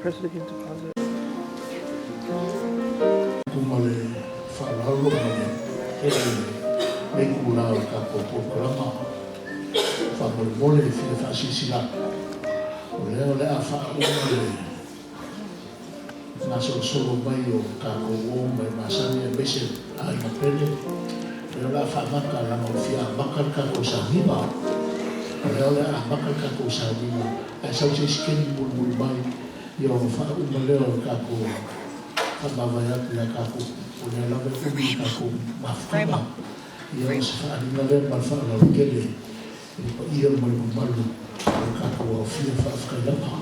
Press it again to pause it. Atu ma le faaaloalo ma le tele lenei itula o le tatou polokalama. Faamolemole e fia faasilasila atu, o lea o le a faauma le gasolosolo mai o tatou uo ma e masani aemaise aiga pele. O lea o le a faamata leaga ua fia amata le tatou sauniga. O lea o le a amata le tatou sauniga ae sau se isi taimi mulimuli mai ia ona faauma lea o le tatou faamavae atu ia tatou, o lea lava e umi le tatou mafutaga. Ia o se faaaliga lea ma le faaaloalo tele i le paia ma le mamalu o le tatou aofia. Faafetai lava.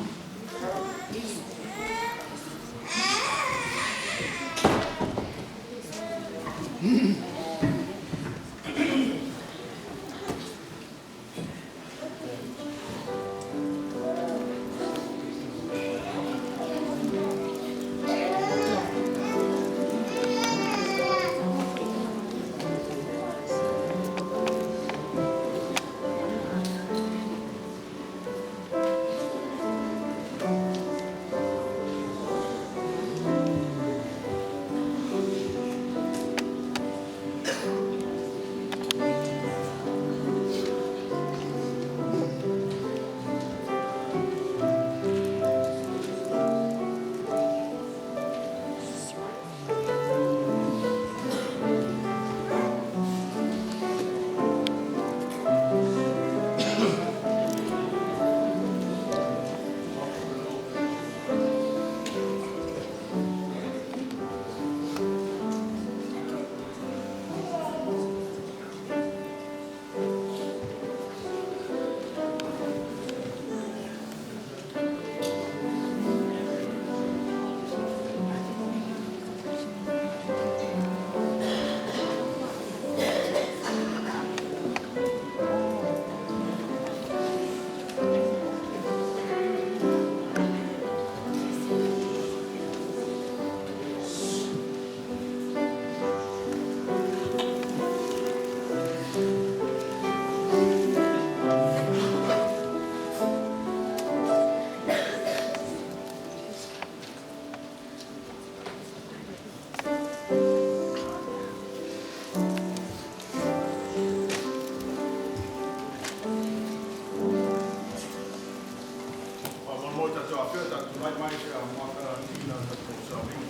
Faamolemole tatou afea tatou tulai mai se i amata le tatou sauniga.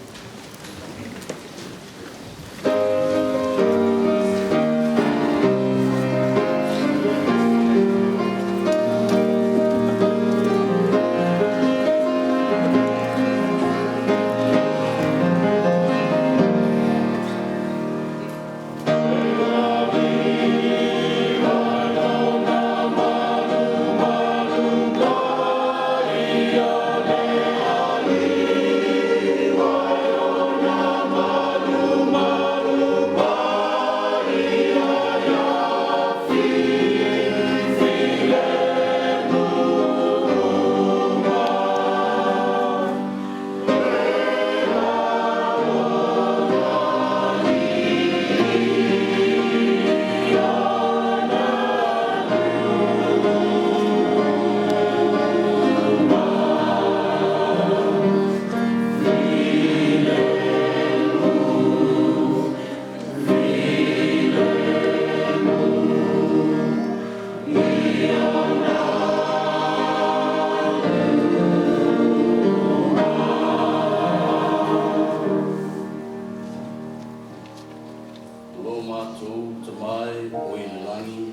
Lo matou Tama e o i le lagi,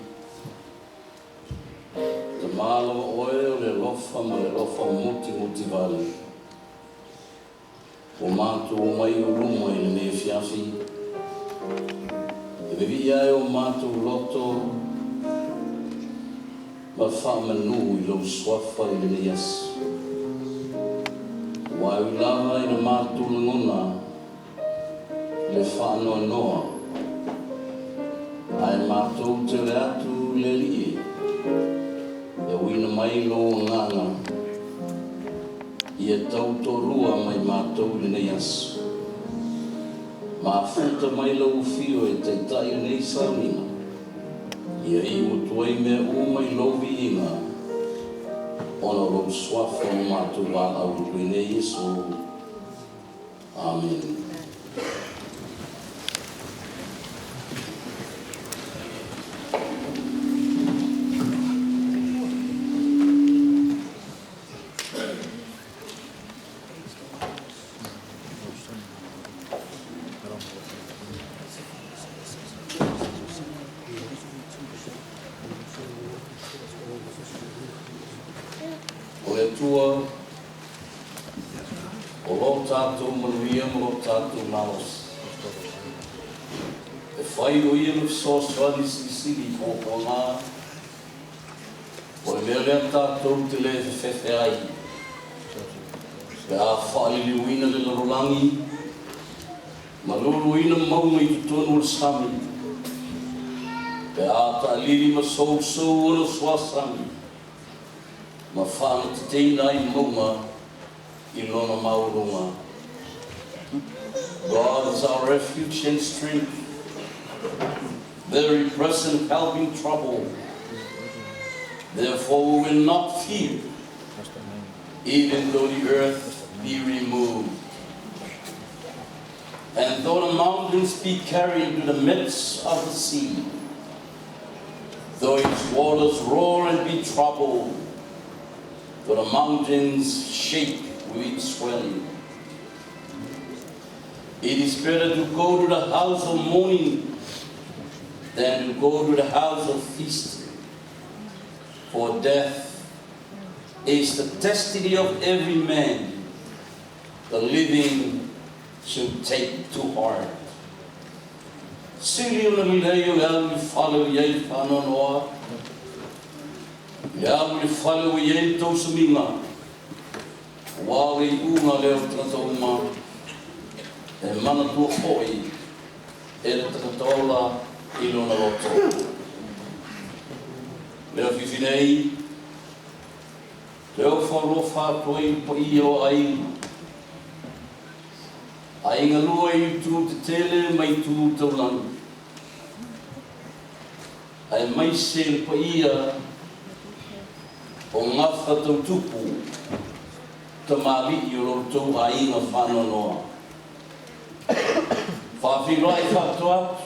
Tama lava oe o le alofa ma le alofa mutimutivale. Ua matou omai i ou luma i lenei afiafi, e vevii ai o matou loto ma faamanu i lou suafa i lenei aso. Aua e ui lava ina matou lagona le faanoanoa, ae matou te ole atu i le Alii e uina mai lou agaga ia tautoalua mai matou i lenei aso. Mafuta mai lau afio e taitai lenei sauniga, ia iu atu ai mea uma i lou viiga. Ona o lou suafa ua matou valaau atu ai nei Iesu. Amene. O le Atua o lo tatou manuia ma lo tatou malosi, e fai o ia le fesoasoani silisili i puapuaga, o le mea lea tatou te le fefefe ai, pe a faaliliuina le lalolagi ma luluina mauga i totonu o le sami, pe a taalili ma sousou ona suasami, ma faagateteina ai mauga i lona maualuga. God is our refuge and strength, very present help in trouble. Therefore we will not fear, even though the earth be removed, and though the mountains be carried to the midst of the sea, though its waters roar and be troubled, though the mountains shake with its swelling. It is better to go to the house of mourning than to go to the house of feasting. For death is the destiny of every man. The living should take to heart. Sili ona lelei o le alu i le fale o i ai le faanoanoa, i le alu i le fale ua i ai le tausamiga, aua o le iuga lea o tagata uma, e manatua foi e le tagata ola i lona loto. Le afiafi nei, toe ofo alofa atu ai i le paia o aiga, aiga lua i itu tetele ma itu taulagi, aemaise le paia o gafa tautupu, tamalii o lo outou aiga faanoanoa. Faafeiloai faapitoa atu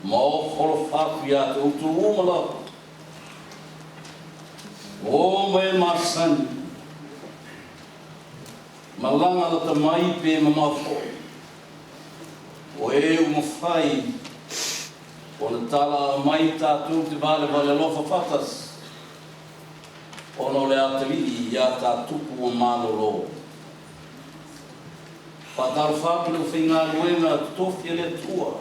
ma ofo alofa atu iā te outou uma lava, o ma e masani, malaga lata mai pe mamao foi, o e ua mafai ona talaa mai tatou te valevale alofa faatasi ona o le atalii iā ta tupu ua malolo. Faatalofa atu le aufaigaluega totofi a le Atua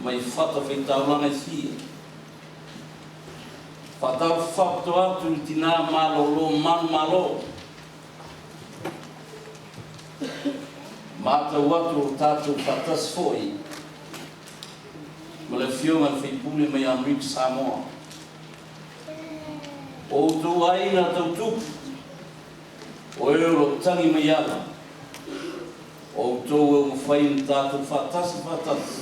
mai fatafaitaulaga e fia. Faatalofa faapitoa atu i le tinā malolo manumalo. Matau atu o tatou faatasi foi ma le Afioga i le sui usufono mai Amerika Samoa. O outou aiga tautupu, o e o lo o tagi mai ala, o outou e ua mafai ona tatou faatasi faatasi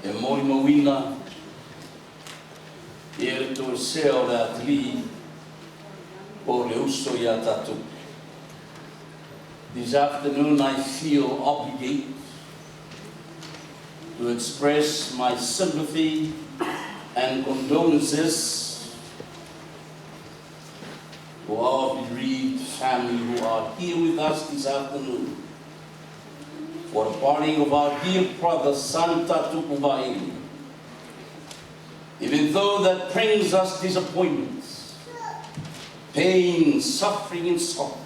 e molimauina ia le toesea o le atalii po o le uso iā tatou. This afternoon I feel obligated to express my sympathy and condolences to our bereaved family who are here with us this afternoon for the parting of our dear brother Santa Tupuvaili. Even though that brings us disappointments, pain, suffering, and sorrow.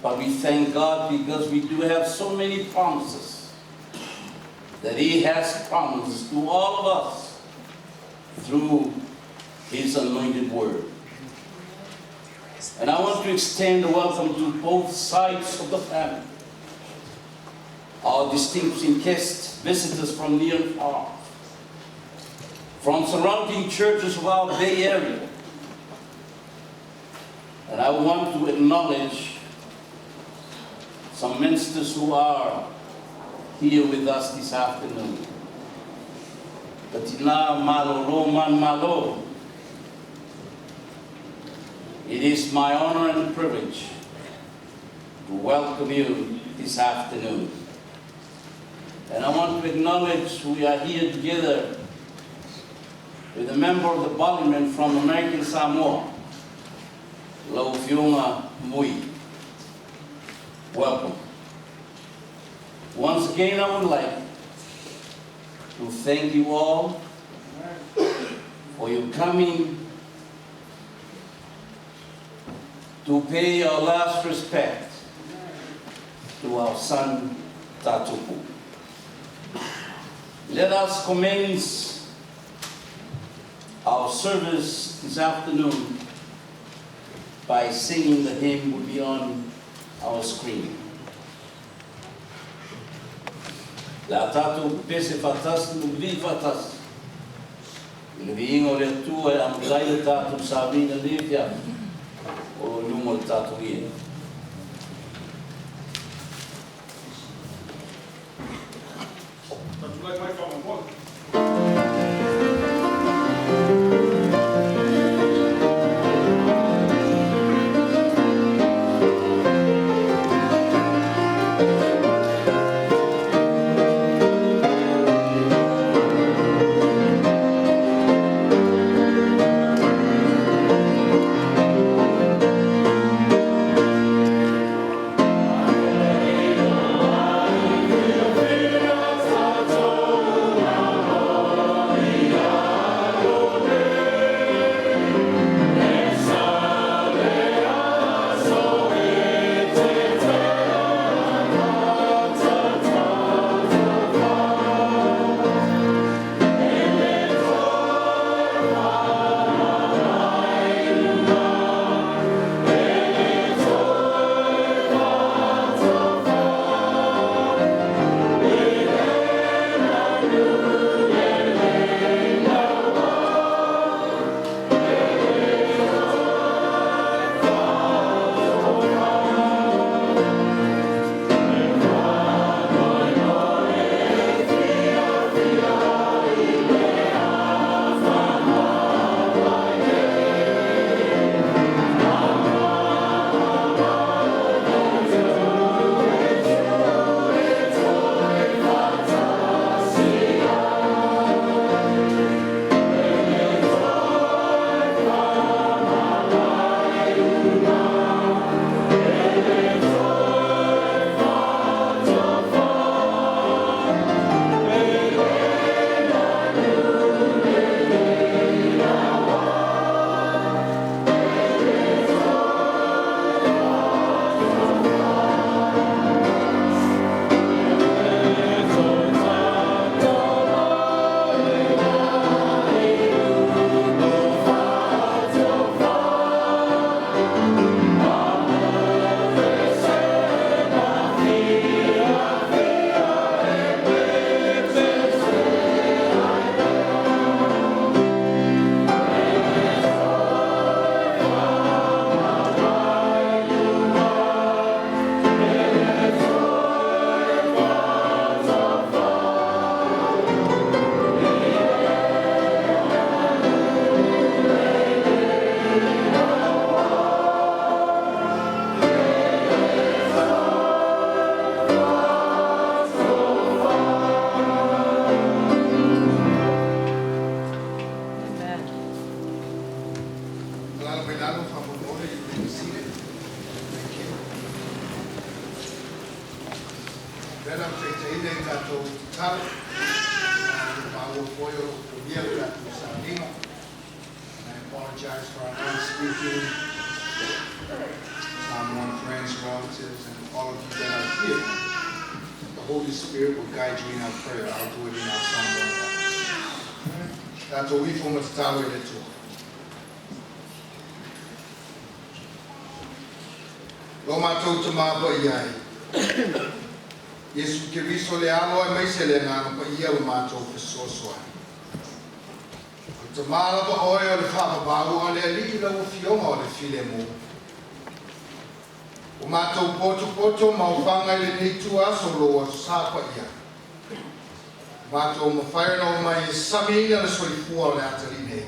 But we thank God because we do have so many promises that He has promised to all of us through His anointed word. And I want to extend a welcome to both sides of the family, our distinguished guests, visitors from near and far, from surrounding churches of our Bay Area. And I want to acknowledge some ministers who are here with us this afternoon. Le tinā malolo manumalo. It is my honor and privilege to welcome you this afternoon. And I want to acknowledge we are here together with a member of the parliament from American Samoa, Lau Afioga Mui. Welcome. Once again, I would like to thank you all for your coming to pay our last respect to our son Tatupu. Let us commence our service this afternoon by singing the hymn will be on our screen. Le a tatou pepese faatasi ma vivii faatasi i le viiga o le Atua e amata ai le tatou sauniga i lenei afiafi o lo o i luma o le tatou ie. Tatulai mai faamolemole. Alala mai lalo faamolemole, you may be seated. Thank you. Lea la taitaina i tatou tatalo le maua foi o loo polia le tatou sauniga. And I apologize for our non-speaking Samoan friends, relatives, and all of you that are here. The Holy Spirit will guide you in our prayer. I'll do it in our Samoan language. Tatou ifo ma tatalo i le Atua. Lo matou Tamā Paia e, Iesu Keriso le Alo aemaise le Agaga Paia lo matou Fesoasoani. O le Tamā lava Oe o le faavavau a le Alii lau Afioga o le Filemu. Ua matou potopoto ma ofaga i lenei ituaso o lou Aso Sa paia. Ua matou mafai ona omai e samiina le soifua o le atalii nei.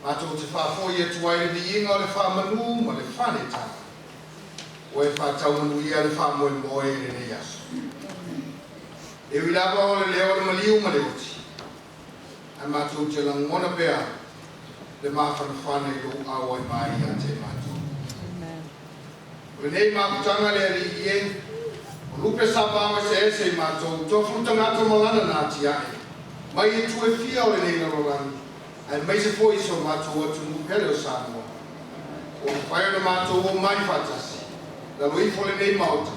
Matou te faafoi atu ai le viiga o le faamanu ma le faanetaga ua e faataumanuia le faamoemoe i lenei aso. E ui lava o le leo o le maliu ma le oti, ae matou te lagona pea le mafanafana i lou auai mai ia te matou. O lenei mafutaga le Alii e, o lupe savao eseese i matou, tofulu tagata ma lana na atiae, mai itu e fia o lenei lalolagi, aemaise foi so matou atunuu pele o Samoa. Ua mafai ona matou omai faatasi, lalo ifo lenei maota,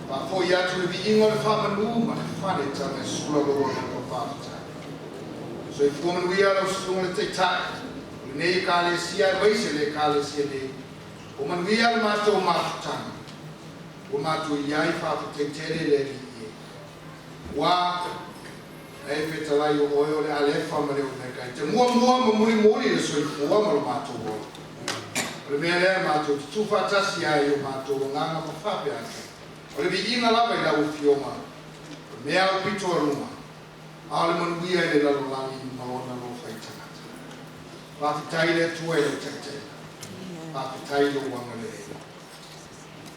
faafoi atu le viiga o le faamanu ma le faanetaga e sula lou alofa faafetai. Soifua manuia lau susuga le Taitai, o lenei Ekalesia aemaise le Ekalesia nei, o manuia le matou mafutaga, ua matou i ai faafetai tele le Alii e. Ua na e fetalai o oe o le Alefa ma le Omeka, e te muamua ma mulimuli le soifua ma lo matou ola. O le mea lea matou te tuufaatasi ai o matou agaga ma faapea atu. O le viiga lava i lau Afioga, o le mea aupito a luga, a o le manuia i le lalolagi ma lona alofa i tagata. Faafetai le Atua i lau taitaiga. Faafetai i lou agalelei.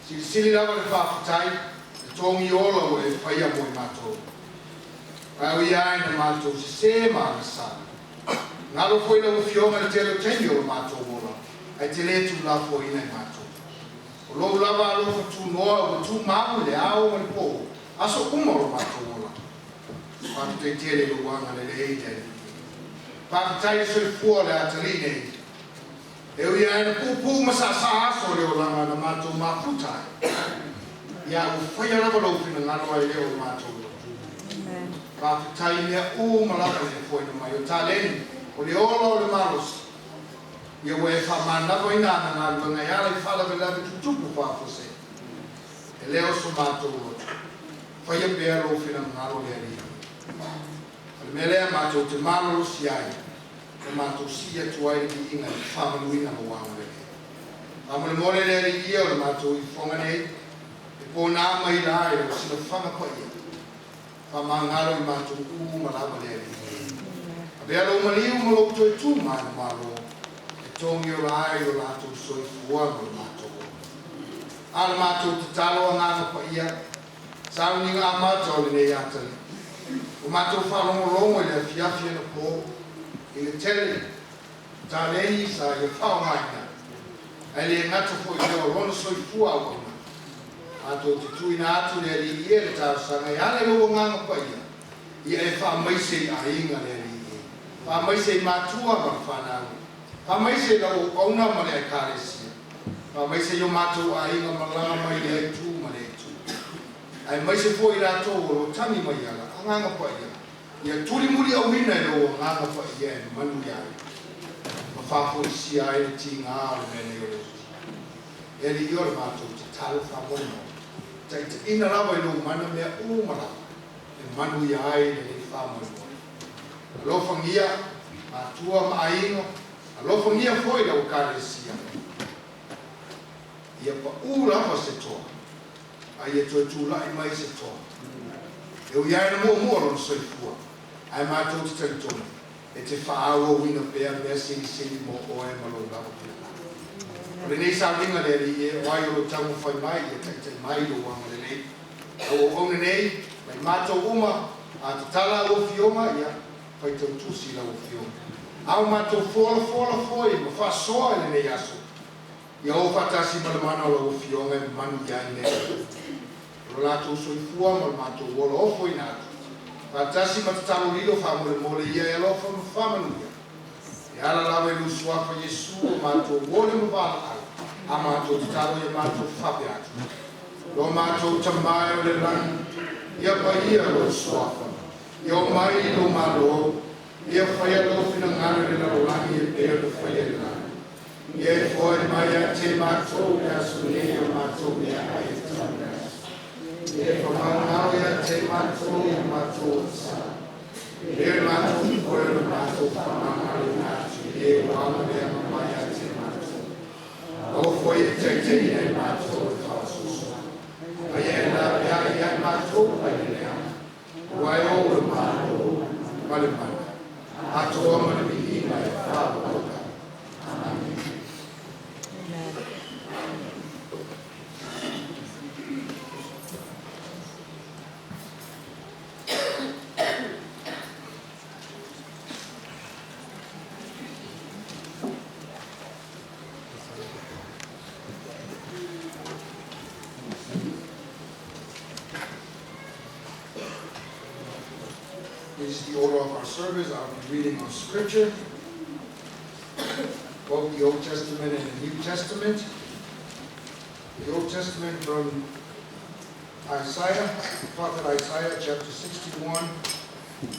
Silisili lava le faafetai, le togi ola ua e faia mo i matou. Ae o ia ai na matou sesē ma agasala. Galo foi lau Afioga le tele o taimi o lo matou ola, ae te le tuulafoaina i matou. O lou lava alofa tunoa ua tumau i le ao ma le po, aso uma o lo matou ola. Faafetai tele i lou agalelei le Alii. Faafetai le soifua o le atalii nei. E ui ai na puupuu ma saasaa aso o le olaga na matou mafuta ai. Ia ua faia lava lou finagalo ai lea o le matou loto. Faafetai mea uma lava i le fofoina mai o taleni, o le ola o le malosi. Ia ua e faamanavaina ana galuega e ala i faalavelave tutupu faafuasei. E le o so matou loto. Faia pea lou finagalo le Alii. O le mea lea matou te malolosi ai, na matou sii atu ai le viiga i le faamanuina lou agalelei. Faamolemole le Alii ia o le matou ifoga nei, e pona mai la i lau silafaga paia. Faamagalo i matou uma lava le Alii. Avea lou maliu ma lou toe tu manumalo, e togi ola ai lo latou soifua ma lo matou ola. A le matou tatalo agaga paia, sauniga amata o lenei atalii. O matou faalogologo i le afiafi anapo, i le tele, taleni sa ia faaaogaina, ae le gata foi i lea o lona soifua auauna. Matou te tuuina atu le Alii e le talosaga e ala i lou agaga paia, ia e faamaise i aiga le Alii e. Faamaise i matua ma le fanau. Faamaise i lau auauna ma le Ekalesia. Faamaise i o matou aiga malaga mai lea itu ma lea itu. Aemaise foi i latou o lo o tagi mai ala, agaga paia, ia tulimuliauina i lou agaga paia e manuia ai. Ma faafoisia ai le tiga o le mea nei o le oti. E Alii o le matou tatalo faamolemole. Taitaiina lava i lou mana mea uma lava, e manuia ai lenei faamoemoe. Alofagia matua ma aiga, alofagia foi lau Ekalesia. Ia paū lava se toa, a ia toe tulai mai se toa. E ui ai na muamua lona soifua, ae matou te talitonu, e te faaauauina pea mea silisili mo oe ma lou lava finagalo. O lenei sauniga le Alii e, o ai o lo taumafai mai ia taitai mai lou agalelei. Lau auauna nei, mai matou uma, a tatala au afioga, ia faitau tusi lau Afioga. A o matou folafola foi ma faasoa i lenei aso, ia o faatasi ma le mana o lau Afioga e manuia ai mea uma. O lo latou soifua ma lo matou ola ofoina atu, faatasi ma tatalo lilo faamolemole ia e alofa ma faamanuia. E ala lava i lou suafa Iesu o matou ole ma valaau, a matou tatalo ia matou faapea atu. Lo matou Tama e o le lagi, ia paia lou suafa, ia omai lou Malo, ia faia lou finagalo i le lalolagi e pei ona faia i le lagi. Ia e foai mai ia te matou le aso nei o matou meaai e tatau i le aso. Ia e faamagalo ia te matou i matou agasala. E pei ona matou foai ona matou faamagaloina atu i e ua agalea mai ia te matou. Aua foi e taitaiina i matou i le faaososoga. A ia e laveai ia i matou mai le leaga. Aua e ou le Malo ma le mana. Atoa ma le viiga e faavavau. This is the order of our service. I'll be reading our scripture, both the Old Testament and the New Testament. The Old Testament from Isaiah, Prophet Isaiah, chapter 61,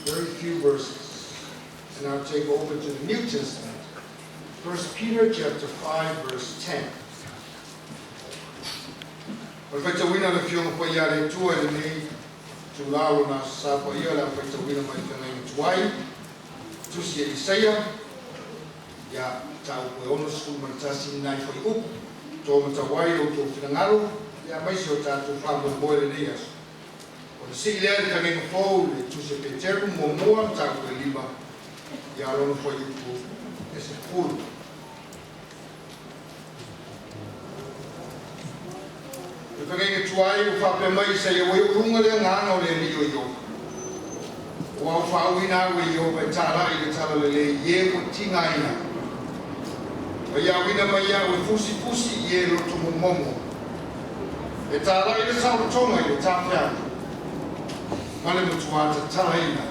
very few verses. And I'll take over to the New Testament, 1 Peter chapter 5, verse 10. O le faitauina o le Afioga Paia a le Atua i lenei itulā o Lona Aso Sa Paia o le a faitauina mai le Feagaiga Tuai, Tusi e Isaia, ia, mataupu e 61 nai fuaiupu. To matau ai lo outou finagalo, ia aemaise o tatou faamoemoe i lenei aso. Ona sii lea i le Feagaiga Fou i le Tusi a Peteru muamua, mataupu e 5, ia lona fuaiupu e 10. Le feagaiga tuai ua faapea mai Isaia, ua i ou luga le agaga o le Alii o Ieova. Ua aufaauina au e Ieova e tala'i le talalelei i e ua tigaina. Ma ia auina mai au e fusifusi i e loto momomo. E tala'i le saolotoga i le tafeaga ma le matuā tatalaina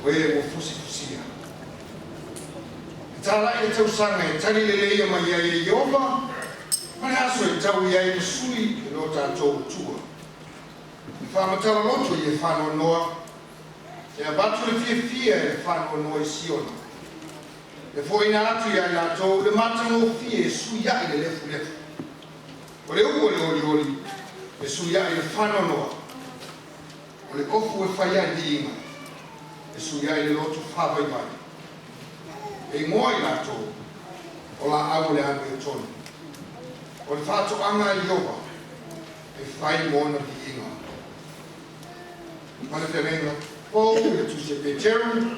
o e ua fusifusia. E tala'i le tausaga e tali leleia mai ai e Ieova ma le aso e taui ai ma sui e lo tatou Atua. E faamatala loto i e faanoanoa, e avatu le fiafia e le faanoanoa i Siona. E fo'ina atu ia i latou le matagofie e suia'i le lefulefu. O le ū o le olioli e suia'i le faanoanoa. O le ofu e fai ai viiga e suia'i le loto faavaivai. E igoa i latou o laau o le amiotonu. O le faatoaga a Ieova e fai mo ona viiga. Ma le feagaiga fou le Tusi a Peteru,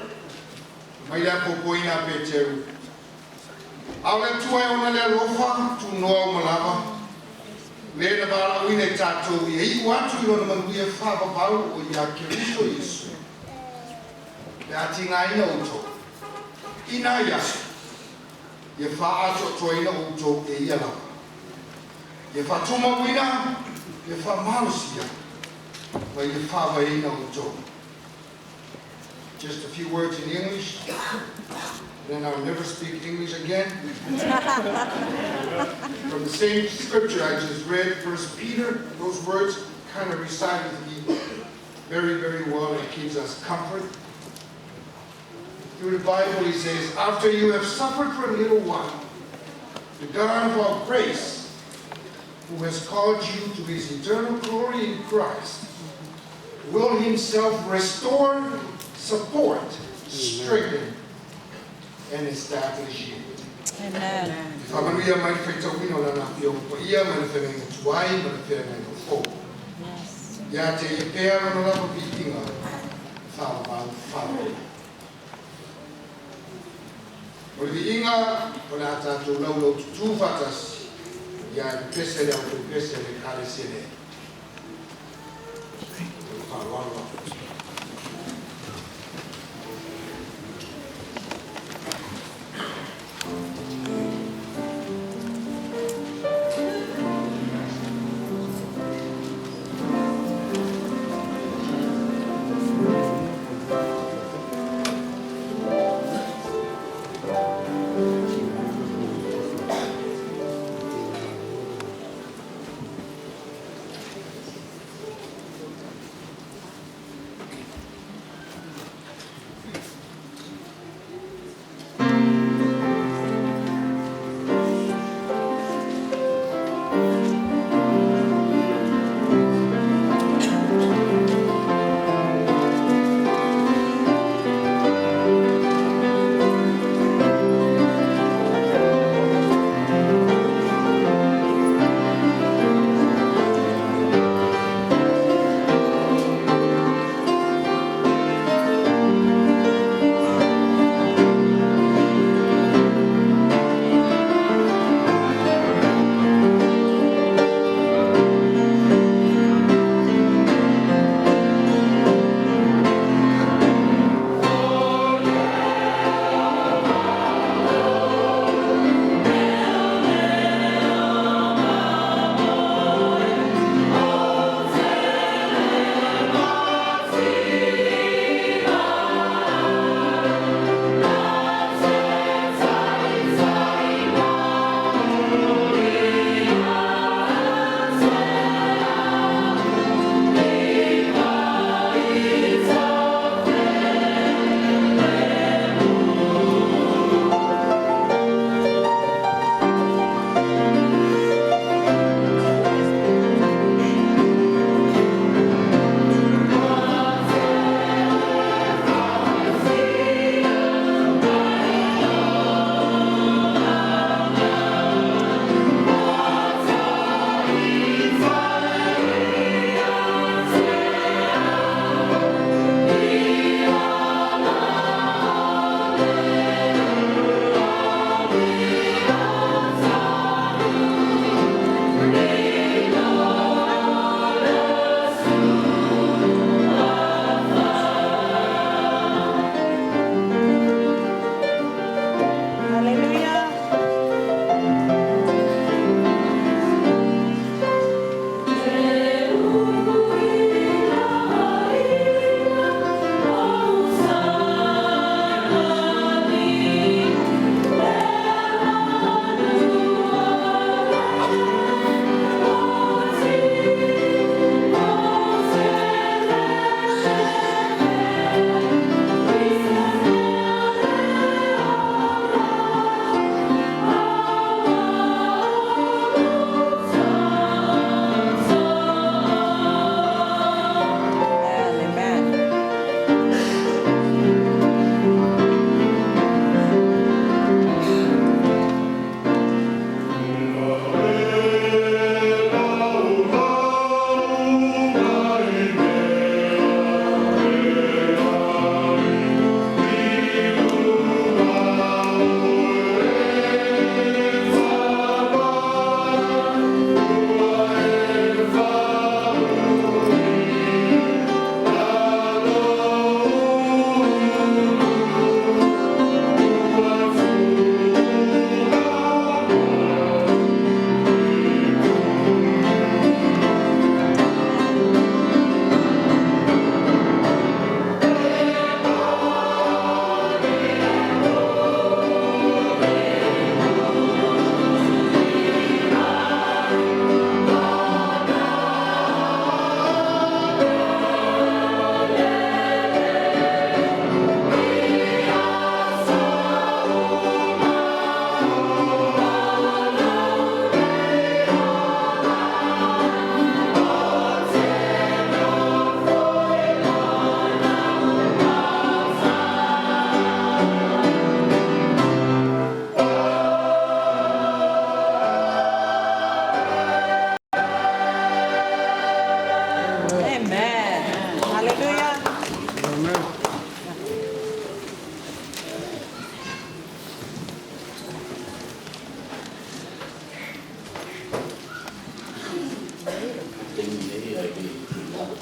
mai le apoapoina a Peteru. A o le Atua e ona le alofa tunoa uma lava, le na valaauina i tatou ia iu atu i lona manuia faavavau o ia Keriso Iesu. Le atigaina outou, ina ai aso, ia faaatoatoaina outou e ia lava. Ia faatumauina, ia faamalosia, ma ia faavaeina outou. Just a few words in English, then I'll never speak English again. From the same scripture I just read, First Peter, those words kind of reside with me very, very well and gives us comfort. Through the Bible, he says, after you have suffered for a little while, the God of all grace, who has called you to his eternal glory in Christ, will himself restore, support, strengthen, and establish you. Amen. Faamanuia mai le faitauina o lana Afioga Paia mai le feagaiga tuai ma le feagaiga fou. Yes. Ia te ia pea lona lava viiga, faavavau faavaea. O le viiga o le a tatou laulaututū faatasi, ia e pepese le au pepese le Ekalesia nei. O le faaaloalo lava.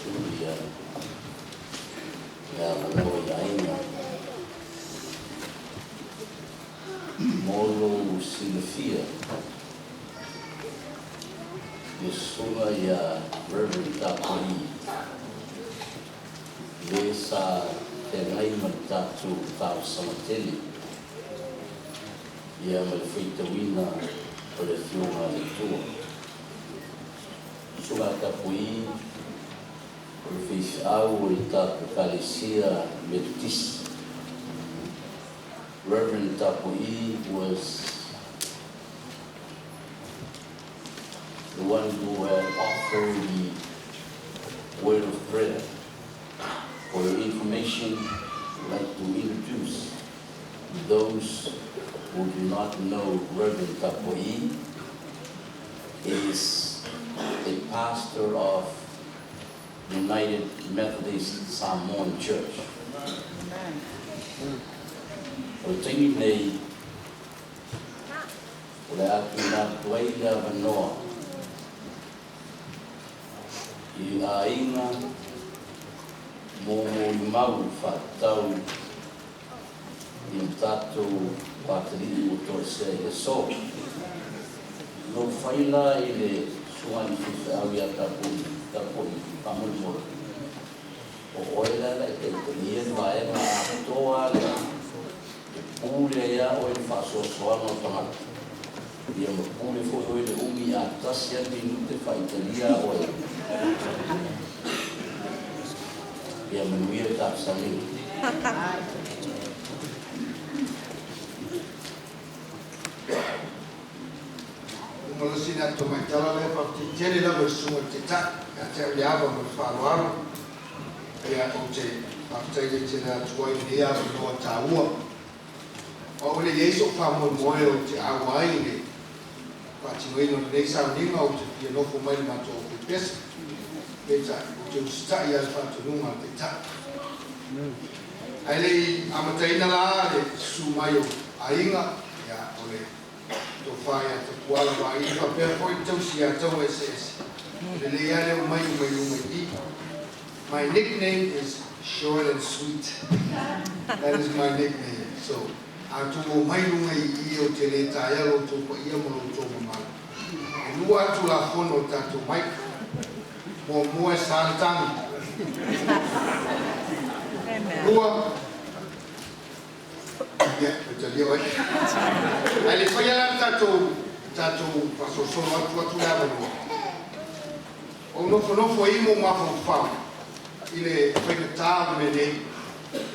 atu le avanoa i aiga mo lou silafia le susuga ia Reverend Tapua'i le sa feagai ma le tatou talosaga tele ia ma le faitauina o le Afioga a le Atua. Susuga Tapua'i o le faifeau o le tatou Ekalesia Metotisi. Reverend Tapua'i was the one who had offered the word of prayer. For your information, I'd like to introduce those who do not know Reverend Tapua'i is a pastor of United Methodist Samoan Church. O le taimi lenei, o le a tuuina atu ai le avanoa i aiga mo molimau faatatau i le tatou Patalii ua toesea i le aso. Na ou fai la i le susuga i le faifeau ia Tapuai, Tapuai, faamolemole, o oe la e taitaia le vaega atoa lea e pule ai lava oe i le faasoasoaga o tagata, ia ma pule foi oe i le umi a tasi lava le minute faaitalia oe. Ia manuia le tatou. Uma le sina atu mai tala lea faafetai tele lava i le susuga i le Taitai ia te au le ava ma le faaaloalo. Ia ou te faafetai le tele atu ai i lenei avanoa taua. O au e le i ai so'u faamoemoe ou te auai i le faatinoina o lenei sauniga, ou te fia nofo mai i le matou ofepesa. Peitai, ou te usitai lava i le faatonuga a le Taitai. Ae le i amataina la le susu mai o aiga, ia, o le tofa ia Tapuala Vaili faapea foi le tausi ia Taueseese. Lelei lava le omai mai luma i i. My nickname is short and sweet. That is my nickname. So, a outou omai luga i i ou te le taea lo outou paia ma lo outou mamalu. E lua atu lafono o le tatou mic. Muamua e sa le tagi. Lua, ia, e talia oe. Ae le faia la le tatou faasolosolo atu atu le avanoa. O nofonofo ai mo mafaufau i le faigata o le mea nei,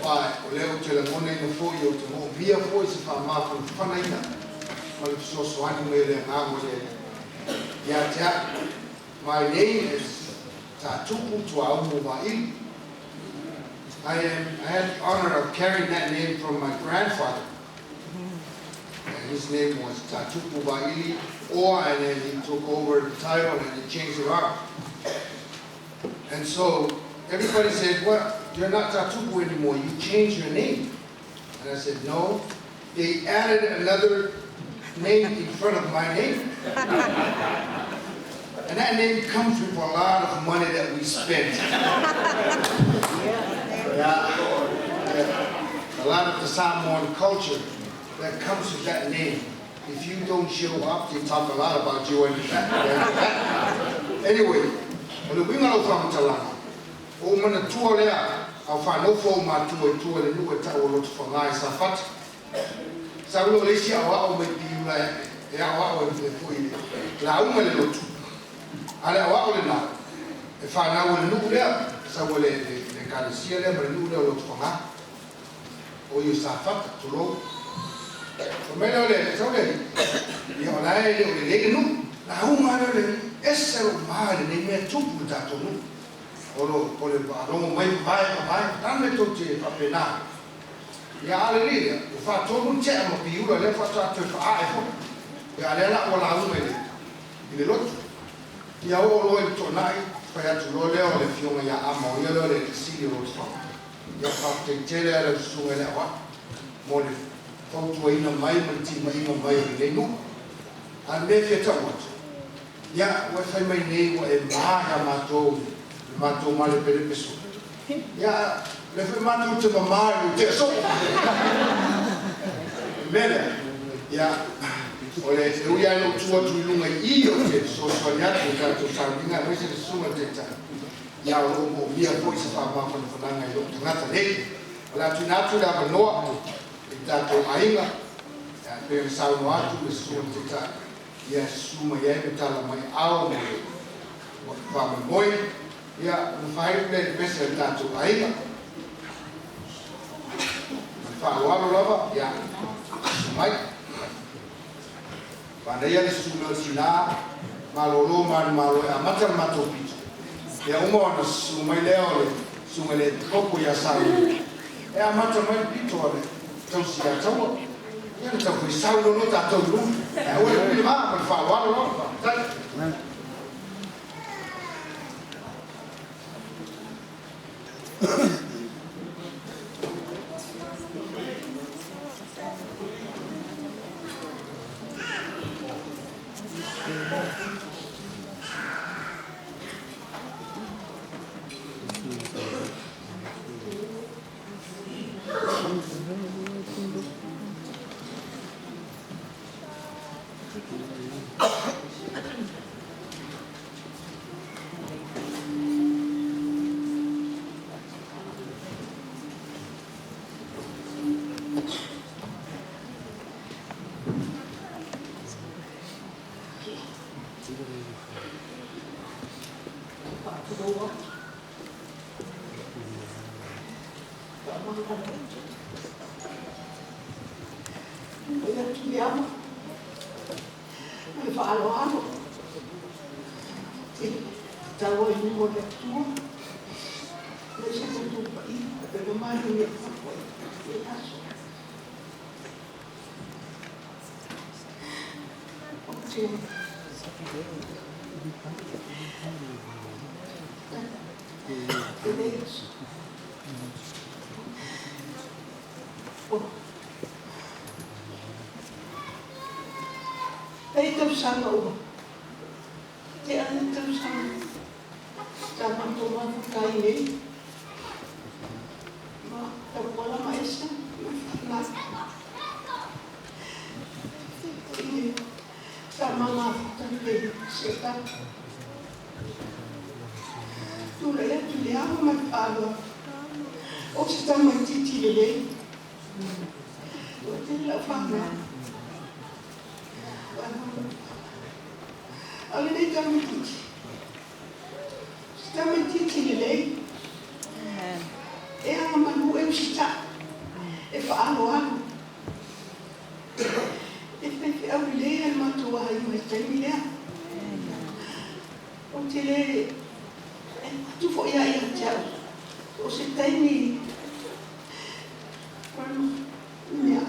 aua o lea ou te lagonaina foi ou te moomia foi se faamafanafanaina ma le fesoasoani mai o le Agaga o le Alii ia te au. My name is Tatupu Tuaumu Vaili. I had the honor of carrying that name from my grandfather. And his name was Tatupu Vaili, and then he took over the title and he changed it around. And so everybody said, "Well, you're not Tatupu anymore, you changed your name." And I said, "No, they added another name in front of my name. And that name comes with a lot of money that we spent." Yeah. A lot of the Samoan culture that comes with that name. If you don't show up, they talk a lot about you and that. Anyway, o le uiga o lau faamatalaga, o manatua lea, au whanofo o matua i tua le nuu e tau o Lotofaga i Safata. Sa ulo le isi ao ao mai piula e ao ao e foi le lauga le lotu. A le ao ao le nā, e whanau o le nuu lea, sa ua le kalesia lea ma le nuu lea o Lotofaga. O i o Safata, tulou. O mai lea o le, sau le, ia o la e le o le lei le nuu. Lauga lea o le, ese lo maa le nei mea tupu le tatou nuu. O lo, o le faalogo mai vae vae, tane tou te faapena. Ia a le lea, ua faatolu tea ma piula lea faatoa toe faaae foi. Ia lea la ua lauga i le lotu. Ia oo loa i le toanai, fai atu loa lea o le afioga ia Ama o ia lea o le sili o Lotofaga. Ia faafetai tele a le susuga i le aoao mo le fautuaina mai ma le timaiga mai o lenei nuu. A le mea fia tau atu, ia ua e fai mai nei ua e ma ia matou le matou malepelepe soo. Ia, le foi matou te mamā i lou tea soo. O le mea lea, ia, o le e ui lava ina ou tu atu i luga i i ou te fesoasoani atu i le tatou sauniga aemaise le susuga i le Taitai, ia o lo o moomia foi se faamafanafanaga i lou tagata nei. O le a tuuina atu le avanoa i le tatou aiga, e pei ona saunoa atu le susuga i le Taitai, ia susu mai ai ma tala mai aao mo le faamoemoe, ia ona faaiu lea i le pese a le tatou aiga. Ma le faaaloalo lava, ia susu mai. Manaia le susu mai o tina malolo manumalo e amata le matou pito. Ia uma ona susu mai lea o le susuga i le Epikopo ia Samuel e amata mai le pito a le tausi ia Taua. Ia ona tau sau loa tatou i luma. Ae aua le umi le va ma le faaaloalo lava. Faafetai. Faatulou atu. Faamagalo atu. Momoli atu le ava ma le faaaloalo i le taua i luma o le Atua, aemaise lo outou paia e mamalu i le tapuaiga i lenei aso. Ou te lenei aso. E i tausaga ua tea le tausaga sa matou mafuta ai nei ma Tapuala ma Esa ma Fanau i le sa ma mafuta le Setani. Tulai atu i le ava ma le faaaloalo o se tamaitiiti lelei. Ua tele lau fanau. A o lenei tamaitiiti, se tamaitiiti lelei, e agamalu e usitai, e faaaloalo, e faifeau lelei lava i le matou aiga i le taimi lea. Ou te le manatu foi lava ia te au, o se taimi mea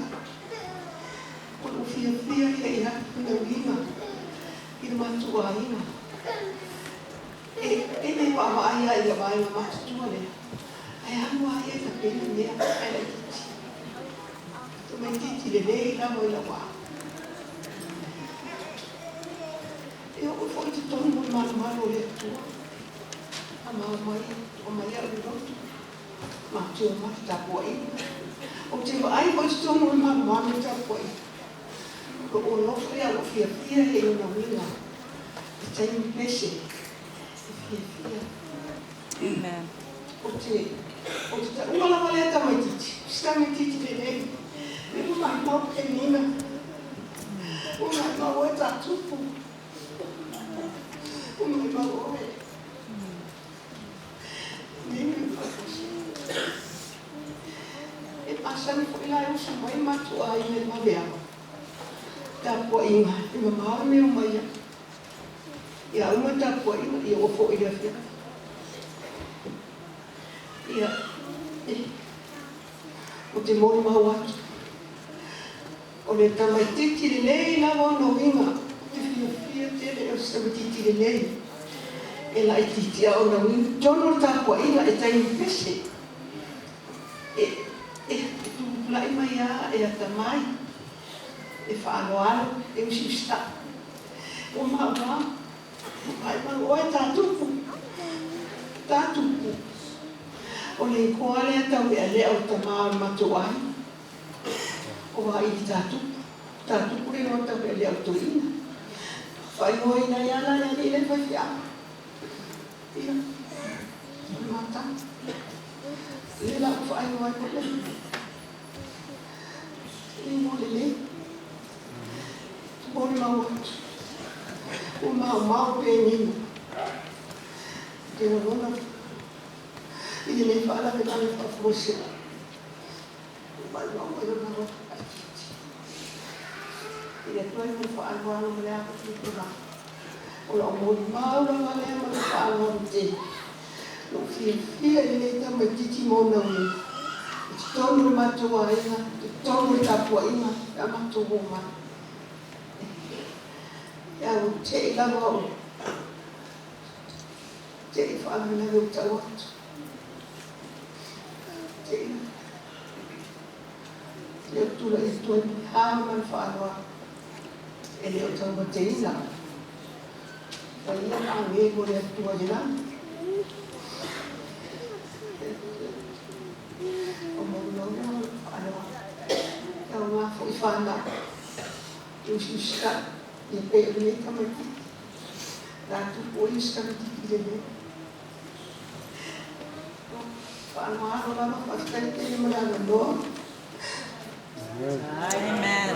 o lou fiafia ia ia ona uiga i le matou aiga. E le vaavaai lava i le vaega matutua lea, ae alu lava ia e tapena mea ae laitiiti. Tamaitiiti lelei lava i lau vaai. E oo foi i totonu o le malumalu o le Atua, a maumai mai au i lotu, matua mai le tapuaiga. Ou te vaai foi i totonu o le malumalu o le tapuaiga, o lou alofa ia, o lou fiafia ia i ona uiga, i taimi pese, e fiafia. Amen. Ou te, ou te taua lava lea tamaitiiti, se tamaitiiti lelei, e ua maumau Penina, ua maumau oe Tatupu, ua maumau oe. Nei mea faafosina. E masani foi la e usu mai matou aiga i le vaveao, tapuaiga e mamao le mea o mai ai. Ia uma le tapuaiga, ia ua foi i le afiafi. Ia, ou te molimau atu, o le tamaitiiti lelei lava ona uiga, ou te fiafia tele o se tamaitiiti lelei e laitiiti a ona uiga. Totonu o le tapuaiga e taimi pese, e tulai mai lava e atamai, e faaaloalo, e usiusitai. Ua maumau, maumau oe Tatupu. Tatupu. O le igoa lea taulealea o le tamā o le matou aiga. O Vaili Tatupu. Tatupu le igoa taulealea o le toeaina. Faaigoaina ai lava la le alii lea le faifeau. Ia, o le matau. Lea la ua faaigoa ai foi le le igoa lelei. Molimau atu. Ua maumau penina. Te lagona i lenei faalavelave faafuasei. Ua maumau ai lona loto faaitiiti. I le Atua i lona faaaloalo ma le ava tulitulaga. O lau molimau lava lea ma le faaaloalo tele. Lou fiafia i lenei tamaitiiti ma ona uiga. I totonu o le matou aiga, i totonu o le tapuaiga pe a matou omai. Ae ua te i lava au te i faalavelave ua tau atu. Te i lava. Lea ua tulai atu ai ma le ava ma le faaaloalo e le o taumateina. Faia ma agelu o le Atua i le lagi. O molimau lea ma le faaaloalo. E aoga foi fanau. E usiusitai ia pei o lenei tamaitiiti. Tatupu o ia se tamaitiiti lelei. Faaaloalo lava, faafetai tele mo le avanoa. Amen.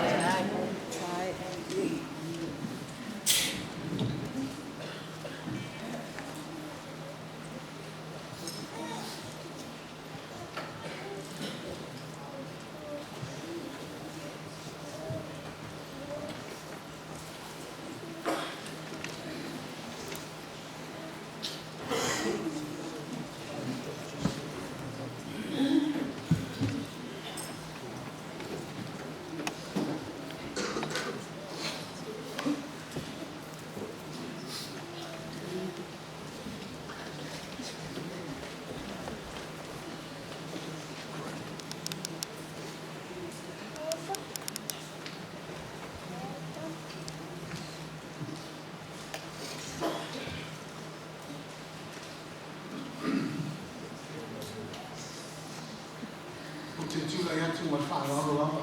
Ou te tulai atu ma le faaaloalo lava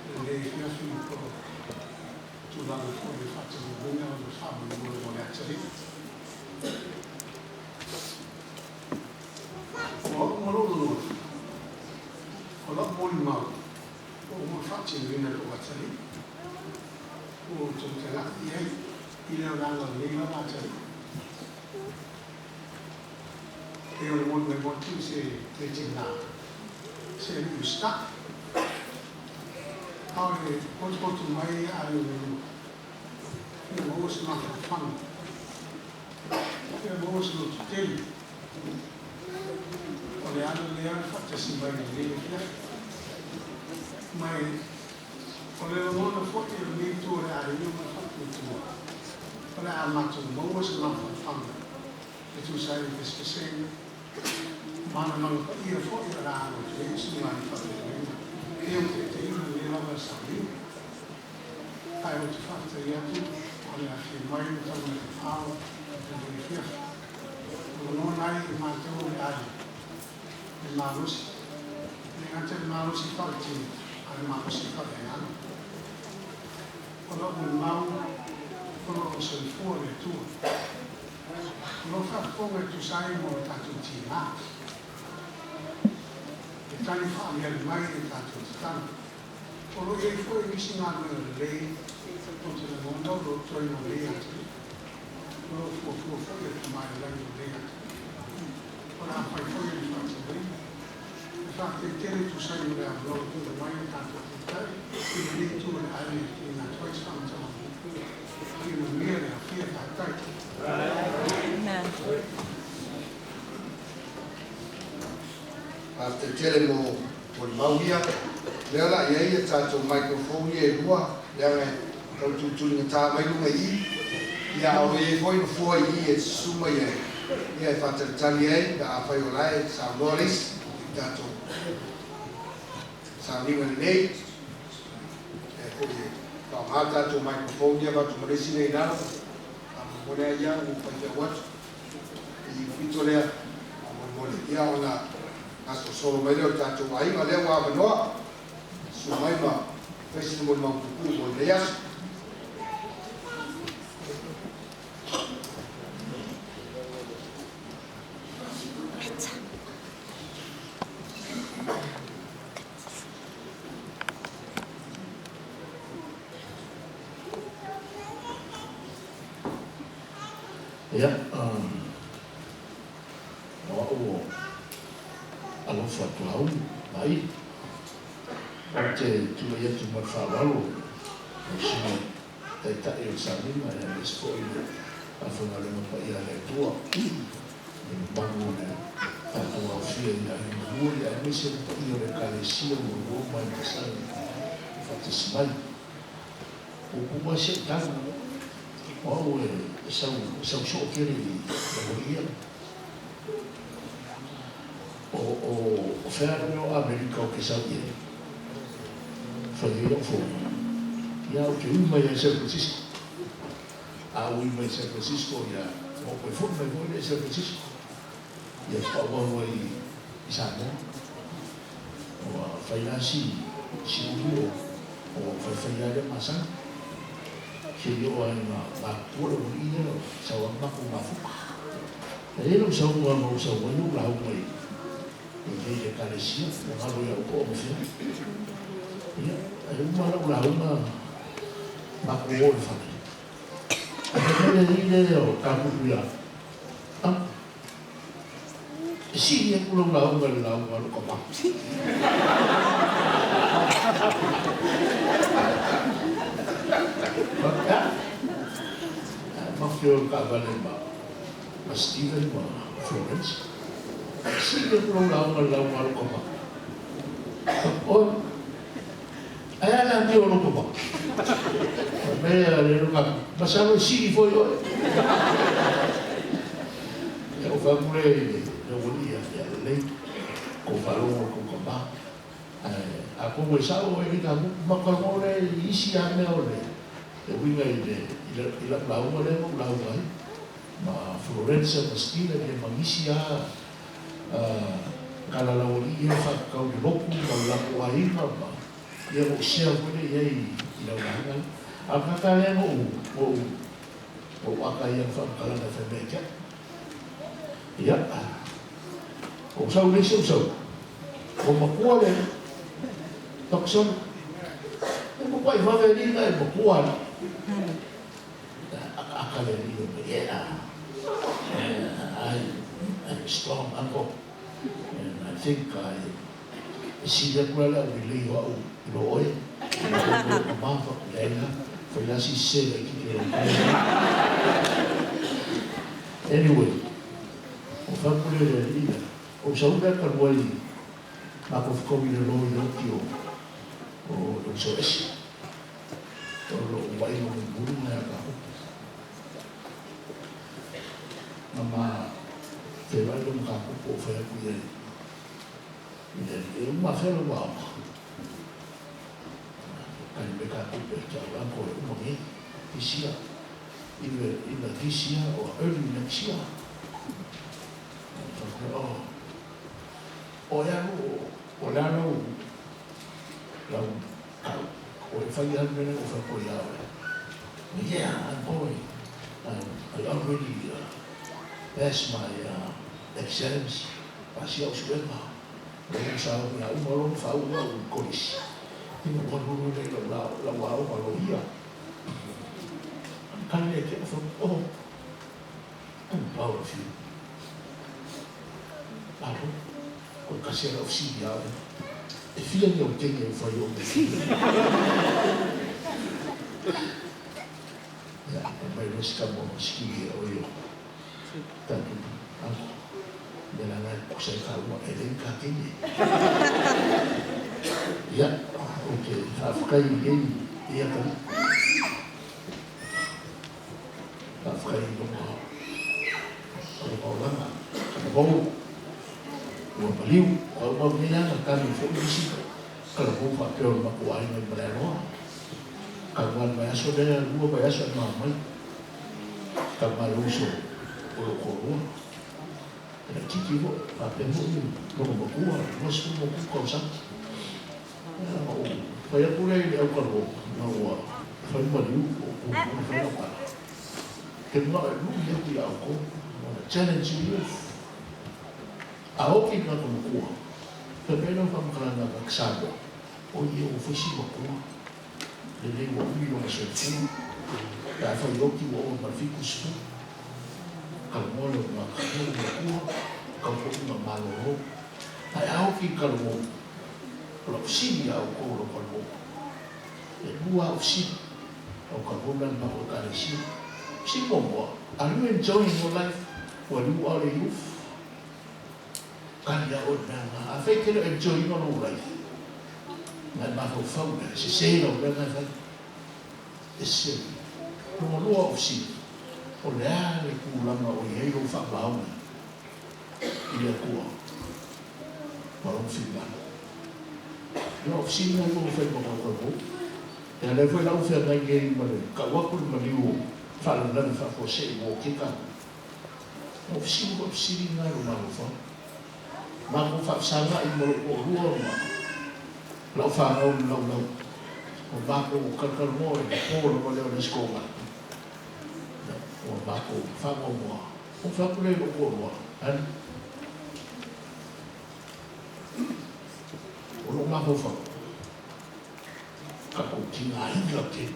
i lenei afiafi po o tulaga foi o le faataunuuina o le faamoemoe mo le atalii. O au ma lou lagona, o lau molimau, ua uma ona faatinoina e lou atalii. Ua ou tautala'i i ai i le agaga o lenei lava atalii. E o le molimau atu i se tina, se alii usitai. A o le potopoto mai a le lua, fia maua se mafaufauga, fia maua se lototele. O le ala lea o le faatasi mai i lenei afiafi. Ma o le lagona foi o lenei itu o le aiga ma le faatuatua, o le a matou maua se mafaufauga e tusa ai o pesepesega ma ana paia foi o le a alo atu ai le susuga i le faafeagaiga e o taitaiina lenei lava sauniga. Ae ou te faafetai atu o le afio mai o Taumaifafao i lenei afiafi. O lagona ai e matou o le aiga, le malosi, e le gata i le malosi faaletino, a o le malosi faaleagaga. O lau molimau, o lo o soifua le Atua. O lo o faafofoga e tusa ai ma o tatou tiga. E tali faaaliali mai i a tatou tatalo. O lo o i ai foi nisi galuega lelei ou te lagona o lo o toe mo lenei atunuu. O lo o fuafua foi e le Tama i le Lagi mo lenei atunuu. O le a fai foi le faatinoina. E faafetai tele e tusa ai ma le avanoa ua tuuina mai e le tatou Taitai i lenei itu o le aiga e tuuina atu ai se faamatalaga puupuu. Ia manuia le aofia. Faafetai. Amen. Faafetai tele mo molimau ia. Lea o le a i ai a tatou microphone ia e lua, leaga e tau tulituligatā mai luga i i. Ia, a o lo o i ai foi nofoa i i e susu mai ai, ia, e faatalitali ai pe afai o la e saunoa le isi i tatou sauniga lenei. E foi e faaaoga tatou microphone ia avatu ma le isi lea i lalo. Faamolemole lava ia ua ou faitau atu. iu pito lea faamolemole ia ona gasolosolo mai lea o le tatou aiga lea ua avanoa susu mai ma fai sina molimau puupuu mo lenei aso. Ia, o au o Alofa Tuaulu Vaai, ou te tulai atu ma le faaaloalo lau Susuga i le Taitai o le Sauniga aemaise foi le aufaigaluega paia a le Atua i le mamalu o le tatou aofia i aiga malua, aemaise le paia o le Ekalesia ua uma mai masani faatasi mai. Puupuu lava si au tala, o au e sau sau soo tele i Aualia. O fea le mea o Amerika ou te sau i ai, fai ai lau fono. Ia ou te ui mai ia San Francisco. A ui mai San Francisco ia, ou toe foi mai foi lea i San Francisco. Ia faaauau ai i Samoa. Ua fai la si uli o faifai lava lea masani. Seia oo lava ina matutua le aualii lea, sau lava matou mafuta. E i ai lou sauga na ou sau ai ou lauga i inei i le Ekalesia, ua galo ia au po o fea. Ia, e uma lau lauga matou o i le fale. Ae fai mai le alii lea o Tapupu ia au, Ah, E sili atu lau lauga i le lauga a lou tama. Ea, matou te o i le taavale ma Steven ma Florence. E sili atu lau lauga i le lauga a lou tama. Oi, ae a le amio a lou tama? Fai mai a le masalo e sili foi oe. Ia ou fai atu lea i le aualii ia, ia lelei, tou faalogo i tou tama. Ae atonu e sao e le tatou ma talanoa lea i isi lava mea o le uiga i le i lau lauga lea na ou lauga ai ma Florence ma Steven ia ma nisi lava galalaualii ia e faatatau i le lotu ma le latou aiga ma ia na ou share foi lea i ai i lau lauga lea. A o le tagata lea na ou Ua ou ata ai ana faamatalaga e fai mai ia te au. Ia, ou sau le isi ou sau, ua matua le Tucson. E matuai vave alii na e matua alii. Akaaka le alii o mai, yeah, I'm a strong uncle and I think I e sili atu la le aulelei o au i lo oe. Ua mama leai la, fai la si sese laitiiti o lau Anyway, o fai atu lea i le alii lea, o sau lea talu ai matou fetaui i le loi oti o le uso ese. O lou vaaiga mulimuli lena ia tatou. Na ma feiloai lea ma tatou po o fai atu i ai i le alii, e uma afea lau aoga. Tali mai tatou pe te au uncle e uma nei, this year, either this year or early next year. Oh, o e alu, o le a lau, lau, kau, o e fai alu mea o fai koe ia oe. Yeah, I'm going. I already passed my exams. Pasia o suega. Lau sa au ia uma loa faauu au i kolisi. Ina ua alu loa lea i lau lau aoga loia. Kale lea ke fai, oh, I'm proud of you. Malo, koe kasi ala o fesili ia oe. E fia ni au teine ua fai o me fia. Ia, e mai loa si tama o Stevie o ia tatou uncle. Mea la la e kusa i kāua e leai ni ka teine. Ia, ou te faafetai i lenei ia atalii. Faafetai i lona olaga, talavou, ua maliu. O au mau nei lava na tali foi nisi talavou faapea o le matou aiga i Malaeloa. Tau lava le vaiaso lea, lua vaiaso e mama mai. Tama le uso o lou toalua. laititi foi, faapea foi lona matua, 23 tausaga. Ia, na ou fai atu lea i le aukalo, ina ua fai maliu o ona fai lau tala. Ke manao e lui atu ia outou, wanna challenge you youth. A oki le tagata matua, fai mai lau faamatalaga a Samoa, o ia ua fai si matua, lenei ua umi lona soifua, pe afai oti ua oo ma le 70. Talanoa lea o le tagata matua, tau foi ina malolo. Ae a oti i le talanoa, o lau fesili ia outou lau talanoa. E lua au fesili, lau talanoa lea na matou Ekalesia. Fesili muamua, are you enjoying your life while you are a youth? Kali ia oe le mea lena. Afai e te le o enjoy ina lou life, na e mafaufau lea, e sese lau mea lena e fai. E sese. Lona lua o fesili, o le a le tulaga o i ai lou faamaoni i le Atua ma lona finagalo? Ia o fesili na lua ua fai ma lau talanoa. Ia lea foi la ua feagai nei ma le tau atu le maliu o faalavelave faafuasei ua okika. Na ou fesili foi fesili na i lou mafaufau. Matou faafesagai ma lou toalua ma lau fanau i le laulau. Ua matou talatalanoa i le po lava lea o le isi toga. Ua matou faanoanoa. Ou fai atu lea i lou toalua, Alu. O lou mafaufau, tatou tigaina tele.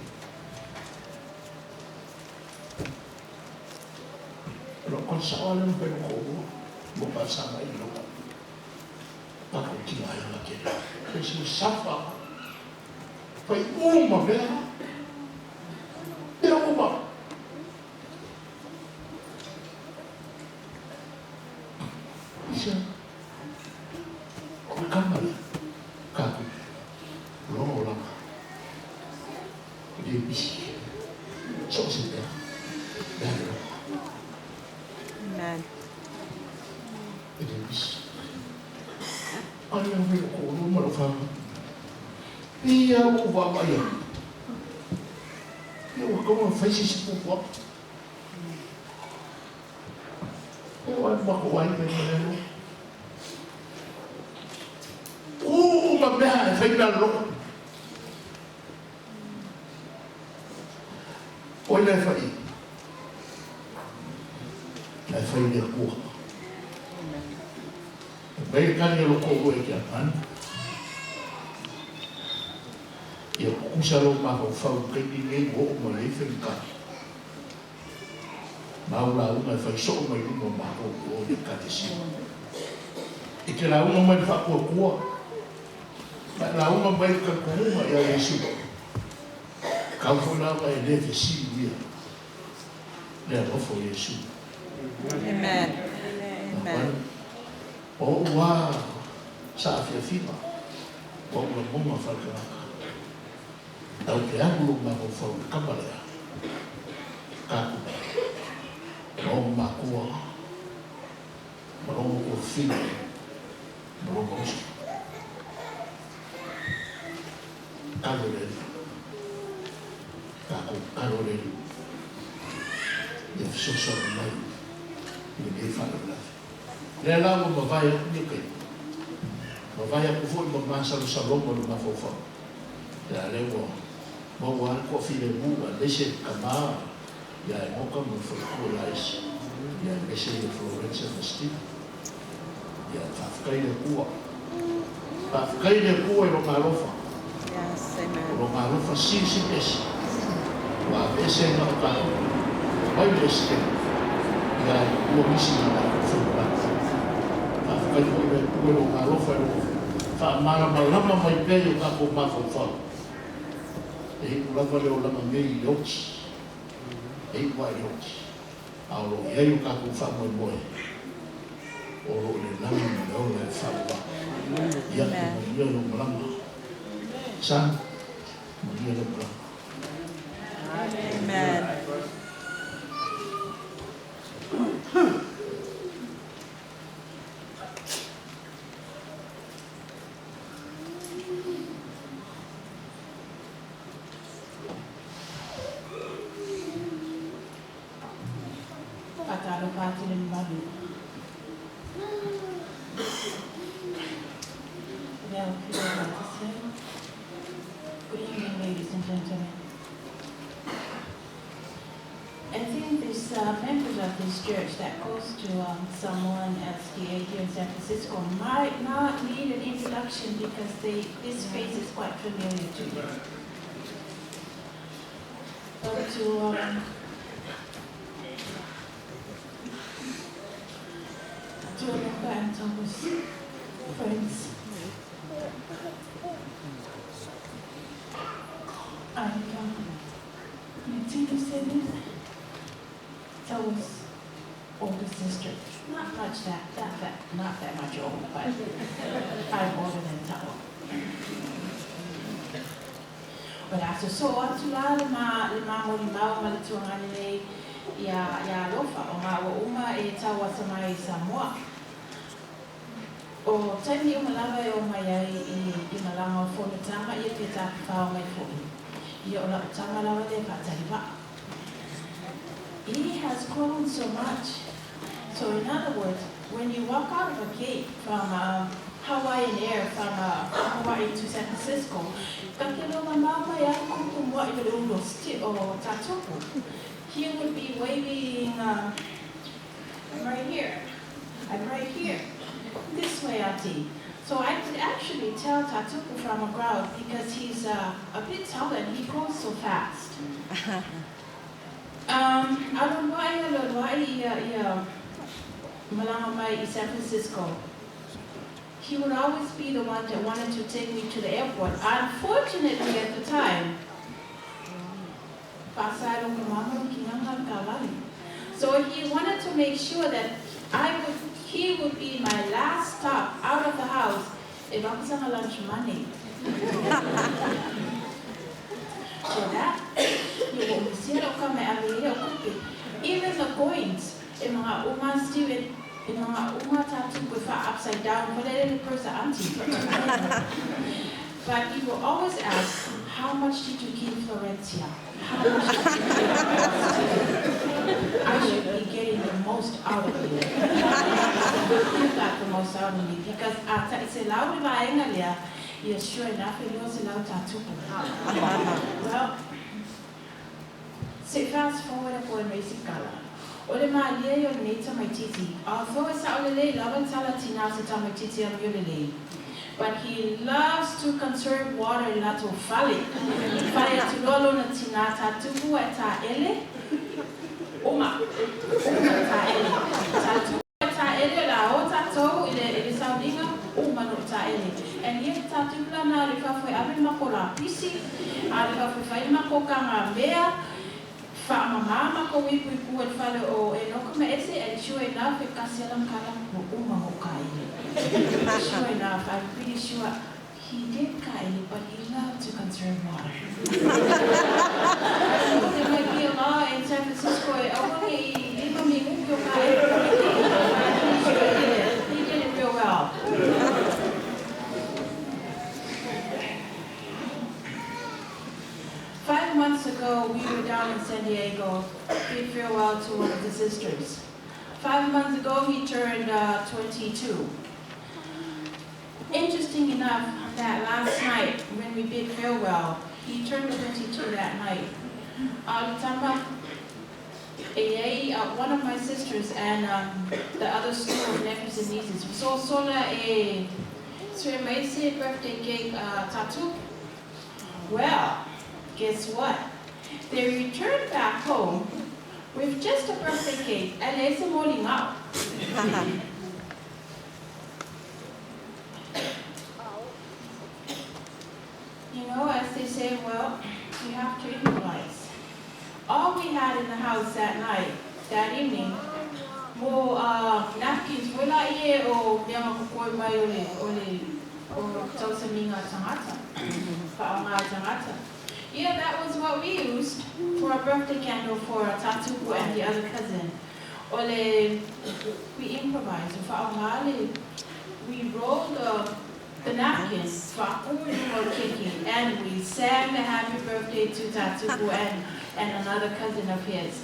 O lau tala sao lava lea na fai i lou toalua, mo faafesagai i lau tatou tigaina tele. Fai safa, fai uma mea, mea uma. Aisea? O le kama lea, tatou, o lona olaga, e le misi, so o se mea, mea le loto. Amen. E le misi. Ai au e o koʻu ma lou fanau. Pei lava ua ou vaavaai atu, ia ua tatau ona fai se isi fuafuaga. E oo lava i le matou aiga i Malealoa. Tuu ma mea e fai mea loloto. O ai la e fai? La e fai le Atua. E mai le tali a lo toalua ia te Amani. Ia tutusa lou mafaufau i le taimi lenei ua oo mai ai faigata. Mau lauga e fai soo mai luma o matou i o i Ekalesia. I te lauga mai le faatuatua, ma e lauga mai le talitonuga ia Iesu. Kau foi lauga e le fesili ia le alofa o Iesu. Amen. Amen. O ou a saafiafiga, ua ou lagona faale-tagata. Tau te alu lou mafaufau i le kama lea, tatou, ma ona matua, ma lona tuafafine, ma lona uso. Tatalo i le Alii. Tatou tatalo i le Alii ia fesoasoani mai i lenei faalavelave. Lea la ua mavae atu ia taimi, mavae atu foi ma masalosaloga o le mafaufau. Ia lea ua maua lava le toafilemu aemaise le tama ia Enoka ma le faletua ia Esi, ia aemaise ia Florence ma Stephen. Ia faafetai i le Atua. Faafetai i le Atua i Lona alofa. Yes, amen. O Lona alofa silisili ese ua aveese ai na o tatou mai le Esetete ia ua nisi na tatou faimalaga. Faafetai foi i le Atua i Lona alofa i lona faamalamalama mai pea i o tatou mafaufau. E iu lava le olaga nei i le oti, e iu lava i le oti, a o lo o i ai o tatou faamoemoe, o lo o i le lagi ma le ola e faavavau. Ia, ia manuia lou malaga. Son, manuia lou malaga. Amen. Faatalofa atu i le mamalu that goes to Samoan SDA here in San Francisco might not need an introduction because this face is quite familiar to you. But to Alofa and Thomas, friends, I'm 1907, Tau's older sister. Not much that not that much old, but I'm older than Tau. But after so atu la le ma moli mau ma le tuangani nei ia alofa o ngā ua uma e tau asa mai Samoa. O taimi o malava e o mai ai i malanga o fonotanga ia pe tāku whao mai fo'i. Ia o la o tanga lawa le whātari. He has grown so much. So in other words, when you walk out of a gate from Hawaiian Air, from Hawaii to San Francisco, he would be waving, I'm right here, I'm right here, this way, auntie. So I could actually tell Tatupu from a crowd because he's a bit taller and he grows so fast. I don't know why malanga mai in San Francisco. He would always be the one that wanted to take me to the airport. Unfortunately, at the time, so he wanted to make sure that he would be my last stop out of the house if I was on lunch money. So that, even the coins, upside down, but he will always ask, how much did you give Florencia? How much did you give Florencia? I should be getting the most out of you. You got the most out of me because yes, sure enough, it was allowed to. Well, so fast forward a point racing gala. Ole ma lia yo nei tamaititi. Although sa ole le lava tala tina sa tamaititi am yo le. But he loves to conserve water in lato fale. Fale atu lolo na tina ta tupu e ta ele. Uma. Uma ta ele. Ta tupu e ta ele la o ta tou ile sauninga uma no ta ele. And here ta tupu la na le fafoi ave mako la pisi. A le fafoi fai mako kanga mea. Whaamama ko wipu ipu e whale o e noka me ese and sure enough e kasi alam kala mo uma mo kaili. Sure enough, I'm pretty sure he did kaili, but he loved to conserve water. There might be a law in San Francisco, e awa ke i lima mi uki o kaili, but I'm pretty sure he did it. He did it real well. 5 months ago, we were down in San Diego, bid farewell to one of the sisters. 5 months ago, he turned 22. Interesting enough, that last night, when we bid farewell, he turned 22 that night. One of my sisters and the other slew of nephews and nieces, so sola a birthday cake tattoo. Well, guess what? They returned back home with just a birthday cake and it's a morning out. You know, as they say, well, you have to improvise. All we had in the house that night, that evening, more napkins, wala ie o mea makukoi mai ole o tausaminga tangata, whaonga tangata. Yeah, that was what we used for a birthday candle for Tatupu and the other cousin. Ole, we improvised. We rolled the napkins, and we sang the happy birthday to Tatupu and another cousin of his.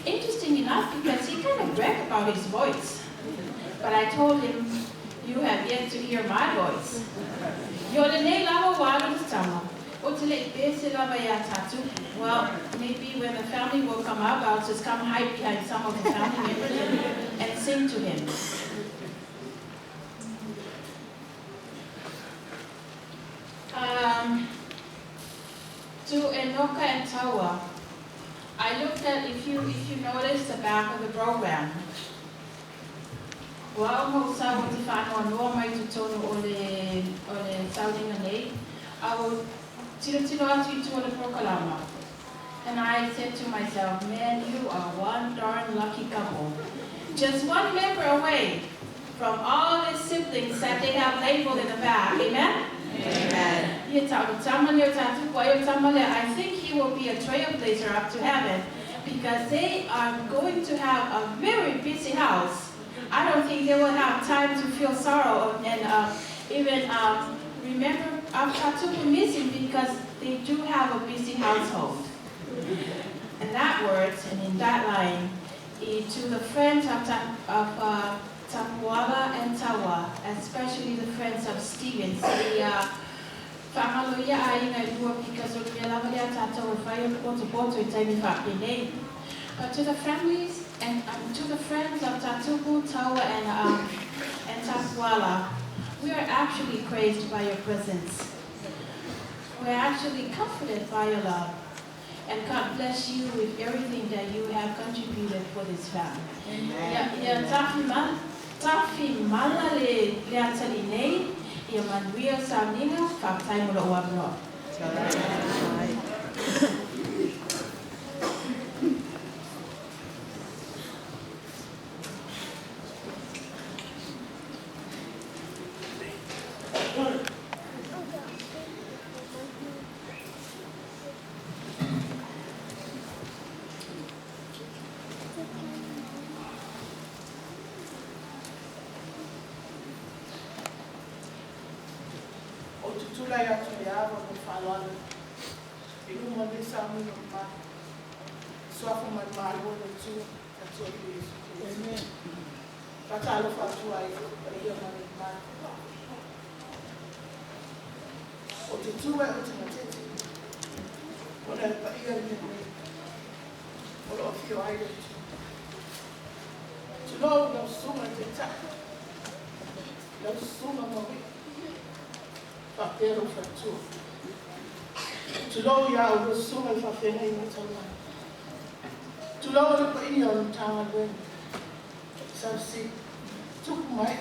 Interesting enough, because he kind of bragged about his voice. But I told him, you have yet to hear my voice. O te le bese lava ia tatu. Well, maybe when the family will come up, I'll just come hide behind some of the family members and sing to him. To Enoka and Taua, I looked at, if you notice the back of the program, Wa o sa o te whānoa noa mai te tonu o le sauninga nei, I will tiro tiro atu i tua le prokalama. And I said to myself, man, you are one darn lucky couple. Just one member away from all the siblings that they have labeled in the back. Amen? Amen. I think he will be a trailblazer up to heaven because they are going to have a very busy house. I don't think they will have time to feel sorrow and even remember Tatupu missing because they do have a busy household. In that words and in that line, to the friends of Tapuala and Tawa, especially the friends of Stevens, whaangalo ia a inga i lua because o le lava lea tātou e whai o le poto poto i taimi whaapinei. But to the families and to the friends of Tatupu, Tawa, and Tapuala, we are actually graced by your presence. We are actually comforted by your love. And God bless you with everything that you have contributed for this family. Amen. Ia tafi mala le atali nei, ia manuia sauninga, whaatai mo lo uamnoa. Tula ia tu ia wa mo whalwalo. I uma le sa mino ma. Swafa mai malo le tu atu o Yesu. Amen. Fatalo fatua i ia ma le ma. O te tua o te matete. O le pa ia le me. O lo fio ai le tu. Tu lo lo sunga te ta. Lo sunga mo wi. Papero fatua. Tulou ia o sunga i whawhenga i ngā. Tulou le pa ia o ngā luen. Sausi, tuku mai,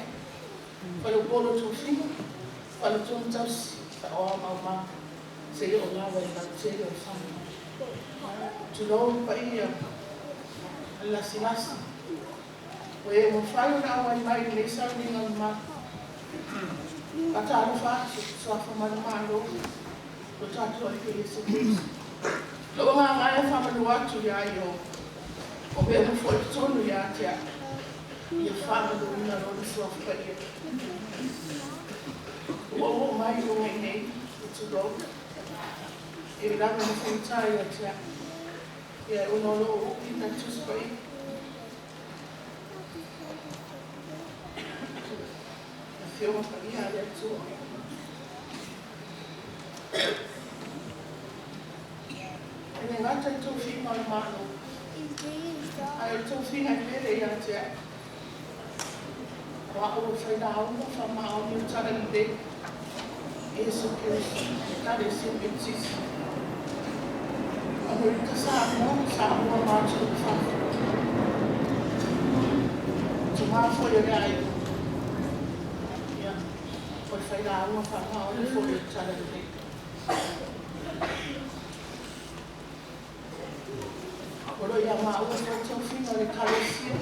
whale polo tō whinga, whale tō tausi, wha oa mau mā, se i o lawa i lau te o whanga. Tulou le pa ia, lasi lasi. O e mo whai o nā wai mai le sau ni ngā mā. Patalo whātu, suafa mana mālo, o tātua i Yesu Kristo. Lo ngā ngai whamanu atu ia i o, o mea mo fo i tonu ia tea, ia whamanu ina rona suafa pa ia. Ua o mai o ngai nei, i tūrou, e ranga mo fo i tai ia tea, ia e ono lo o uki na tusi pa ia. Fioga pa ia le atua. E le ngata i tō whima o le mālo. Ai o tō whinga i mele ia tea. Wa o whaina aunga wha maoni o tara ni te. Yesu Kristo, tare se metisi. A mo i ka sa mo, sa mua mātu o whafu. Tō ngā foi o le ai. O whaina aunga wha maoni foi o tara ni te. Oro ia maua foi tō whinga o le kalesia.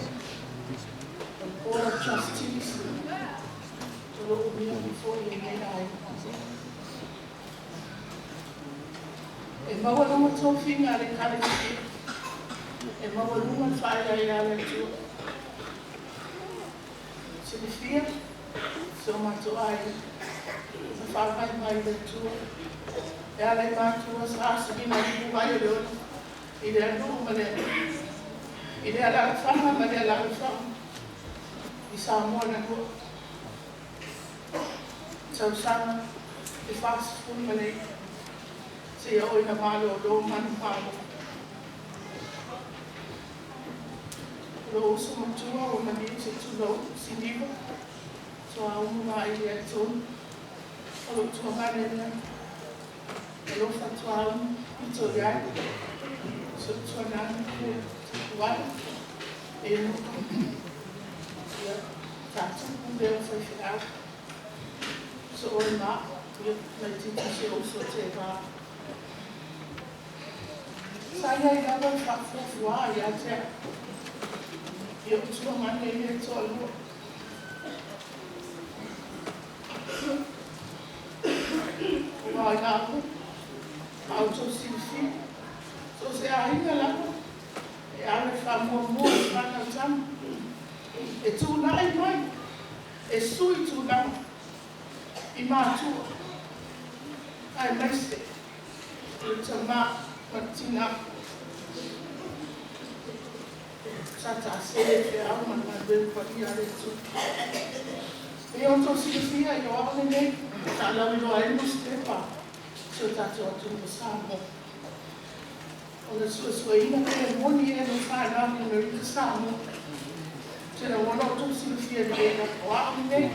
O le Board of Trustees. O lo umia mo foi e nei ai. E maua lunga tō whinga le kalesia. E maua lunga whaia i ale atua. Silifia, so mātou ai. Sa whāpai mai le atua. E ala i mātua sa asugina i mai o le ona. I le anu ma le I le ala whanga ma le ala whanga. I sa moa na hua. Tausanga, e whāsifuni ma le. Seia oo ina malōlō manumalo. O lou uso matua ua maliu se tulou Siniva Toaumu Vaili ai tonu. O lou tuagane lea. Alofa Toaumu pito i ai. Si ou tuanana Pule Tapuala Enoka. Ia, faatupu lea o faifeau. So oe ma au, ia, laitiiti si ou uso Tevā. Sa i ai lava le faafuafuā ia te au i ou tuagane ia e toalua. Aua i au, a outou silafia, so o se aiga lava e ave le faamuamua i fanau tama, e tulai mai, e sui tulaga i matua, aemaise o le tamā ma le tinā. Sa taase le feau ma le galuega paia a le Atua. Pei ona outou silafia i o au lenei sa lauiloa ai le nusipepa a si o tatou atunuu o Samoa. O le suesueina pe moni ea le whanau i Amerika Samoa. Te lagona outou silafia lelei lava o au lenei,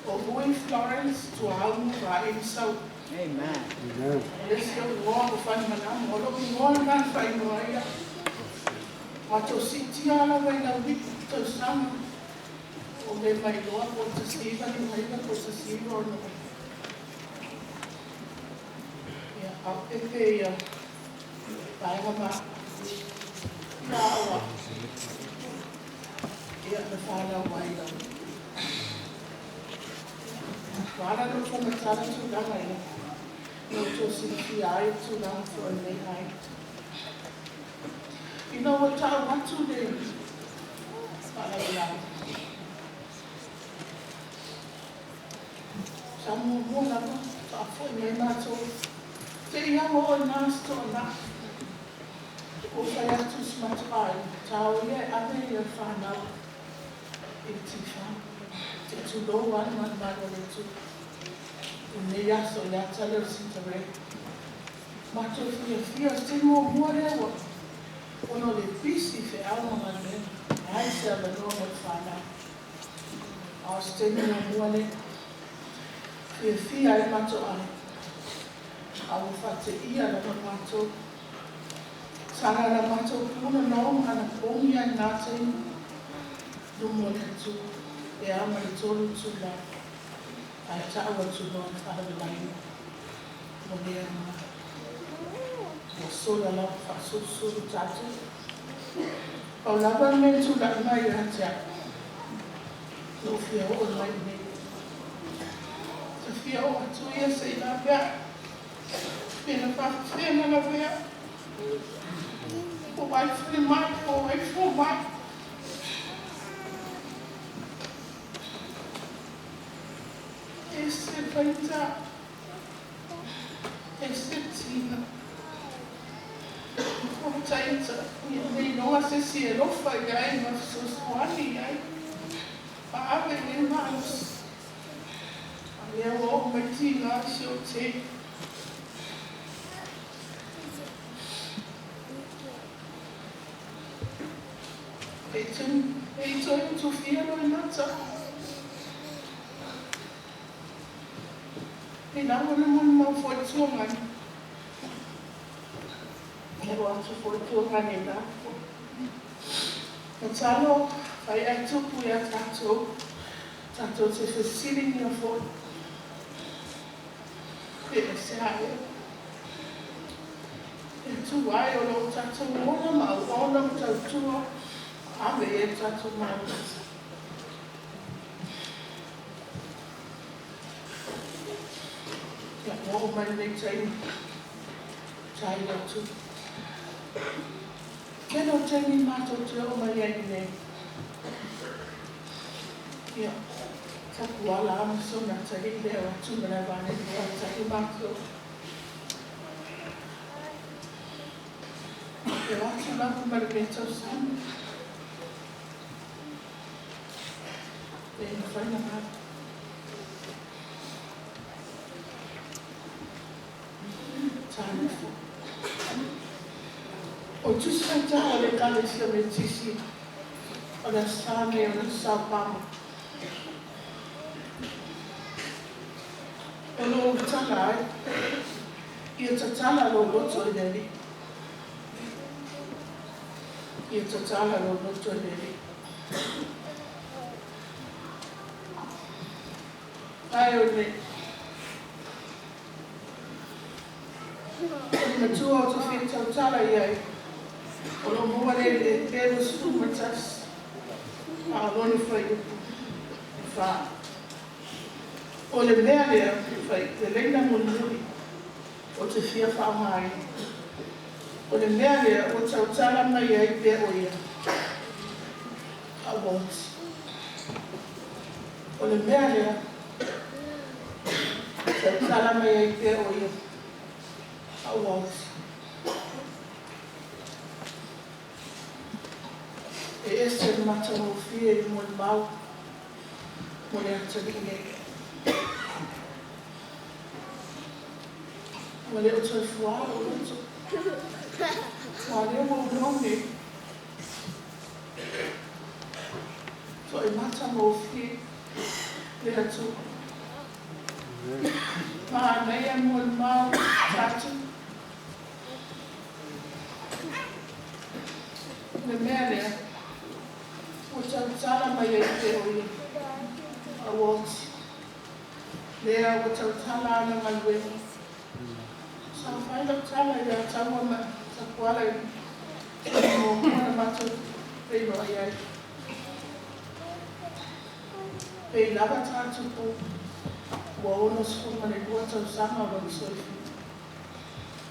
o Hui Florence Tuaaumu Vaeli Sau. O le isi ou igoa ua fanimalama, o lou igoa lena na faaigoa ai au. Matou siitia lava i Laulii i tausaga o le mailoa po o le 1959 po o le 1968. Ia, a o pepe ia vaega ma ia aoao ia na fanau ai Laulii. Ua ala lou faamatala tulaga ia na outou silafia ai le tulaga foi o lenei aiga. Ina ua tau atu le faalavelave, sa muamua lava faafoi mai matou, te i amo oe na se toanai. Ua fai atu si matou aiga, tao ia e ave ia fanau i le tifa, te tulou lava le malumalu o le Atua. I lenei aso ia tale o le sitareti. Matou fiafia, o se taimi muamua lea ua ona o le pisi i feau ma galuega, leai se avanoa mo le fanau. A o se taimi muamua lea, fiafia ai matou aiga, a ua faateia lava matou. Sa na la matou puna no ma anapogi lava i lena taimi i luma o le Atua, pe a ma le 3 itula, ae tau atu loa le faalavelave. Ua le aoga. Ua sola lava faasulusulu tatou. Pau lava le mea e tulai mai ia te au, lou fia oo mai i inei. Ta fia oo atu ia se i laveai, pe na faafefea na laveai. Po o ai falemai, po o ai fomai. E ese le faigata. E se tina. Ua taita ia le iloa se isi e alofa i ai ma fesoasoani i ai ma ave i ai malosi. A lea ua oo mai tina i si ou teine. E i toe utufia Loimata. E lava le molimau foi tuagani. E o atu foi tuagani la. Matalo fai ai tupu ia tatou, tatou te fesiligia foi. Pe aisea ea. E tu ai o lo o tatou ola ma auauna ma tautua ave i ai le tatou malosi. Ia, ua oo mai lenei taimi, tai le Atua. Tele o taimi matou te oo mai ai iinei. Ia, Tapuala lava ma sona atalii lea o atu malaevalele faatahi matou. E o atu lava ma le mea tausami. Le mafai na galo. Talofa. O Tusi Faitau a le Ekalesia Metisi, o le Aso Sa nei o le Aso Sa Pama. O lo o ou tala ai, ia tatala lou loto i le Alii. Ia tatala lou loto i le Alii. Ae o le O le matua ou te fia tautala i ai, o lo o maua lea i le Epe 21, a o lona fuaiupu e fa. O le mea lea fai le laina mulimuli ou te fia faaaogaina. O le mea lea ua tautala mai ai pea o ia a ua oti. O le mea lea ua tautala mai ai pea o ia a ua oti. E ese le matagofie i le molimau mo le atalii nei. Ua le o toe fuā lou loto. Aua o lea ua ou iloa nei. Toe matagofie le Atua. Manaia molimau tatou. O le mea lea ua tautala mai ai pea o ia a ua oti. Lea ua tautala ana galuega. Sa fai lau tala ia Taua ma Tapuala i le taimi muamua na matou feiloai ai. Pei lava ta tupu ua 62 tausaga o lona soifua.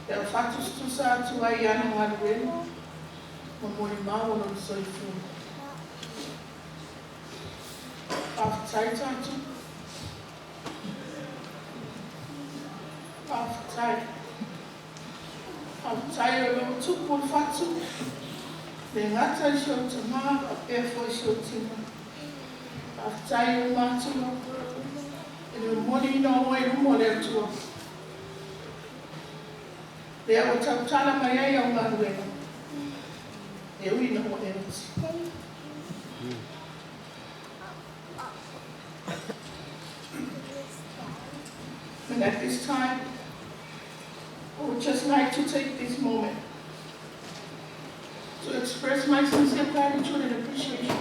Pe a faatusatusa atu ai i ana galuega ma molimau o lona soifua. Faafetai tatou. Faafetai. Faafetai o lo o tupu le fatu, le gata i si ou tamā faapea foi si ou tina. Faafetai i ou matua i le momoliina o oe i luma o le Atua. Lea ua tautala mai ai au galuega, e ui ina ua e oti. And at this time, I would just like to take this moment to express my sincere gratitude and appreciation,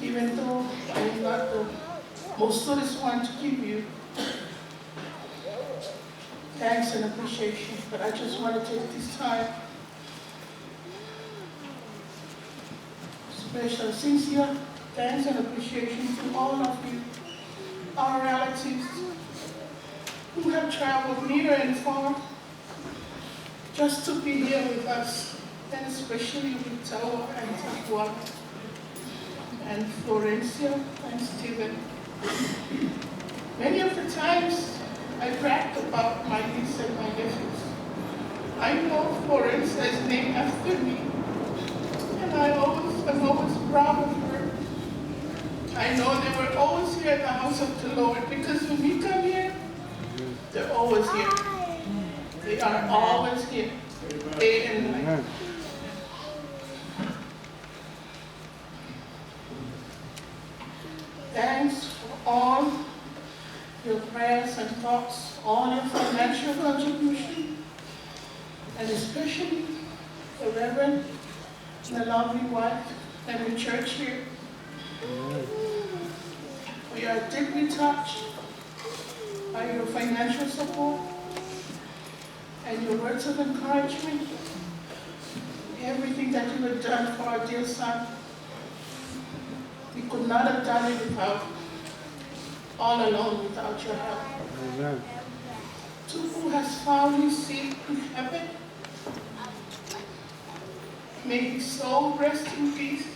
even though I am not the most suited one to give you thanks and appreciation, but I just want to take this time, special sincere thanks and appreciation to all of you, our relatives who have traveled near and far just to be here with us, and especially with Taua and Tapuala and Florencia and Stephen. Many of the times I bragged about my niece and my nephews. I know Florencia is named after me, and I'm always proud of her. I know they were always here at the house of the Lord, because when we come here, they're always here. They are always here, day and night. Thanks for all your prayers and thoughts, all your financial contribution, and especially the Reverend, the lovely wife, and the church here. We are deeply touched by your financial support and your words of encouragement, everything that you have done for our dear son. We could not have done it without, all alone without your help. Amen. Tupu has found his seat in heaven. May his soul rest in peace.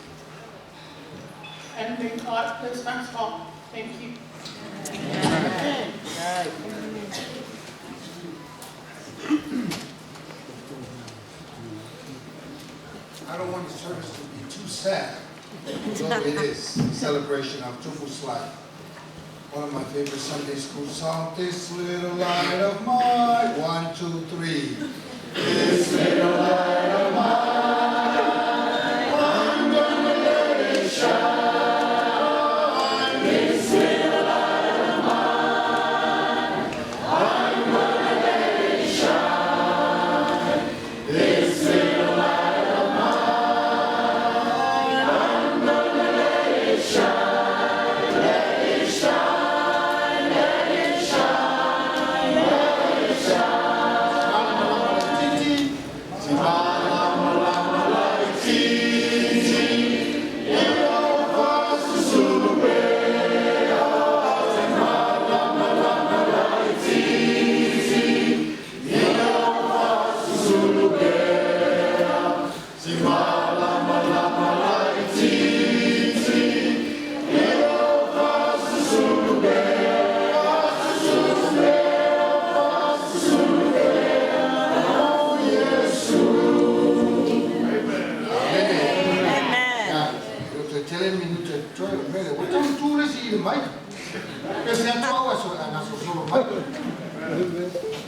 And may God bless us all. Thank you. Amen. I don't want the service to be too sad, although it is a celebration of Tupu's life. One of my favorite Sunday school songs, This Little Light of Mine. 1, 2, 3. This little light of mine, I'm gonna let it shine. This little light of mine, I'm gonna let it shine. This little light of mine, I'm gonna let it shine. Let it shine, let it shine, let it shine.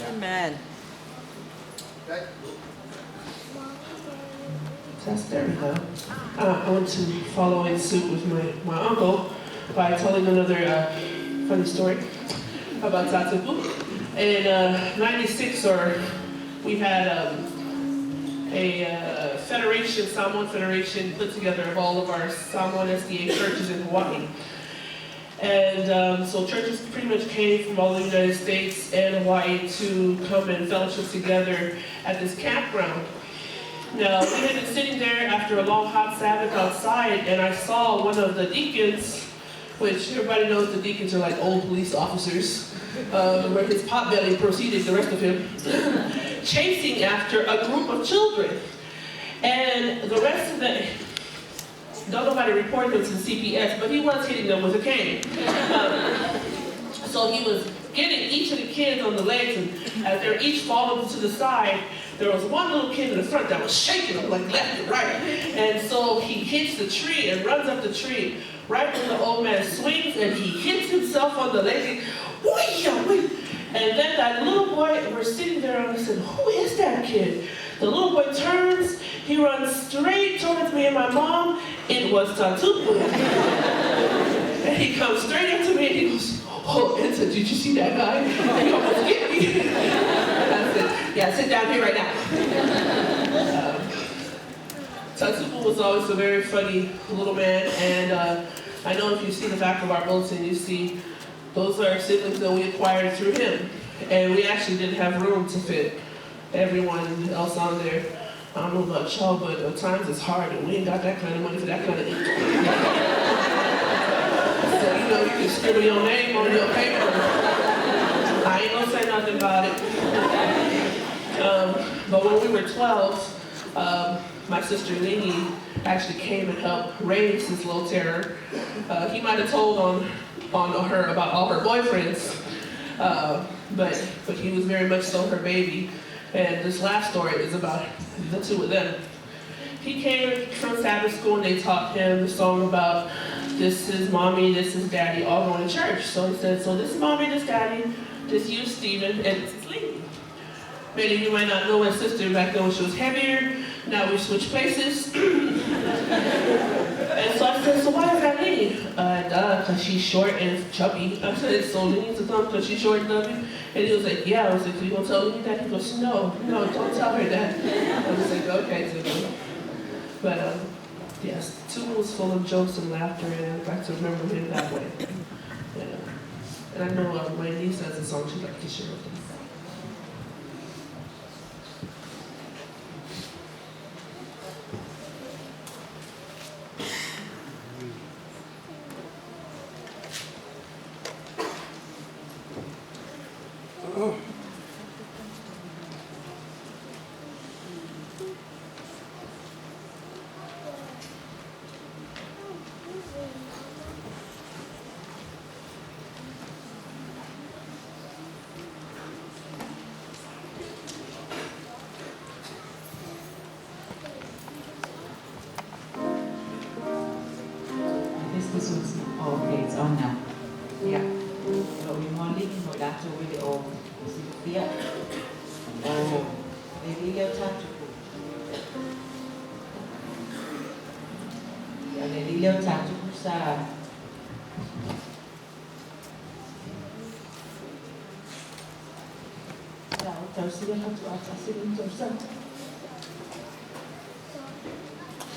Amen. Test, there we go. I want to follow in suit with my uncle by telling another funny story about Tatupu. In 96, we had a federation, Samoan Federation, put together of all of our Samoan SDA churches in Hawaii. And so churches pretty much came from all the United States and Hawaii to come and fellowship together at this campground. Now, we had been sitting there after a long hot Sabbath outside, and I saw one of the deacons, which everybody knows the deacons are like old police officers, where his potbelly preceded the rest of him, chasing after a group of children. And the rest of the, don't nobody report him to the CPS, but he was hitting them with a cane. So he was getting each of the kids on the legs, and as they were each falling to the side, there was one little kid in the front that was shaking them like left and right. And so he hits the tree and runs up the tree. Right when the old man swings and he hits himself on the leg. And then that little boy, we're sitting there and I said, who is that kid? The little boy turns, he runs straight towards me and my mom. It was Tatupu. And he comes straight up to me and he goes, oh, Ensa, did you see that guy? He almost hit me. I said, yeah, sit down here right now. Tatupu was always a very funny little man, and I know if you see the back of our bulletin, you see those are siblings that we acquired through him. And we actually didn't have room to fit everyone else on there. I don't know about y'all, but at times it's hard, and we ain't got that kind of money for that kind of ink. So, you know, you can scribble your name on your paper. I ain't gonna say nothing about it. But when we were 12, my sister Lini actually came and helped raise this little terror. He might have told on her about all her boyfriends, but he was very much so her baby. And this last story is about the two of them. He came from Sabbath school and they taught him the song about this is mommy, this is daddy, all going to church. So he said, so this is mommy, this daddy, this you, Stephen, and this is Lini. Many of you might not know my sister back then when she was heavier. Now we switched places. And so I said, so why is that Lini? Duh, because she's short and chubby. I said, so Lini's a thumb because she's short and chubby? And he was like, yeah. I was like, so you gonna tell Lini that? He goes, no, don't tell her that. I was like, okay, Tumu. But yes, Tumu was full of jokes and laughter, and I'd like to remember him that way. Yeah. And I know my niece has a song she'd like to share with us. This one's oh, okay, it's on now. Yeah. Lou igoa alii mo i latou e le o silafia, o le alii lea o Tatupu. Ia, o le alii lea o Tatupu sa sa ou tausia faatoa tasi lona tausaga.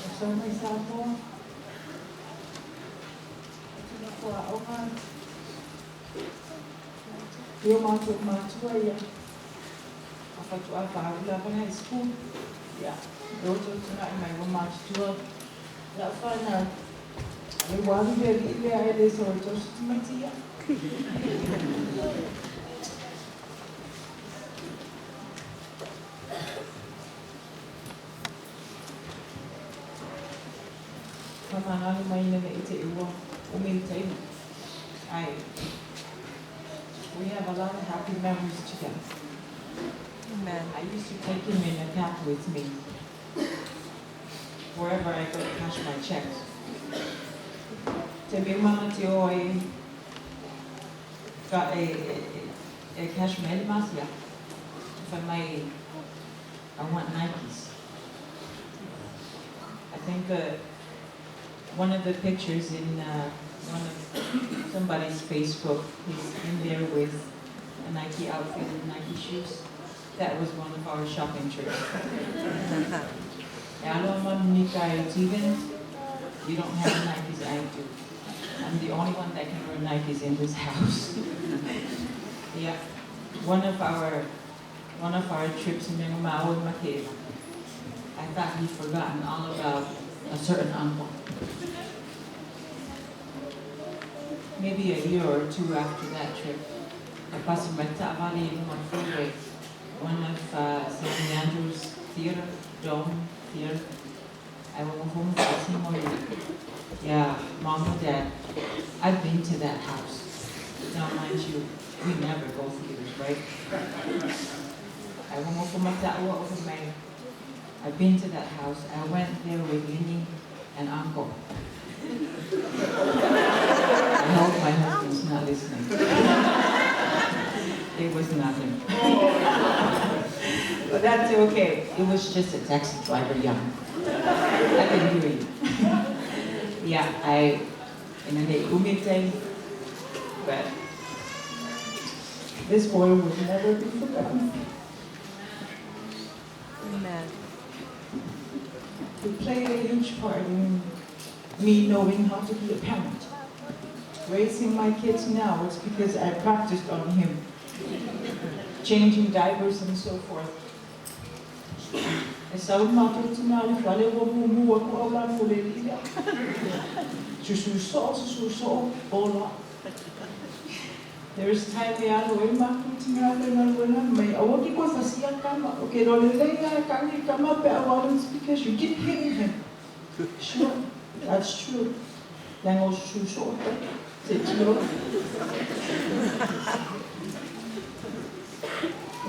O sau mai Samoa, atu na aoga i o matou matua ia. A faatoa faauu lava le high school. Ia, e o tuutuna'i mai ua matutua. La'u fanau, le ua alu le alii lea e lē sau e tausi tamaiti ia. Faamagalo mai ina ne'i te'i ua umi le taimi. Ai, we have a lot of happy memories together. Amen. I used to take him in a cab with me wherever I go to cash my checks. Te me manga te o e ka e cash mai le masia. Fai mai, "I want Nikes." I think one of the pictures in one of somebody's Facebook, he's in there with a Nike outfit and Nike shoes. That was one of our shopping trips. E alo manunika e Steven, you don't have Nikes, I do. I'm the only one that can wear Nikes in this house. Yeah, one of our trips in Mengomao and Makeda, I thought he'd forgotten all about a certain uncle. Maybe a year or two after that trip, I passed my ta'avale in one freeway, one of St. Leandro's theater, Dome Theater. I went home for. Yeah, Mom and Dad, I've been to that house. Now, mind you, we never go theaters, right? I went over my over my. I've been to that house. I went there with Linny and Uncle. I hope my husband's not listening. It was nothing. But that's okay. It was just a taxi driver, young. I can hear you. Yeah, I, and then they umite, but this boy will never be forgotten. Amen. He played a huge part in me knowing how to be a parent. Raising my kids now, it's because I practiced on him. Changing diapers and so forth. E sau matou tina le fale ua mumu aku au la le lila. Susu so, susu so, bola. There's time e alo e matou tina le galuega mai. Aua ki koe fasia kama. Okay, lo le lei kangi kama pe au it's because you keep hitting him. Sure, that's true. Leaga o susu so, te tilo.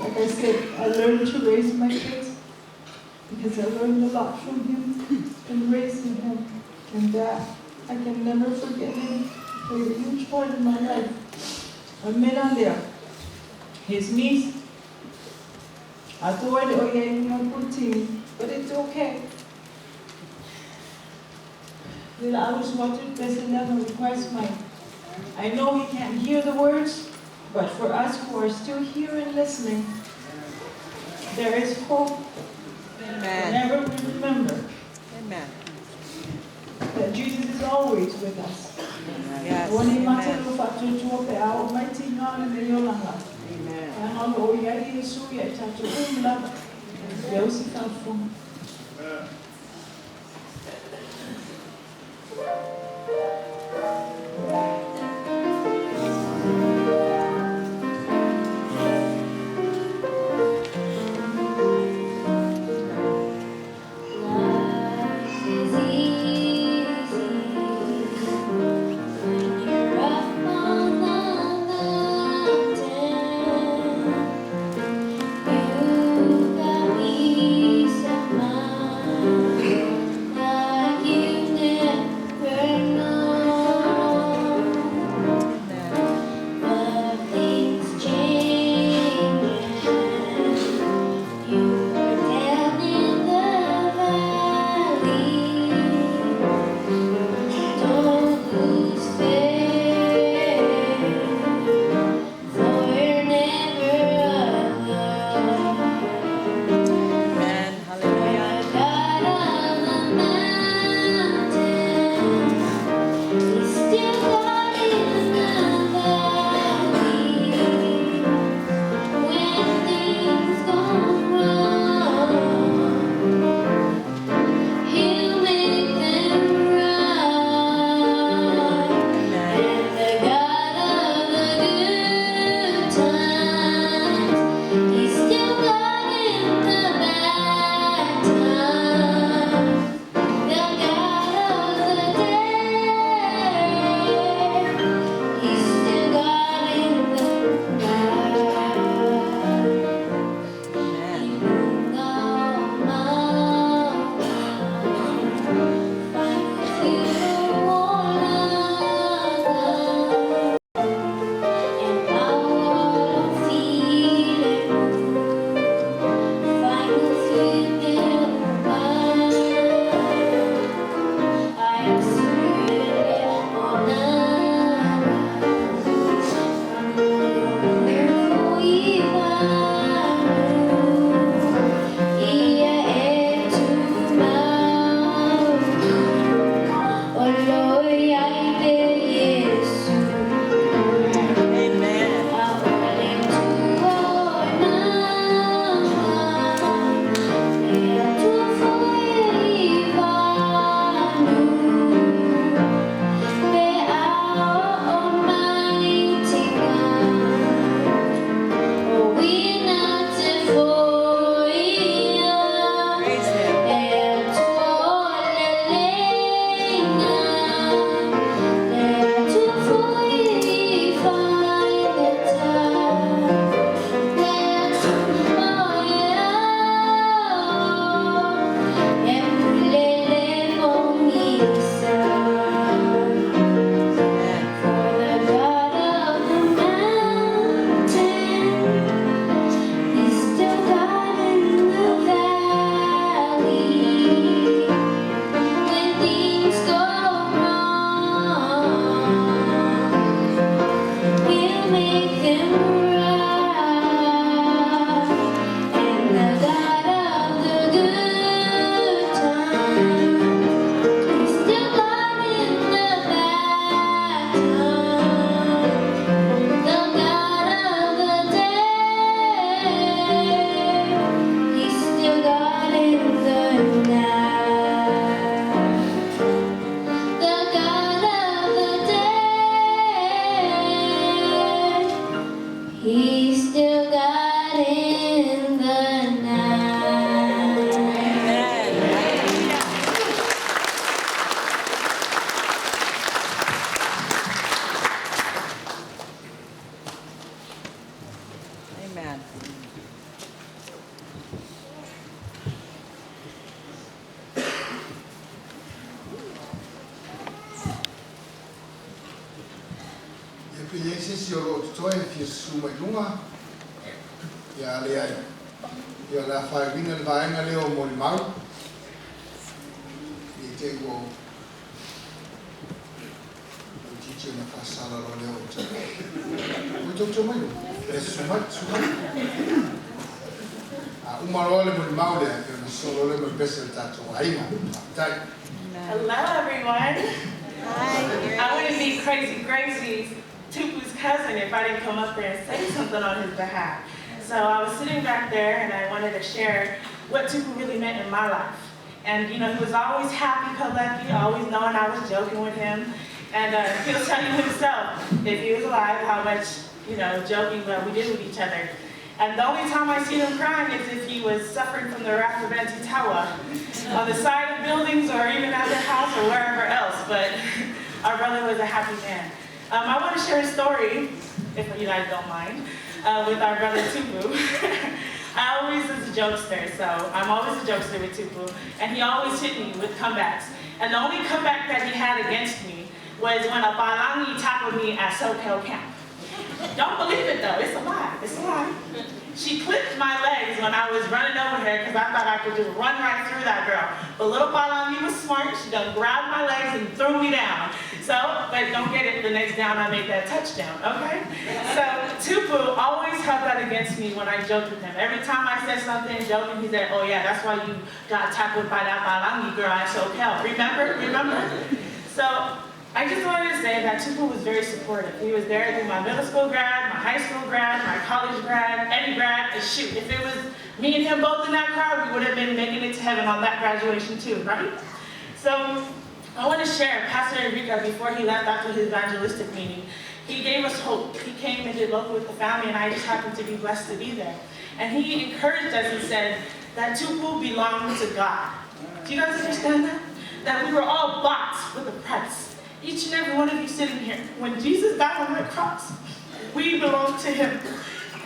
Like I said, I learned to raise my kids because I learned a lot from him in raising him, and that I can never forget him. He played a huge part in my life. I met on there. His niece, I thought, oh yeah, you know, but it's okay. Little I was watching verse 11 request my. I know he can't hear the words, but for us who are still here and listening, there is hope. Amen. Whenever we remember Amen. that Jesus is always with us. Yes. Ua ni Amen. mate lo faatuatua pe a o mai tiga le olaga. Amen. Leaga o loo i ai Iesu ia i tatou uma lava. Lea se faafofoga. Life is easy when you're up on the mountain. You've got peace of mind. Pe i ai se isi o lo o totoe e fia susu mai i luga? Ia, a leai, ia o le a faaiuina le vaega lea o molimau, ne i te i ua toeitiiti ona faasala loa lea o outou. Oi tou te omai loa. E susu mai, susu mai. A uma loa le molimau lea, ia ona sosolo lea ma le pese a le tatou aiga. Faafetai. Hello, everyone. Hi. I wouldn't be Crazy Gracie's Tupu's cousin if I didn't come up there and say something on his behalf. So I was sitting back there and I wanted to share what Tupu really meant in my life. And you know, he was always happy-go-lucky, always knowing I was joking with him. And he'll tell you himself, if he was alive, how much, you know, joking that we did with each other. And the only time I seen him crying is if he was suffering from the wrath of Auntie Tawa on the side of buildings or even at their house or wherever else. But our brother was a happy man. I want to share a story, if you guys don't mind, with our brother Tupu. I always was a jokester, so I'm always a jokester with Tupu. And he always hit me with comebacks. And the only comeback that he had against me was when a Balangi tackled me at SoCal camp. Don't believe it though, it's a lie, it's a lie. She clipped my legs when I was running over her because I thought I could just run right through that girl. But little Balangi was smart, she done grabbed my legs and threw me down. So, but don't get it, the next down I made that touchdown, okay? So Tupu always held that against me when I joked with him. Every time I said something joking, he said, oh yeah, that's why you got tackled by that Balangi girl at SoCal. Remember, remember? So, I just wanted to say that Tupu was very supportive. He was there through my middle school grad, my high school grad, my college grad, any grad. And shoot, if it was me and him both in that car, we would have been making it to heaven on that graduation too, right? So I want to share, Pastor Enrica, before he left after his evangelistic meeting, he gave us hope. He came and did local with the family, and I just happened to be blessed to be there. And he encouraged us and said that Tupu belonged to God. Do you guys understand that? That we were all bought with a price. Each and every one of you sitting here, when Jesus died on that cross, we belong to him.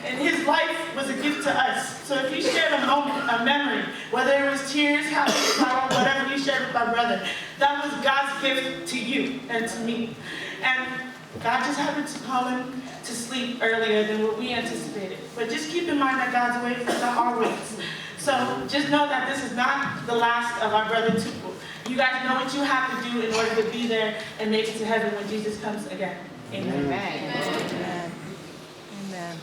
And his life was a gift to us. So if you shared a moment, a memory, whether it was tears, happiness, sorrow, whatever you shared with my brother, that was God's gift to you and to me. And God just happened to call him to sleep earlier than what we anticipated. But just keep in mind that God's ways are not our ways. So just know that this is not the last of our brother Tupu. You guys know what you have to do in order to be there and make it to heaven when Jesus comes again. Amen. Amen. Amen. Amen.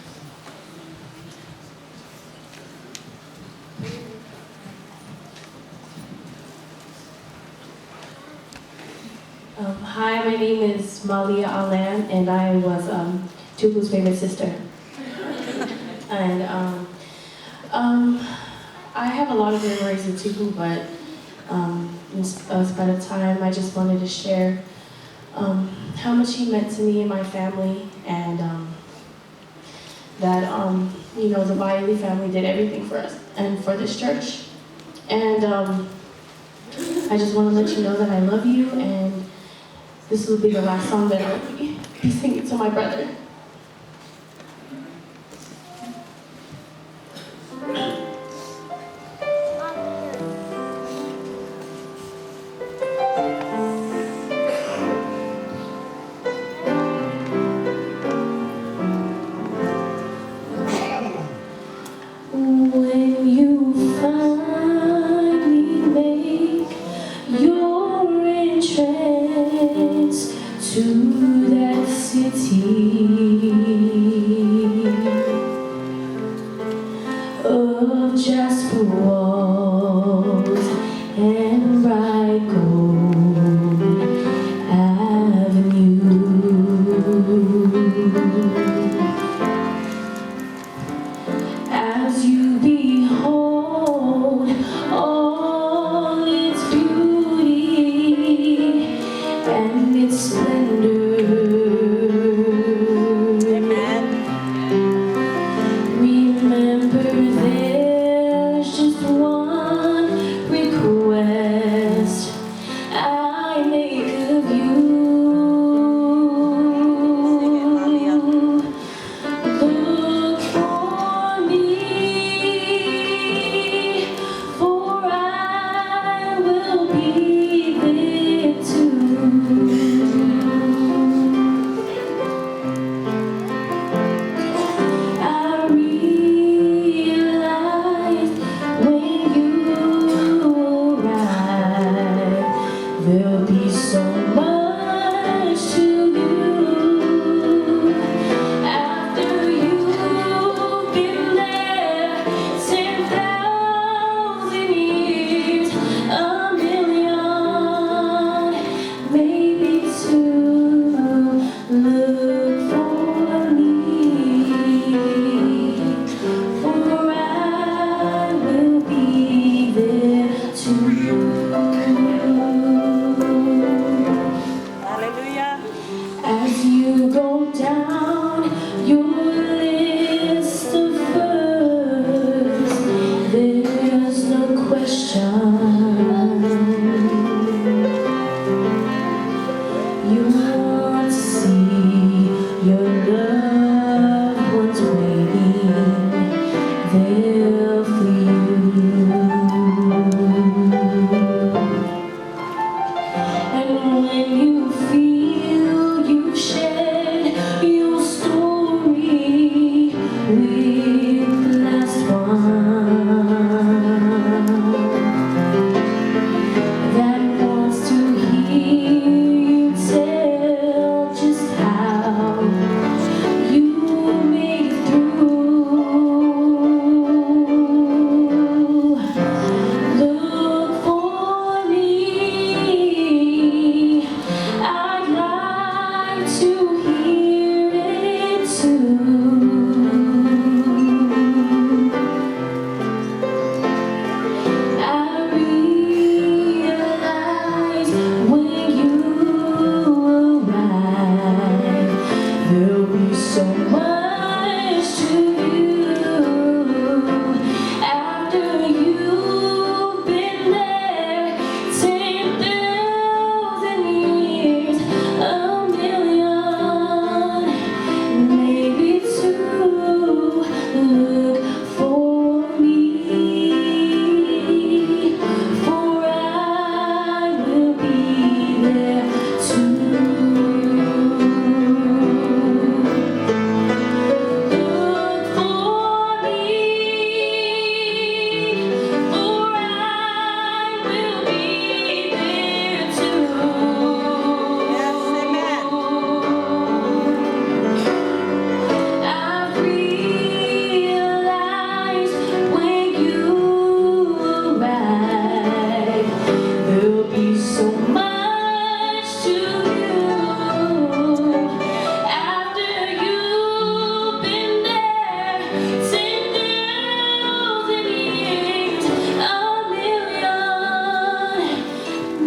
Hi, my name is Malia Alan, and I was Tupu's favorite sister. And I have a lot of memories of Tupu, but in spite of time, I just wanted to share how much he meant to me and my family, and that you know, the Vaili family did everything for us and for this church. And I just want to let you know that I love you, and this will be the last song that I'll be singing to my brother. When you finally make your entrance to that city You go down your list of first, there's no question. You want to see your loved ones waiting there for you. And when you feel you've shared your story with the last one that wants to hear you tell just how you made it through. Look for me. I'd like to hear it too. I realize when you arrive, there'll be so much to view. After you've been there 10,000 years, a million, maybe two. Look for me, for I will be there too. Look for me, for I will be there too. Yes, amen. I've realized when you arrive, there'll be so much to do. After you've been there 10,000 years, a million,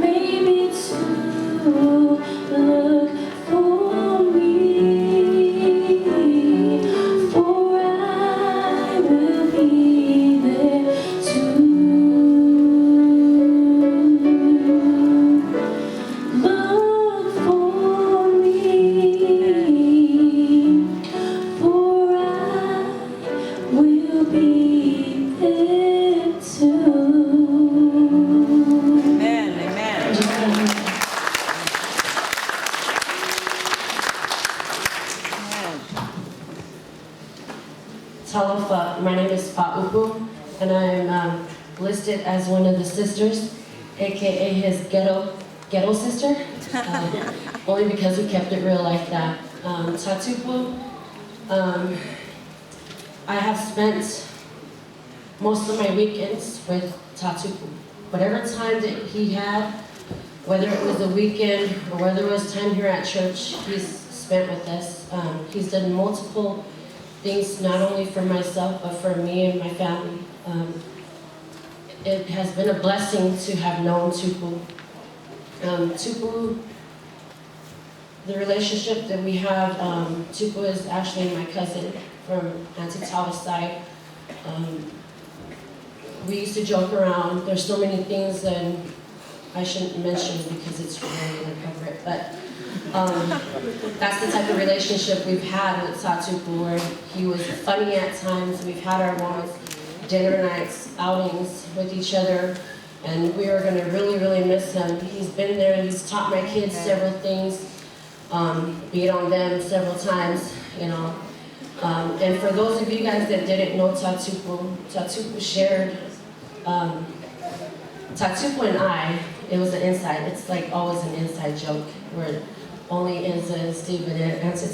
maybe two. Look for me, for I will be there too. Look for me, for I will be there too. Amen, amen. Talofa, my name is Fa'upu, and I'm listed as one of the sisters, aka his ghetto sister, only because we kept it real like that. Tatupu, I have spent most of my weekends with Tatupu. Whatever time that he had, whether it was a weekend or whether it was time here at church, he's spent with us. He's done multiple things, not only for myself, but for me and my family. It has been a blessing to have known Tupu. Tupu, the relationship that we have, Tupu is actually my cousin from Auntie Tawa's side. We used to joke around. There's so many things that I shouldn't mention because it's really inappropriate, but that's the type of relationship we've had with Tatupu, where he was funny at times. We've had our moments, dinner nights, outings with each other, and we are gonna really, really miss him. He's been there, he's taught my kids several things, beat on them several times, you know. And for those of you guys that didn't know Tatupu, Tatupu shared, Tatupu and I, it was an inside, it's like always an inside joke where only Enza and Stephen and Auntie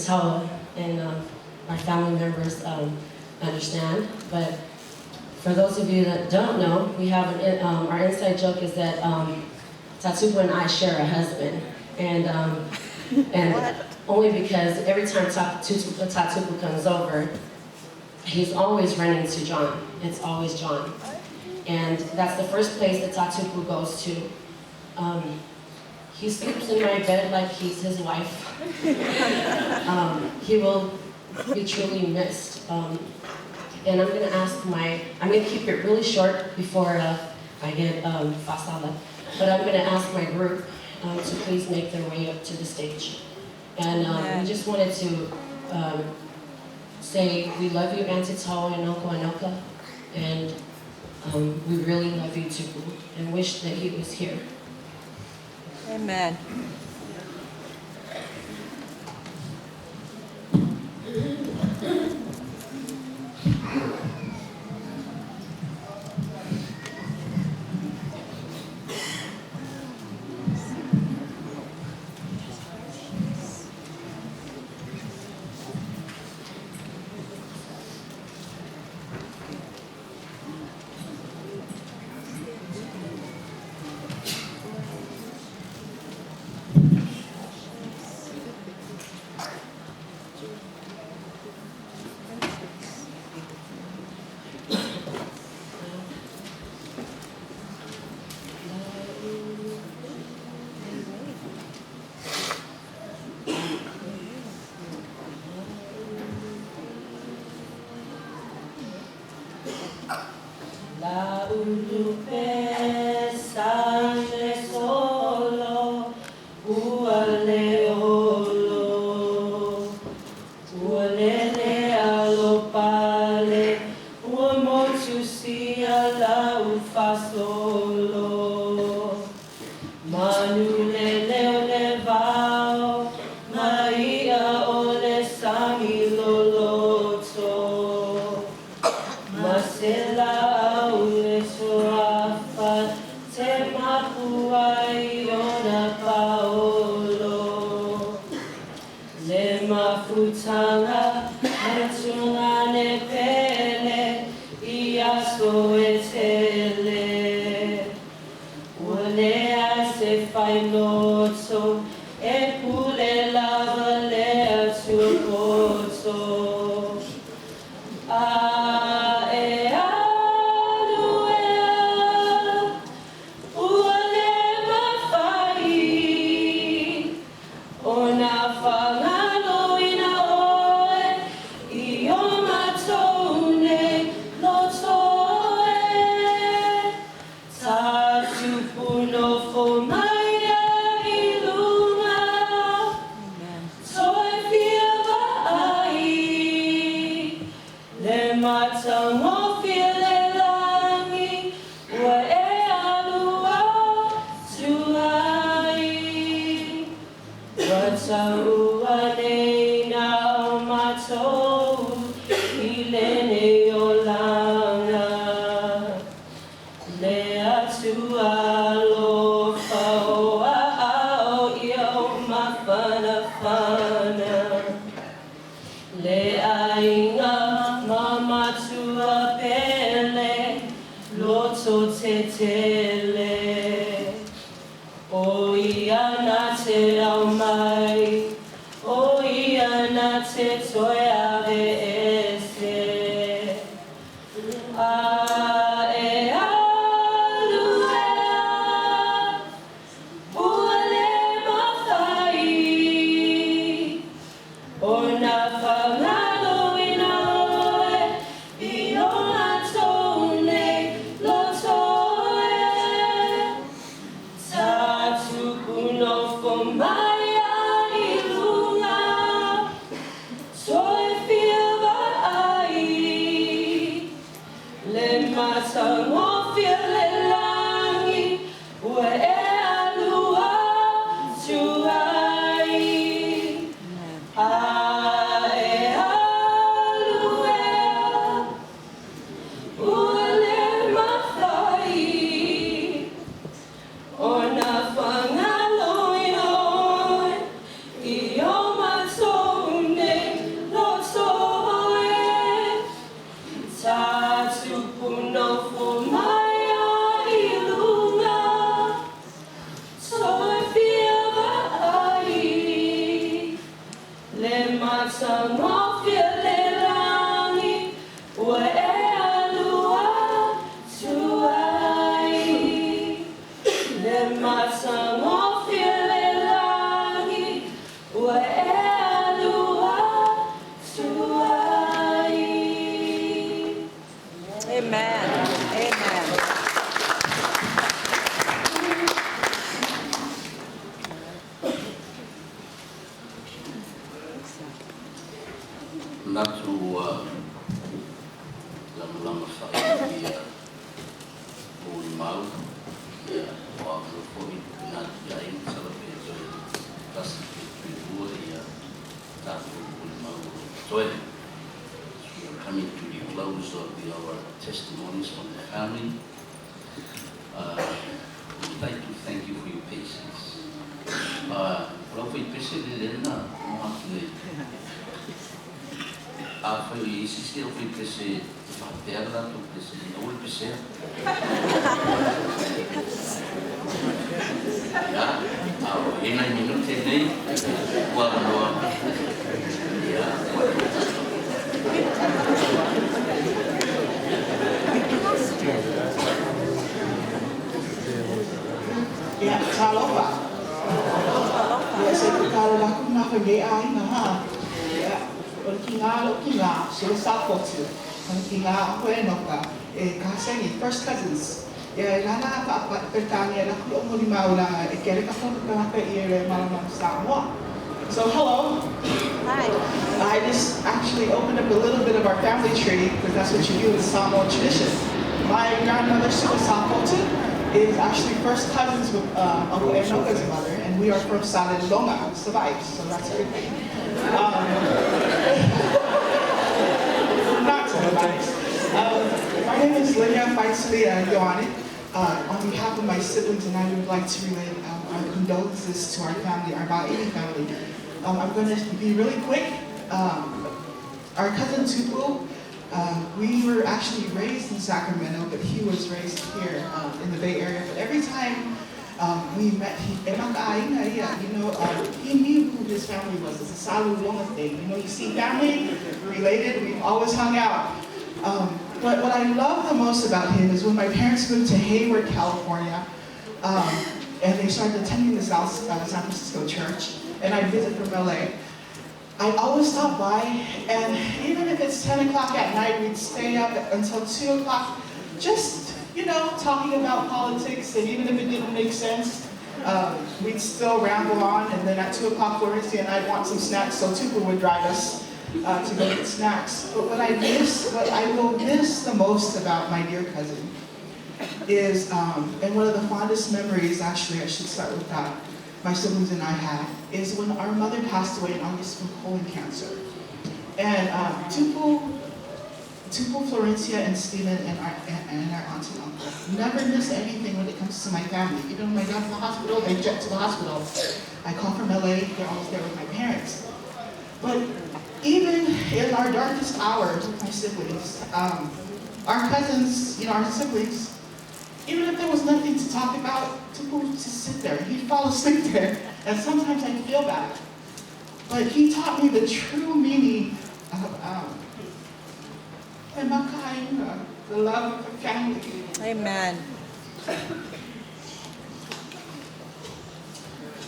and our family members understand. But for those of you that don't know, we have our inside joke is that Tatupu and I share a husband. And only because every time Tatupu comes over, he's always running to John. It's always John. And that's the first place that Tatupu goes to. He sleeps in my bed like he's his wife. He will be truly missed. And I'm going to ask I'm going to keep it really short before I get fasala, but I'm going to ask my group to please make their way up to the stage. And we just wanted to say we love you, Auntie Tao and Uncle Anoka, and we really love you, Tupu, and wish that he was here. Amen. La ulupe sa le solo, ua le olo, ua lele alo pale, ua motu sia la ufasolo. Manu le leo le vao, maia o le sami loloto. Masela au le soafa, te mapuai ona paolo. Le mafutanga, matunga ne pele, ia so e tele. Ua lea se whailoto, e pule lava lea tuapoto. A e alu e alu, ua le mawhai, o nā whangalo ina oe, i o mātou nei loto e. Tā tupu nofo mai e i lunga, toi fia vaai, le matangofie le langi, ua e alua tu ai. Ua taua nei nā o mātou, i lenei o langa. Le atua alofa o a ao ia o mawhanawhana. Le ainga mamatua pele, loto te tele. O ia nā te au mai, o ia nā te toi ave ese. A e alu e a, ua le mawhai, o nā whangalo ina oe, i o mātou nei loto e. Tā tupu nofo mai a i lunga, toi fia vaai, le matangofie le langi, ua e alua tu ai. A e alu e a, ua le mawhai, o nā whangalo ina oe, i o mātou nei loto e. Tā tupu nofo mai a i lunga, toi fia vaai, le matangofie le langi, ua e alua tu ai. Le matangofie le Manatu ua lamalama faaiu ia molimau, ia, o avanoa foi e tuuina atu i aiga, masalo pe toe tasi pe toe lua ia tatou molimau o lo o totoe. As we are coming to the close of the our testimonies from the family, we would like to thank you for your patience. O lau faipese le lea na uma atu nei. Afai o i ai se isi aufaipese e faapea le latou pese, aua le pesea. Ia, a o i ai nai minute nei, ua avanoa. Ia, Ia, talofa. Ia, se i tatalo le aku na koe nei aiga, ha. Ia, o le kīngā lou kīngā, Sheila Safotu, o le kīngā a Uncle Enoka, e kaseni, first cousins. Ia, e lana faa-Peretania le aku lo'u molimau leaga e kele ka tagata i e le malamalama Samoa. So hello. Hi. I just actually opened up a little bit of our family tree because that's what you do in Samoan tradition. My grandmother, Sua Safotu, is actually first cousins with Uncle Enoka's mother, and we are from Salelologa, Savaii, so that's a good thing. Not Savaii. My name is Linya Faitalia Ioane. On behalf of my siblings and I, we would like to relay our condolences to our family, our Va'ili family. I'm going to be really quick. Our cousin Tupu, we were actually raised in Sacramento, but he was raised here in the Bay Area. But every time we met, he, he knew who his family was. It's a Salelologa thing. You know, you see family related, we've always hung out. But what I love the most about him is when my parents moved to Hayward, California, and they started attending the South San Francisco church, and I'd visit from LA. I'd always stop by, and even if it's 10 o'clock at night, we'd stay up until 2 o'clock, just, you know, talking about politics, and even if it didn't make sense, we'd still ramble on, and then at 2 o'clock, Florencia and I'd want some snacks, so Tupu would drive us to go get snacks. But what I miss, what I will miss the most about my dear cousin is, and one of the fondest memories, actually, I should start with that, my siblings and I had, is when our mother passed away in August from colon cancer. And Tupu, Florencia, and Stephen, and our aunt and uncle never miss anything when it comes to my family. Even when my dad's in the hospital, they jet to the hospital. I call from LA, they're always there with my parents. But even in our darkest hours with my siblings, our cousins, you know, our siblings, even if there was nothing to talk about, Tupu would just sit there. He'd fall asleep there. And sometimes I'd feel bad. But he taught me the true meaning of the love of the family. Amen.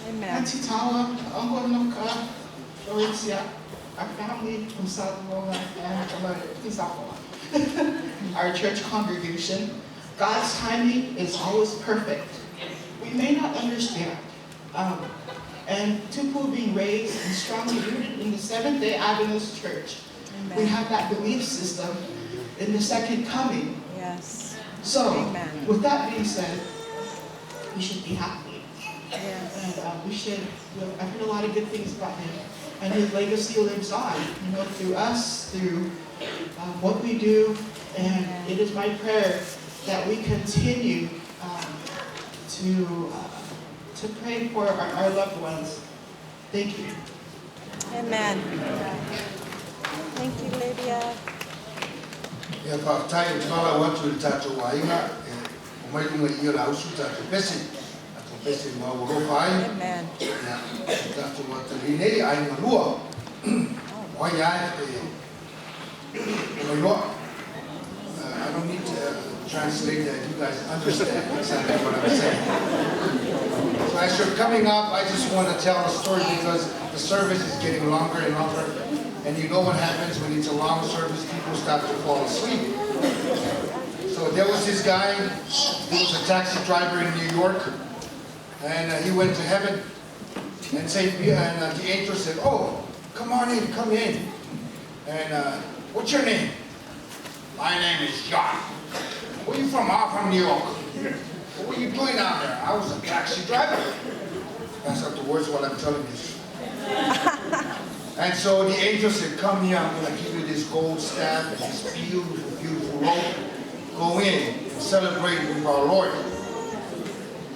Amen. Auntie Tawa, Uncle Enoka, Florencia, our family from Salelologa and from Samoa, our church congregation. God's timing is always perfect. We may not understand. And Tupu being raised and strongly rooted in the Seventh-day Adventist Church, Amen. We have that belief system in the second coming. Yes. So, Amen. With that being said, we should be happy. Yes. And we should, you know, I've heard a lot of good things about him. And his legacy lives on, you know, through us, through what we do. And Amen. It is my prayer that we continue to pray for our loved ones. Thank you. Amen. Thank you, Lydia. Ia faafetai o te valaau atu i le tatou aiga e omai luga i i o le ausu tatou pese tatou pese ma ua alofa ai. Amen. Ia o tatou atalii nei aiga lua o ai ae e o mailoa. I don't need to translate that. You guys understand exactly what I'm saying. So as you're coming up, I just want to tell a story because the service is getting longer and longer. And you know what happens when it's a long service, people start to fall asleep. So there was this guy, he was a taxi driver in New York, and he went to heaven. And the angel said, oh, come on in, come in. And what's your name? My name is John. Where you from? I'm from New York. What were you doing down there? I was a taxi driver. That's not the words what I'm telling you. And so the angel said, come here, I'm going to give you this gold staff and this beautiful, beautiful robe. Go in and celebrate with our Lord.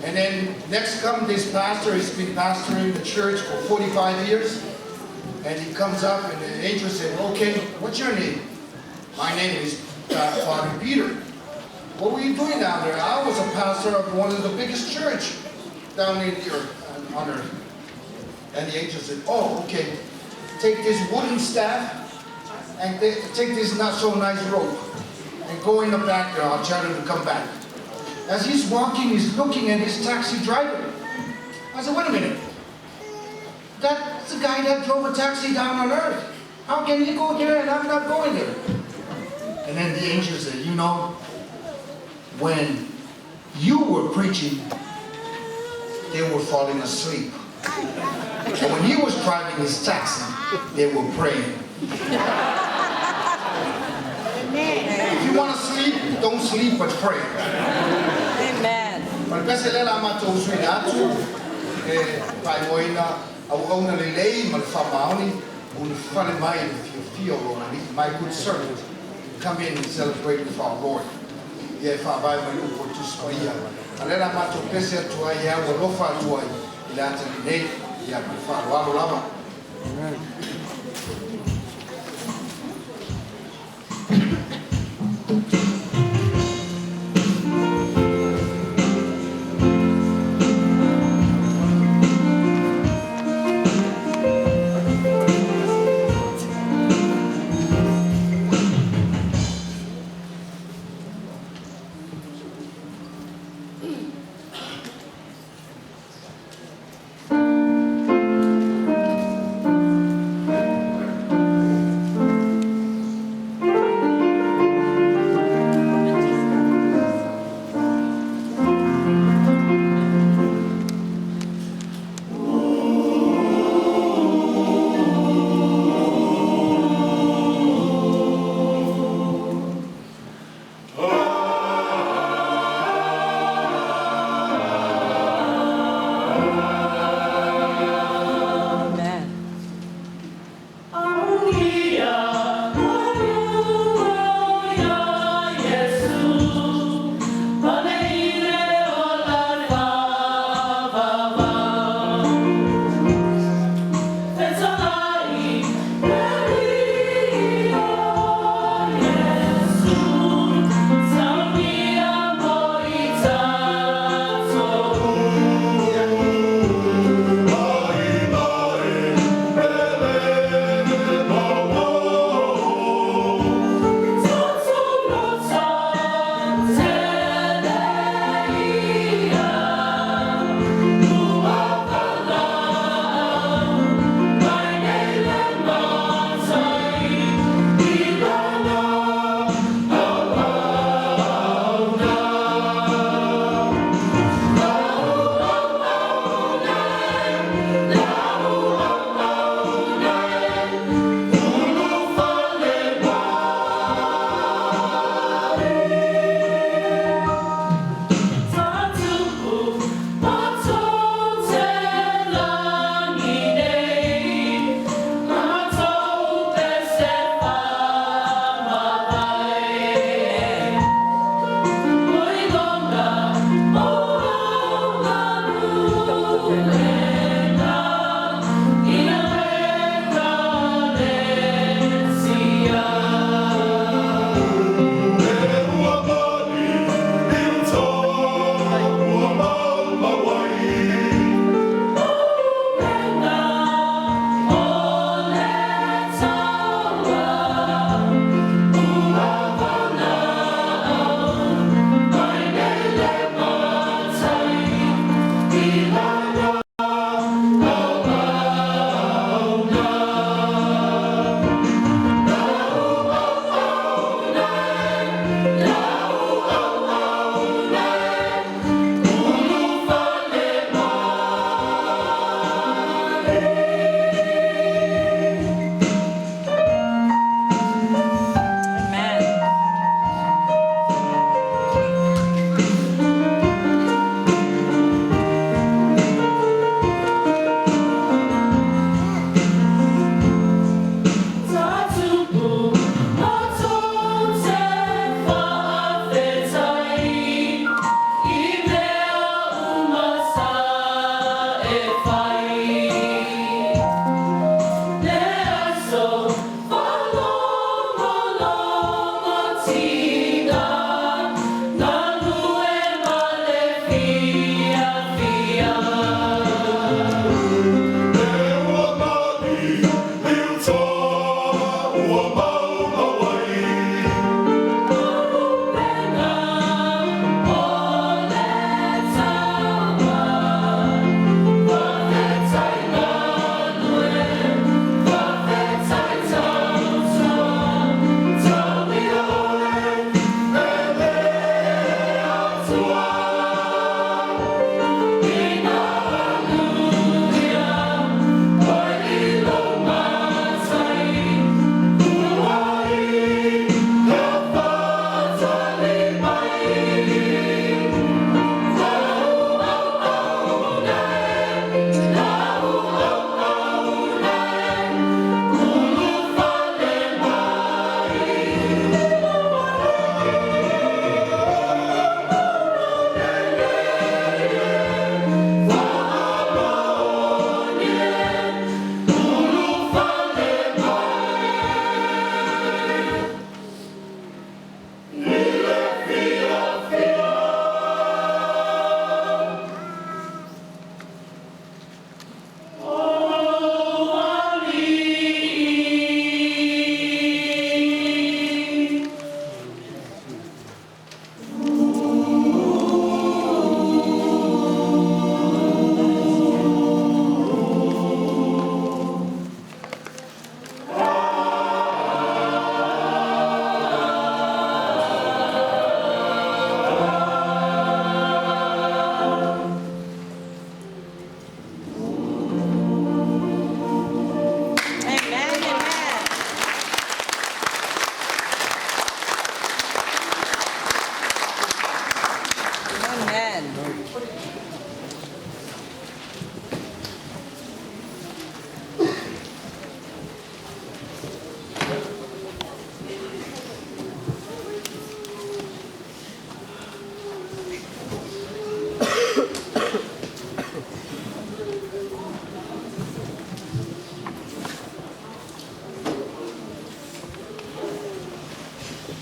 And then next come this pastor. He's been pastoring the church for 45 years. And he comes up and the angel said, okay, what's your name? My name is Father Peter. What were you doing down there? I was a pastor of one of the biggest church down in the earth, on earth. And the angel said, oh, okay. Take this wooden staff and take this not so nice rope and go in the back there. I'll tell him to come back. As he's walking, he's looking at his taxi driver. I said, wait a minute. That's the guy that drove a taxi down on earth. How can he go there and I'm not going there? And then the angel said, you know, when you were preaching, they were falling asleep. And when he was driving his taxi, they were praying. If you want to sleep, don't sleep, but pray. Amen. O le pese le la matou suiina atu e faaigoaina auauna lelei ma le faamaoni ulufale mai i le fiafia o lona Alii. My good servant, come in and celebrate with our Lord. Ia e faavae mai upu o le Tusi Paia. A o lea la matou pese atu ai e au alofa atu ai i le ata lenei, ia ma le faaaloalo lava.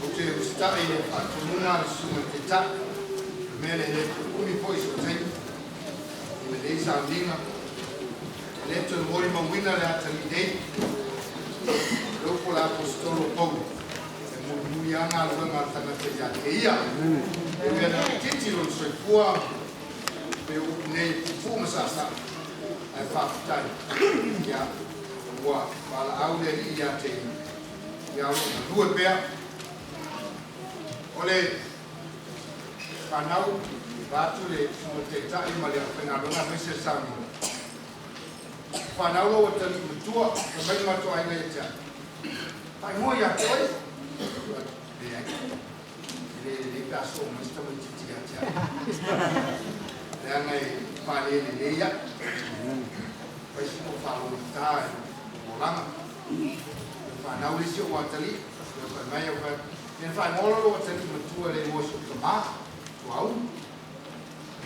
Ou te usitaʻi i le faatonuga a le susuga i le Taitai, le mea lea e le umi foi sou taimi i lenei sauniga. E le toe molimauina le atalii nei, le upu a le Aposetolo o Paulo, e mulimuli lava galuega a le tagata ia te ia. E mea na itiiti lona soifua, pei o upu nei e puupuu ma saasaa, ae faafetai, ia, ua valaau le Alii ia te ia, ia o lo o galue pea. O le fanau, vaeatu le Susuga i le Taitai ma le aufaigaluega aemaise le sauniga, fanau lou atalii matua, fai mai le matou aiga ia te au, faaigoa ia te oe. Leai, e le lelei pe a soo mai se tamaitiiti ia te au, leaga e faalelelei au, fai sina ou faalogogata i lou olaga. Ia fanau le isi ou atalii, ia fai mai au fai atu, ia na faaigoa loa lou atalii matua i le igoa o si ou tamā, Tuaulu.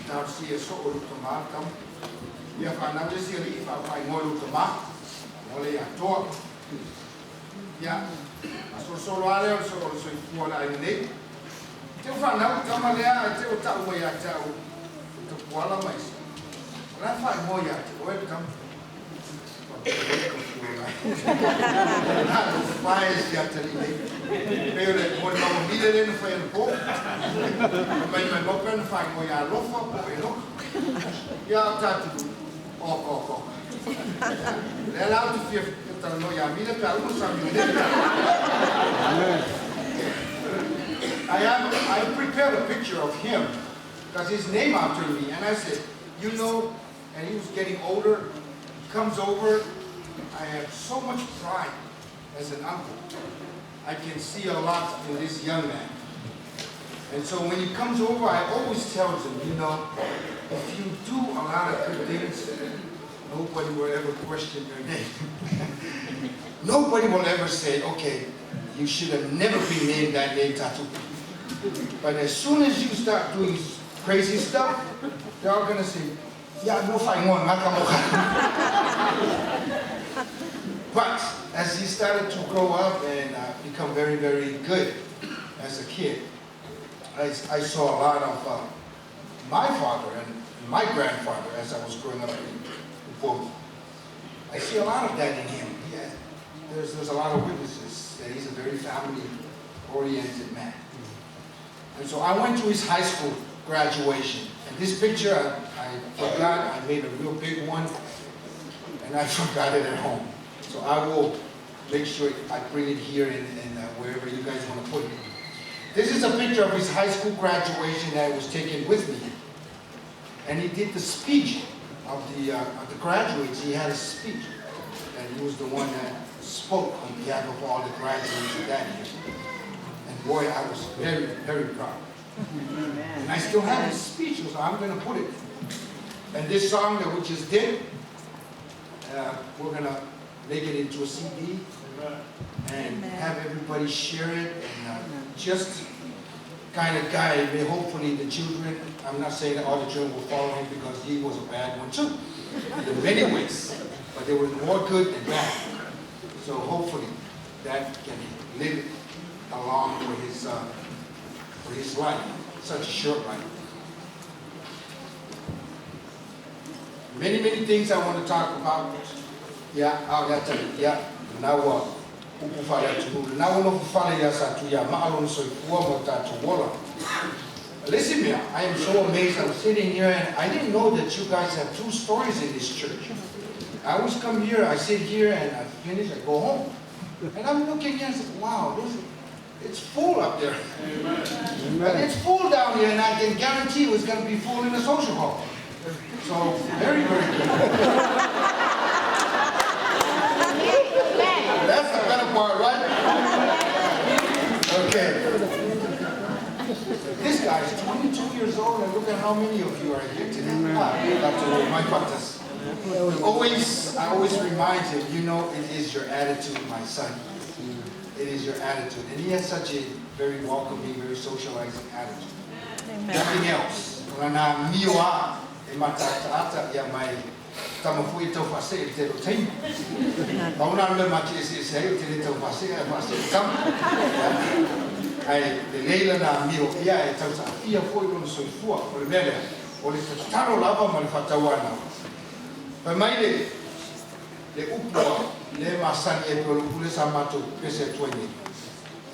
Talosia e soo i lou tamā le tama. Ia fanau le isi alii faaigoa i lou tamā, o le ia Toa. Ia, a solosolo lava lea o le soifua o le aiga nei. Te u fanau le tama lea, ae te ua tau mai ia te au e Tapuala ma isi. O le a le faaigoa ia te oe le tama? Fae si atalii nei. Pei o le molimau a Mile lea na fai anapo. Fai mai maumau pe ana faaigoa ia Alofa po o Enoka. Ia a o tatou, oka oka oka. O lea la ou te fia talanoa ia Mile pe a uma le sauniga nei. I prepared a picture of him because he's named after me. And I said, you know, and he was getting older. He comes over. I have so much pride as an uncle. I can see a lot in this young man. And so when he comes over, I always tell him, you know, if you do a lot of good things, nobody will ever question your name. Nobody will ever say, okay, you should have never been named that name, Tatupu. But as soon as you start doing crazy stuff, they're all gonna say, yeah, no fine one, But as he started to grow up and become very, very good as a kid, I saw a lot of my father and my grandfather as I was growing up in Upolu. I see a lot of that in him. There's a lot of witnesses that he's a very family-oriented man. And so I went to his high school graduation. And this picture, I forgot, I made a real big one, and I forgot it at home. So I will make sure I bring it here and wherever you guys want to put it. This is a picture of his high school graduation that was taken with me. And he did the speech of the graduates. He had a speech. And he was the one that spoke on behalf of all the graduates of that year. And boy, I was very, very proud. Amen. And I still have his speech, so I'm going to put it. And this song that we just did, we're going to make it into a CD and have everybody share it and just kind of guide me. Hopefully the children, I'm not saying that all the children will follow him because he was a bad one too, in many ways. But there was more good than bad. So hopefully that can live along for his life, such a short life. Many, many things I want to talk about. Yeah, yeah, now Listen, I am so amazed. I'm sitting here and I didn't know that you guys have two stories in this church. I always come here, I sit here and I finish, I go home. And I'm looking here and I say, wow, it's full up there. Amen. And it's full down here, and I can guarantee you it's going to be full in the social hall. So, very, very good. That's the better part, right? Okay. This guy is 22 years old, and look at how many of you are here today. I always remind him, you know, it is your attitude, my son. It is your attitude. And he has such a very welcoming, very socializing attitude. Amen. Nothing else. Le upua le masani e polo pule sa matou pese atuai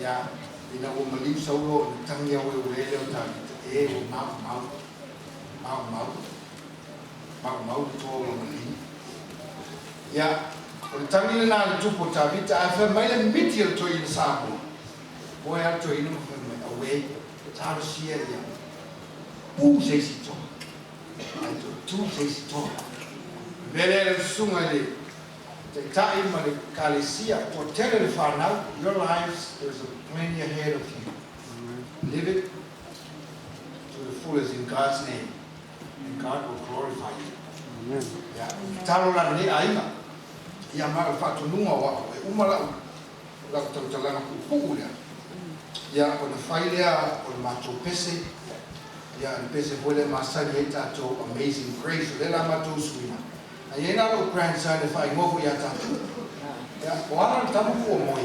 ya ina o maliu saulo o tangi au e ule o tavita e o mau mau mau mau mau mau toa o maliu ya o le tangi lena le tupu o tavita ae fai mai le miti o le toeaina Samoa moe a le toeaina ma fai mai auē talosia ia u se isi toa ae tu se isi toa mea lea le susuga i le your lives, there's a plenty ahead of you. Live it to the fullest in God's name, and God will glorify you. Amen. Yeah. Talo la ni aiga. Ia ma fatununga wa e uma la la tautalanga pupu lea. Ia o le fai lea o le matou pese. Ia le pese foi le masani e tatou Amazing Grace. O le la matou suina. Ai e nā lou grandson e whaingofu ia tātou. Ia, o ala le tamu o moe.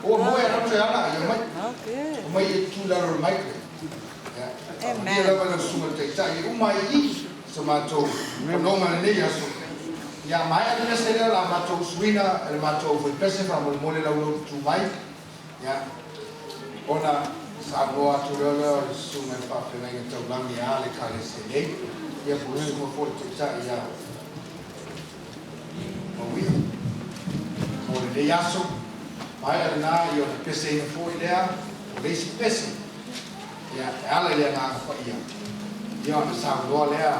O moe a rauto e ala, ia mai. O mai e tū laro le mai koe. Amen. Ia lava le sunga le taitai, e umai i sa mātou kononga le nei aso. Ia mai a le lea la mātou suina, le mātou foi pese wha mole mole lau lau tū mai. Ia, ona sa noa atu leo leo le sunga e whawhengai e taulangi a le kale se nei. Ia po sunga foi te tai ia mawia. O le nei aso, mai a nā i o le pese ina foi lea, o le isi pese. Ia, e ala lea ngā wha ia. Ia o le sauloa lea,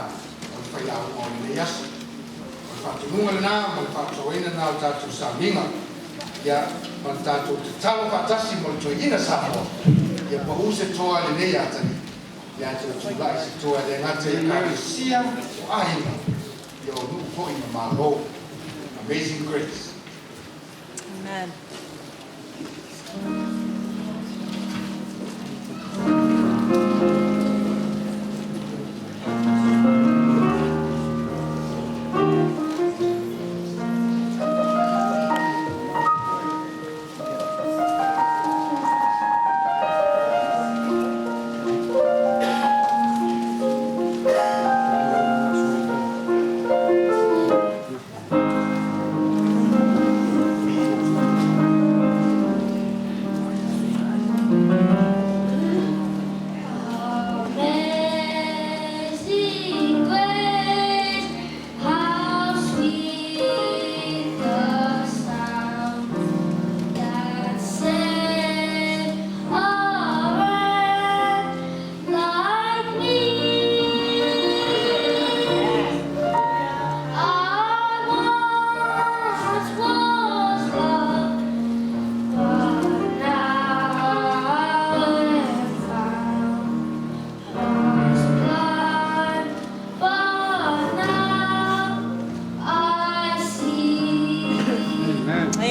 o le whai au o le nei aso. O le whātununga le nā, ma le whātoina nā o tātou sāminga. Ia, ma le tātou te talo whātasi mo le toeina Samoa. Ia pa use toa le nei atani. Ia te tūlai se toa le ngata i kalesia o ahinga. Ia o nuu foi ma malo. Amazing Grace. Amen.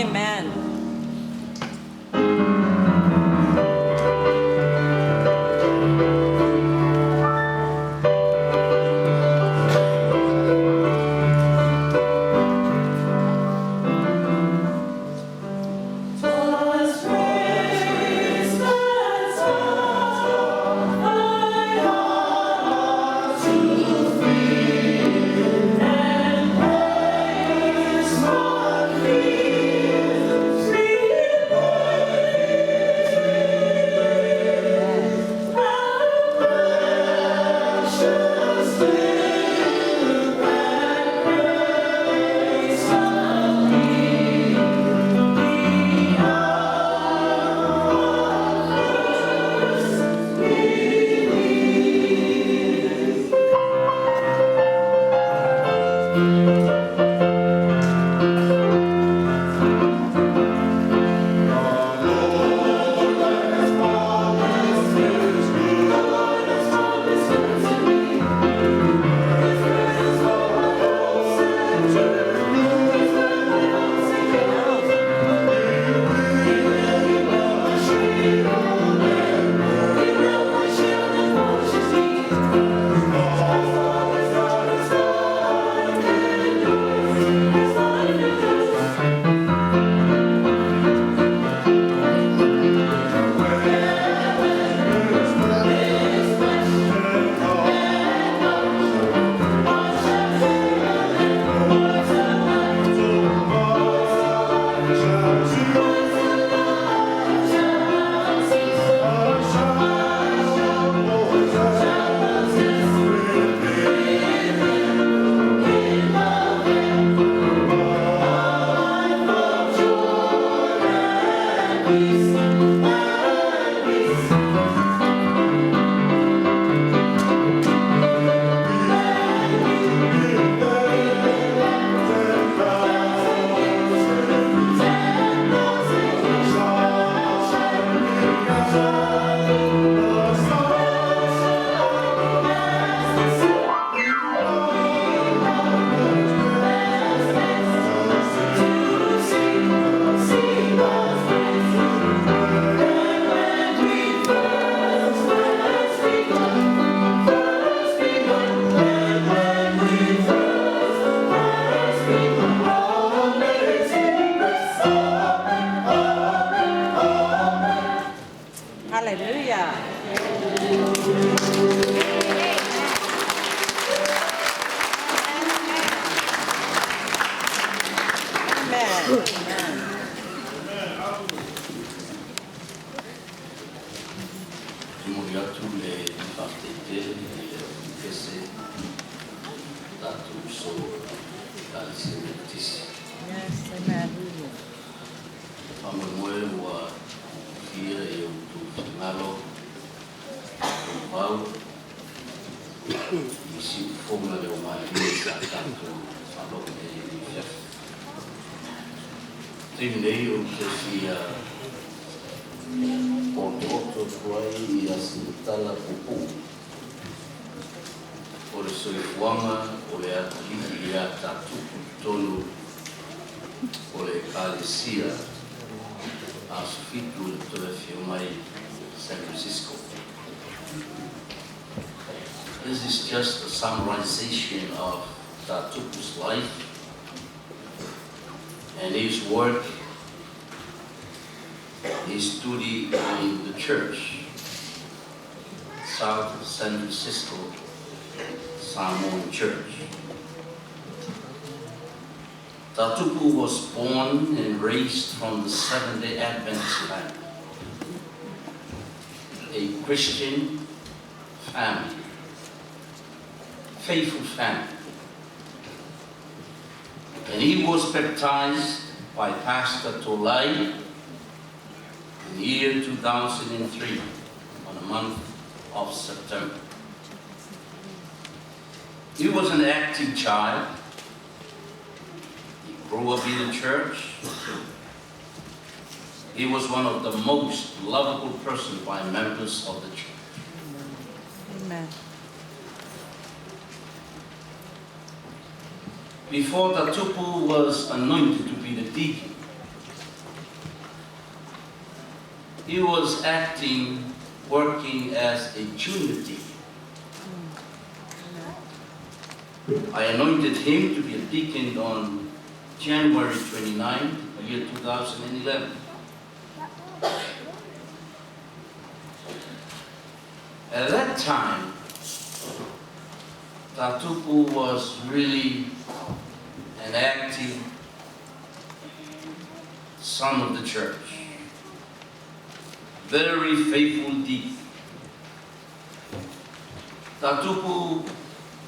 Amen. Hallelujah. Amen. Momoli atu le fa'afetai i le pese tatou uso Ekalesia Metotisi. Yes, amen. Fa'amoemoe ua fia e outou finagalo vau i si'ufoga le o malie sa tatou fa'alogo nei i le afiafi. Taimi nei ou te fia otooto atu ai ia sina tala puupuu o le soifuaga o le atalii iā Tatupu totonu o le Ekalesia Aso Fitu le toe afio mai San Francisco. This is just a summarization of Tatupu's life and his work, his duty in the church, South San Francisco Samoan Church. Tatupu was born and raised from the Seventh-day Adventist family, a Christian family, faithful family. And he was baptized by Pastor Tolai in the year 2003 on the month of September. He was an active child. He grew up in the church. He was one of the most lovable person by members of the church. Amen. Before Tatupu was anointed to be the deacon, He was acting, working as a junior deacon. I anointed him to be a deacon on January 29, year 2011. At that time, Tatupu was really an active son of the church. Very faithful deacon. Tatupu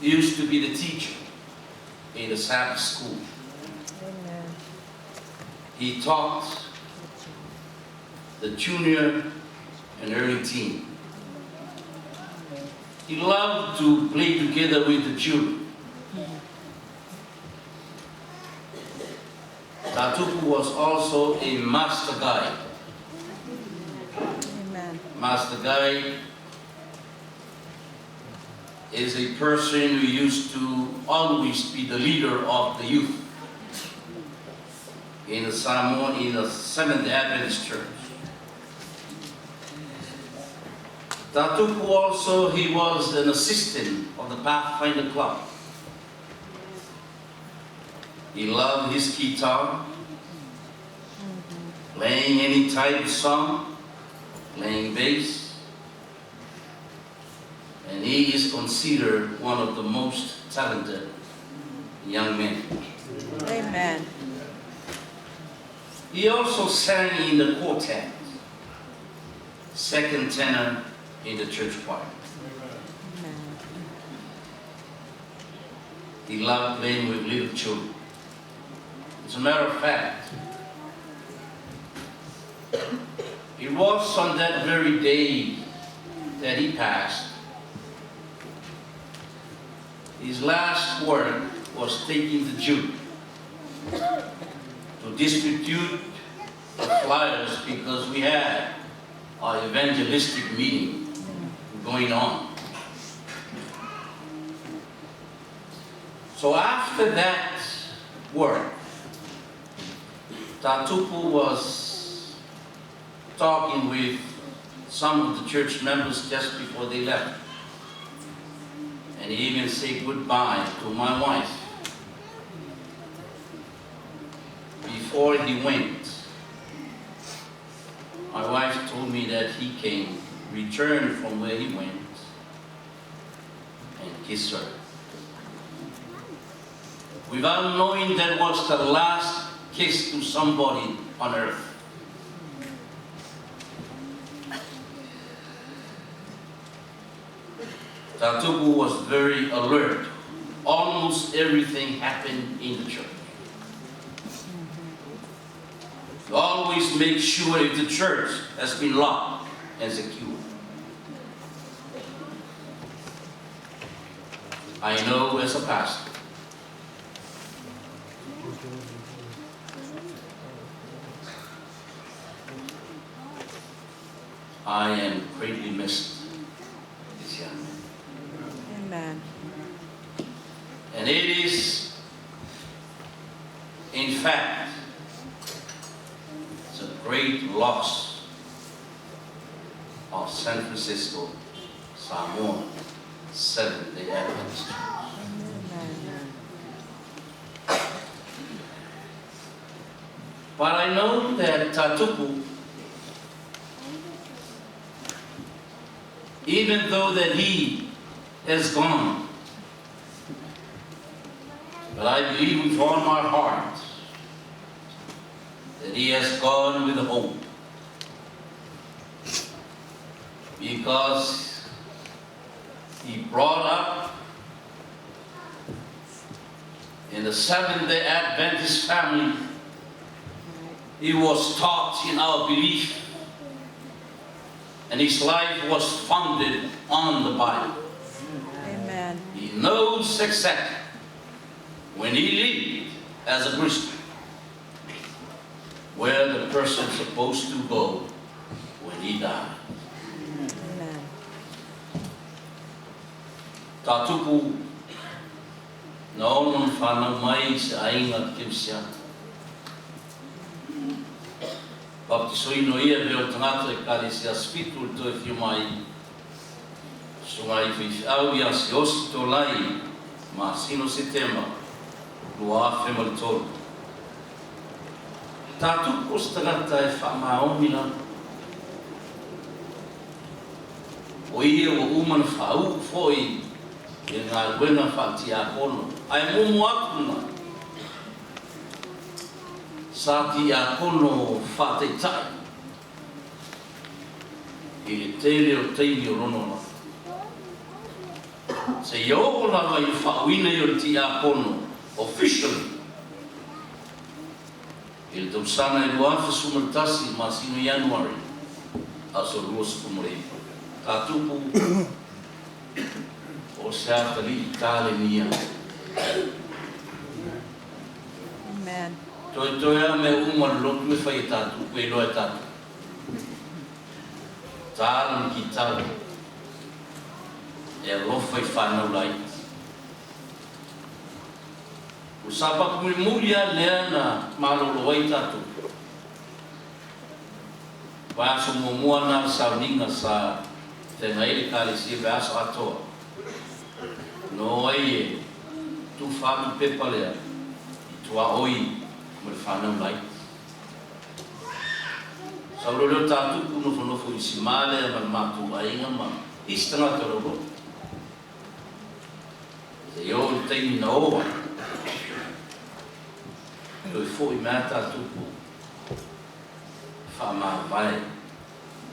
used to be the teacher in the Sabbath school. Amen. He taught the junior and early teen. He loved to play together with the children. Tatupu was also a master guide. Amen. Master guide is a person who used to always be the leader of the youth in the Samoan, in the Seventh Adventist Church. Tatupu also, he was an assistant of the Pathfinder Club. He loved his guitar, playing any type of song, playing bass, and he is considered one of the most talented young men. Amen. He also sang in the quartet, second tenor in the church choir. Amen. He loved playing with little children. As a matter of fact, it was on that very day that he passed. His last work was taking the Jew to distribute the flyers because we had our evangelistic meeting going on. So after that work, Tatupu was talking with some of the church members just before they left. And he even said goodbye to my wife before he went. My wife told me that he came, returned from where he went, and kissed her. Without knowing that was the last kiss to somebody on earth. Tatupu was very alert. Almost everything happened in the church. He always make sure if the church has been locked and secured. I know as a pastor, I am greatly missed this young man. Amen. And it is, in fact, it's a great loss of San Francisco, Samoa, Seventh-day Adventist Church. Amen. But I know that Tatupu, even though that he has gone, but I believe with all my heart that he has gone with hope. Because he brought up in the Seventh-day Adventist family. He was taught in our belief, and his life was founded on the Bible. Amen. He knows exactly when he lived as a Christian where the person's supposed to go when he died. Amen. Tatupu na ono whanau mai se ainga kerisiano. Baptisoina o ia mea o le tagata Ekalesia Asofitu o le Toe Afio Mai, Susuga i Faifeau ia Siaosi Tolai, masina o Setema 2003. Tatupu o se tagata e faamaoni lava. O ia ua uma ona faauu foi i le galuega faale-tiakono, ae muamua atu lena, sa tiakono faataitai i le tele o taimi o lona olaga. Seia oo lava i le faauuina ia o le tiakono officially i le tausaga e 2011 masina o Ianuari aso 29. Tatupu o se atalii talenia. Amen. Toetoe lava mea uma o le lotu e fai e Tatupu, e iloa e Tatupu. Tā lona kitara e alofa i fanau laiti. O le sapatu mulimuli lava lea na malolo ai tatou. Vaiaso muamua lena o le sauniga sa feagai ai le Ekalesia i le vaiaso atoa. Na o ai e tufa atu le pepa lea i tuaoi ma le fanau laiti. Sau loa lea o Tatupu nofonofo i le sima lea ma le matou aiga ma isi tagata o le aulotu. Seia oo i le taimi na o ai, toe foi mai lava Tatupu e faamavae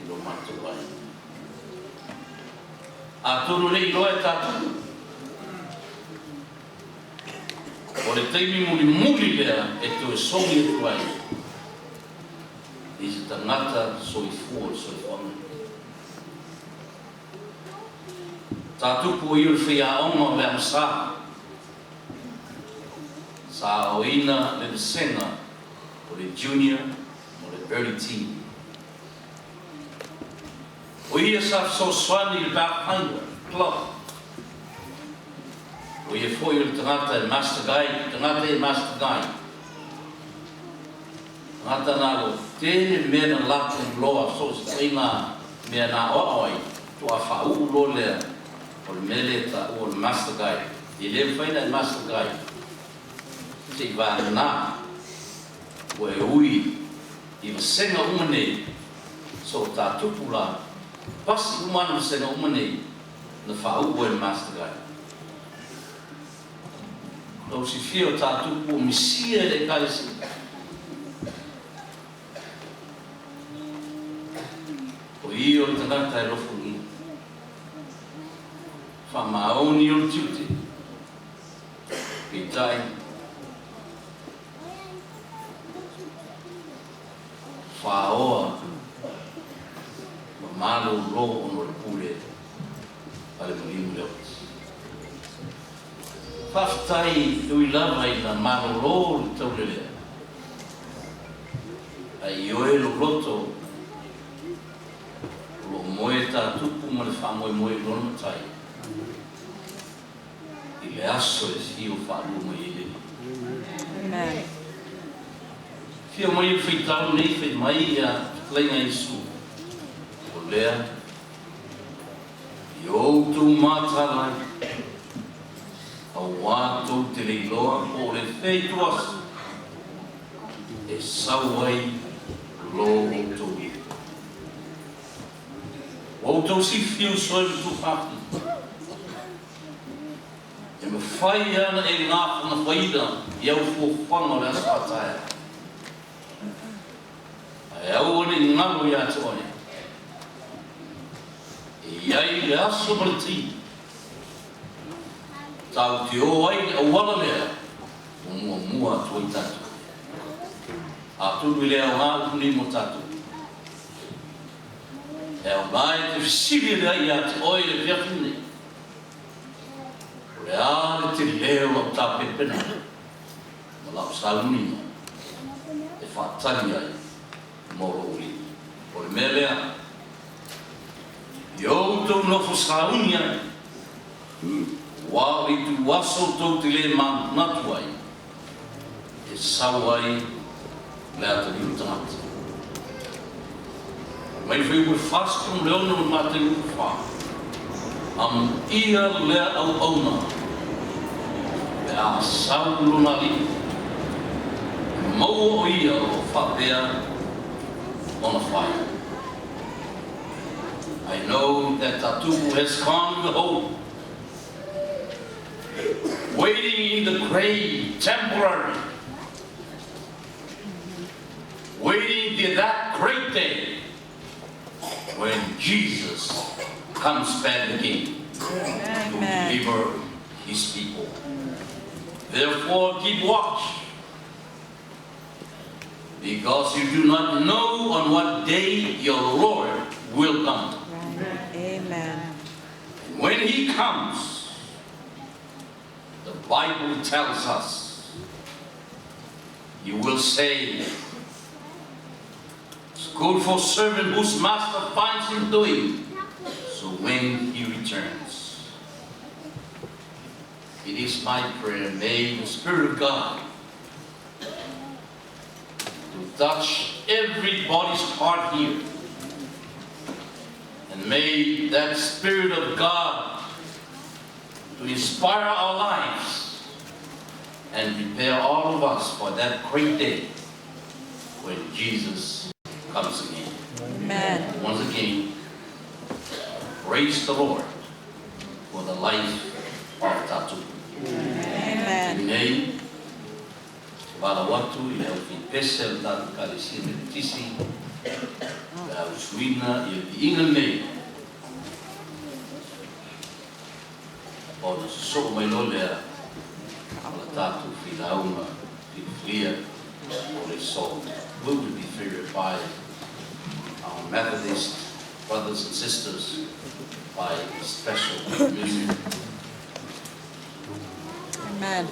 i lo matou aiga. Atonu e le i iloa e Tatupu, o le taimi mulimuli lea e toe sogi atu ai i se tagata soifua o le soifuaga. Tatupu o ia o le faiaoga o le Amasā, sa aoaoina le vasega o le Junior ma le Early Teen. O ia sa fesoasoani i le Pathfinder Club. O ia foi o le tagata e Master Guide, tagata e Master Guide. Tagata na ua tele mea na latou loa so o se faiga mea na aoao ai, faatoa faauu loa lea o le mea lea e taua o le Master Guide. E le mafai ona e Master Guide se i vagana ua e ui i vasega uma nei so o tatupu la pasi uma ana vasega uma nei na faauu ai le Master Guide. Lau silafia o tatupu o misia i le Ekalesia. O ia o le tagata e alofagia. Faamaoni o le tiute. Peitai, faoa ma malolo ona o le pule a le maliu ma le oti. Faafetai e ui lava ina malolo le taulelea, ae ioe lou loto o lo o moe tatupu ma le faamoemoe i lona Matai i le aso e afio faalua mai ai le Alii. Afio mai le faitau nei fai mai ia fetalaiga Iesu, o lea I outou mataala ai, auā tou te le iloa po o le fea ituaso e sau ai lo outou ia. Ua outou silafia uso e ma tuafafine, e mafai lava ona e gafangafaina i au fuafuaga o le aso a taeao, Ae aua ne i ngalo ia te oe, e i ai le aso ma le taimi tatou te o ai i le auala lea ua muamua atu ai tatou. Atonu e le aoga upu nei mo tatou. E aoga e te fesili lea ia te oe i le afiafi lenei, o le a le tele o lau tapenapenaga ma lau sauniga e faatali ai mo lou alii. O le mea lea, i outou nofo sauni ai, ua o le ituaso tou te le manatu ai, e sau ai le atalii o le tagata. Mai le fuaiupu 46 o le Mateu 24, Amuia lea auauna pe a sau lona alii, e maua o ia o lo o faapea ona fai. I know that Tatupu has gone with hope, waiting in the grave temporary, waiting till that great day when Jesus comes back again to deliver his people. Therefore, keep watch, because you do not know on what day your Lord will come. Amen. When he comes, the Bible tells us, he will say, It's good for servant whose master finds him doing. So when he returns, it is my prayer, may the Spirit of God to touch everybody's heart here. And may that Spirit of God to inspire our lives and prepare all of us for that great day when Jesus comes again. Amen. Once again, praise the Lord for the life of Tatu. Amen. Nei, valaau atu i le aufai-pese a le tatou Ekalesia Metotisi, le ausuina i le viiga lenei, ona sosoo mai loa lea o le tatou failauga filifilia o le aso. We will be figured by our Methodist brothers and sisters by special music. Amen.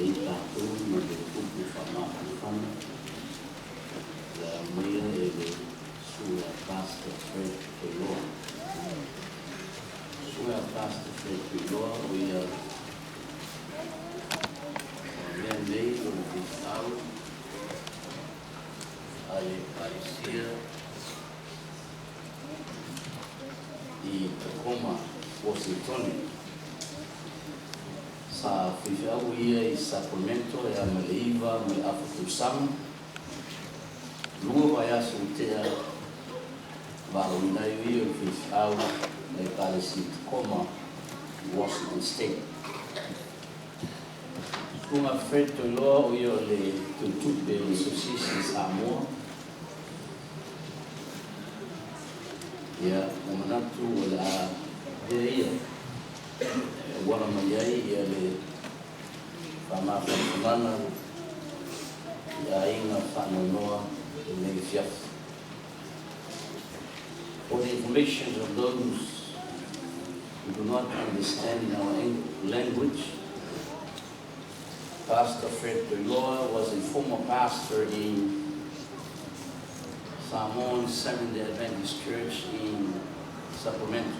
ai tatou ma le upu faamafanafana le aumaia e le Susuga Pastor Fred Toiloa. Susuga Pastor Fred Toiloa o ia o mea nei o le faifeau a le Ekalesia i Tacoma, Uasitone. Sa faifeau ia i Sacramento e ama i le 9 ma le afa tausaga. 2 vaiaso ua tea valaauina ai o ia o le faifeau na Ekalesia i Tacoma, Washington State. Susuga Fred Toiloa o ia o le tautupe o le Association Samoa. Ia, ua manatu o le a avea ia e auala mai ai ia le faamafanafanaga i aiga faanoanoa i lenei afiafi. For the information of those who do not understand in our language, Pastor Fred Toiloa was a former pastor in Samoan Seventh-day Adventist Church in Sacramento.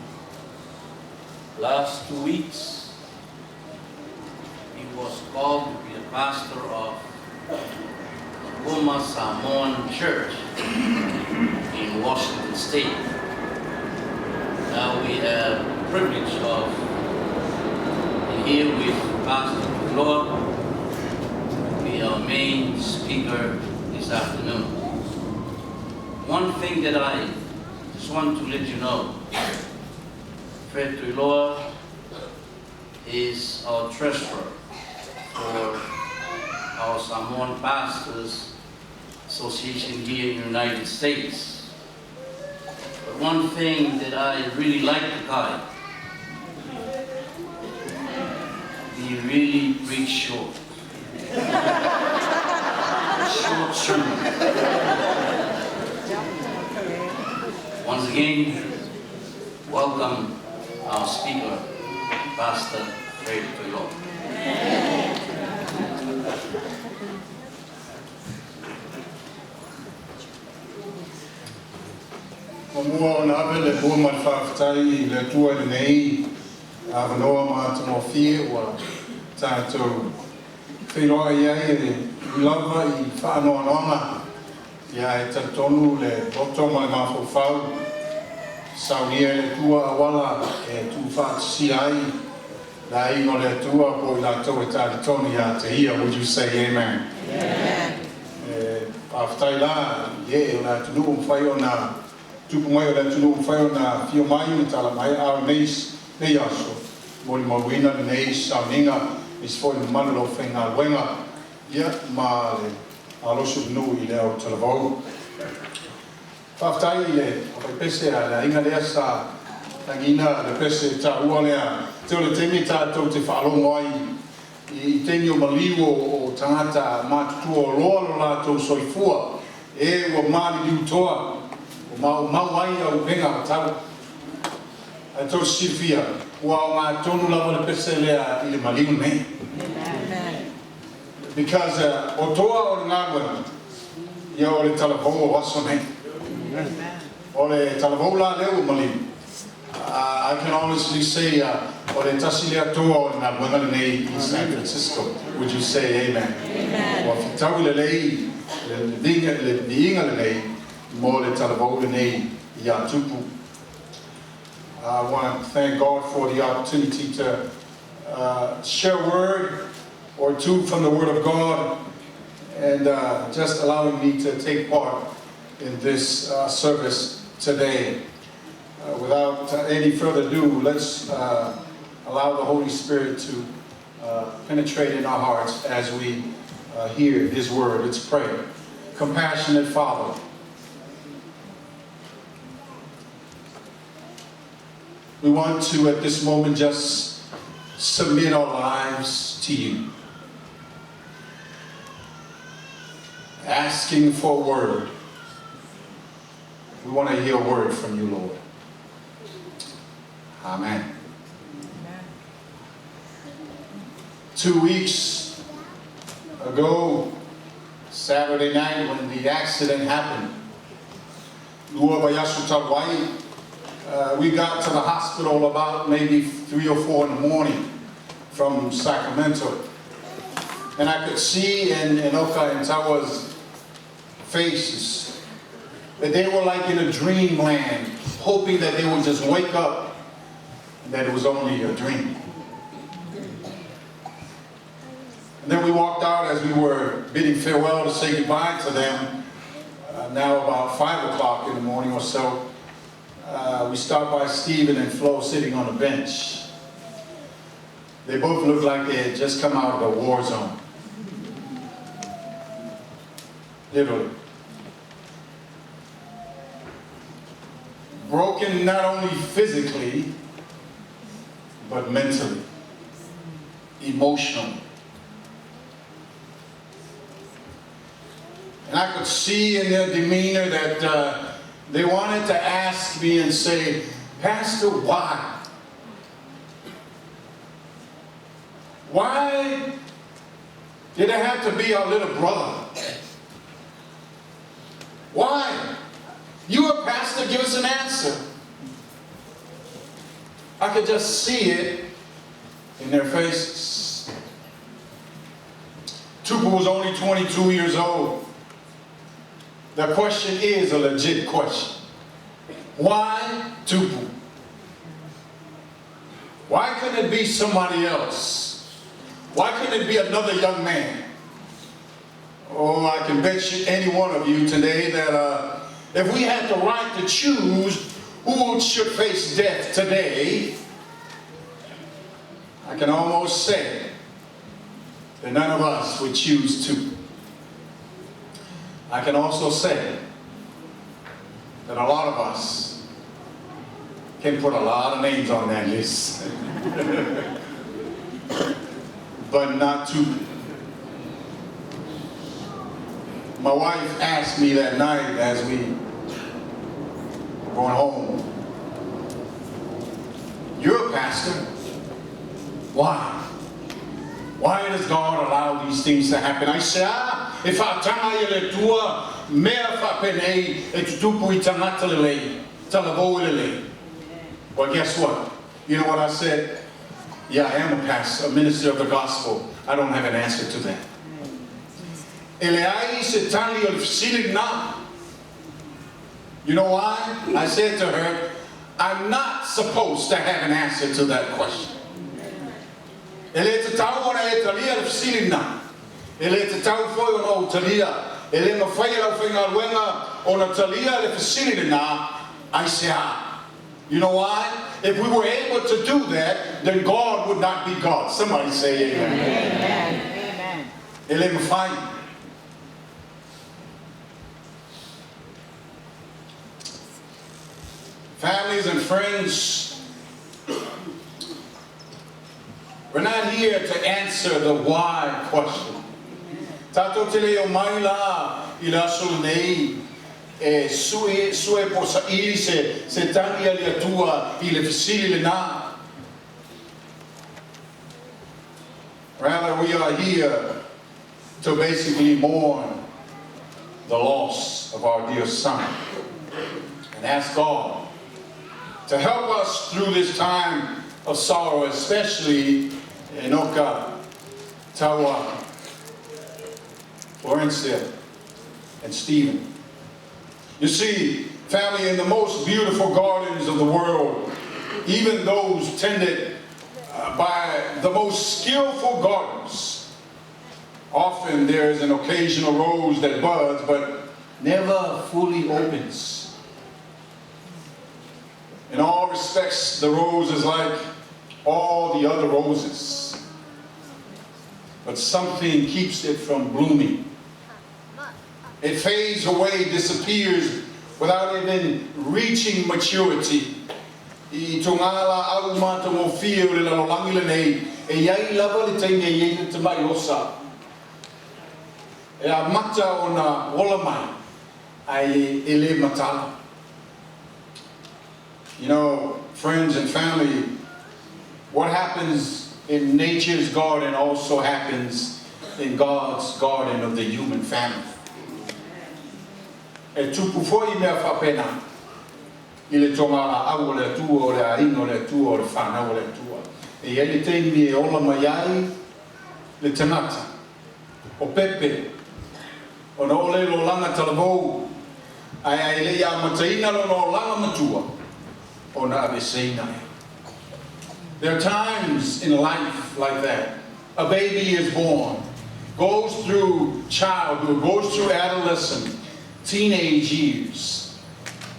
Last 2 weeks, he was called to be a pastor of Tacoma Samoan Church in Washington State. Now we have the privilege of being here with Pastor Toiloa, to be our main speaker this afternoon. One thing that I just want to let you know, Fred Toiloa is our treasurer for our Samoan Pastors Association here in the United States. But one thing that I really like the guy, he really preach short. Short sermon. Once again, welcome our speaker, Pastor Fred Toiloa. Muamua ona ave le pua ma le faafetai i le Atua i lenei avanoa matagofie ua tatou feiloai ai e ui lava i faanoanoaga ia e talitonu le loto ma le mafaufau saunia e le Atua auala e tuufaatasia ai le aiga o le Atua po o i latou e talitonu ia te ia. Would you say amen? Amen. E faafetai la i ee o le atunuu mafai ona tupu mai o le atunuu mafai ona afio mai ma tala mai ao nei nei aso molimauina lenei sauniga isi foi mamalu lau faigaluega ia ma le alosi o le nuu i le au talavou. Faafetai i le faipese a le aiga lea sa lagina le pese taua lea te o le taimi tatou te faalogo ai i taimi o maliu o tagata matutua o loa lo latou soifua e ua maliliu toa o maumau ai aupega o tau ae tou silafia ua aoga lava le pese lea i le maliu nei because o toa o le galuega ia o le talavou o aso nei o le talavou la lea ua maliu. I can honestly say o le tasi lea toa o le galuega lenei i San Francisco. Would you say amen? Amen. Ua fitaui lelei le viiga le viiga lenei mo le talavou lenei ia Tupu. I want to thank God for the opportunity to share a word or two from the Word of God and just allowing me to take part in this service today. Without any further ado, let's allow the Holy Spirit to penetrate in our hearts as we hear His Word. Let's pray. Compassionate Father, we want to at this moment just submit our lives to you, asking for a word. We want to hear a word from you, Lord. Amen. 2 weeks ago, Saturday night, when the accident happened, lua vaiaso talu ai, we got to the hospital about maybe 3 or 4 in the morning from Sacramento. And I could see in Enoka and Tawa's faces that they were like in a dreamland, hoping that they would just wake up and that it was only a dream. And then we walked out as we were bidding farewell to say goodbye to them, now about 5 o'clock in the morning or so. We stopped by Stephen and Flo sitting on a bench. They both looked like they had just come out of a war zone. Literally. Broken not only physically, but mentally, emotionally. And I could see in their demeanor that they wanted to ask me and say, Pastor, why? Why did it have to be our little brother? Why? You a pastor, give us an answer. I could just see it in their faces. Tupu was only 22 years old. The question is a legit question. Why Tupu? Why couldn't it be somebody else? Why couldn't it be another young man? Oh, I can bet you any one of you today that if we had the right to choose who should face death today, I can almost say that none of us would choose to. I can also say that a lot of us can put a lot of names on that list, but not Tupu. My wife asked me that night as we were going home, You're a pastor. Why? Why does God allow these things to happen? I said, e whaatanga i le tua, mea whaapenei, e tutupu i tangata lelei, talavou i lelei. Well, guess what? You know what I said? Yeah, I am a pastor, a minister of the gospel. I don't have an answer to that. E leai se tali o le fesili na. You know why? I said to her, I'm not supposed to have an answer to that question. E le tatau ona e talia le fesili na. E le tatau foi ona ou talia. E le mafai e le aufaigaluega ona talia le fesili lena, aisea? You know why? If we were able to do that, then God would not be God. Somebody say amen. Amen. Amen. E le mafai. Families and friends, we're not here to answer the why question. Tatou te le omai la i le aso lenei e sue, sue po o saili se, se tagi a le Atua i le fesili lena. Rather, we are here to basically mourn the loss of our dear son and ask God to help us through this time of sorrow, especially Enoka, Tawa, Florencia, and Stephen. You see, family, in the most beautiful gardens of the world, even those tended by the most skillful gardeners, often there is an occasional rose that buds, but never fully opens. In all respects, the rose is like all the other roses, but something keeps it from blooming. It fades away, disappears without even reaching maturity. I togā lāau matagofie o le lalolagi lenei, e i ai lava le taimi e i ai le tamai osa e amata ona ola mai, ae e le matala. You know, friends and family, what happens in nature's garden also happens in God's garden of the human family. E tupu fo'i mea fa'apena i le togala'au o le Atua, o le aiga o le Atua, o le fanau a le Atua. E i ai le taimi e ola mai ai le tagata o pepe ona oo lea i le olaga talavou, ae ae le'i amataina lona olaga matua ona aveseina lea. There are times in life like that. A baby is born, goes through childhood, goes through adolescence, teenage years,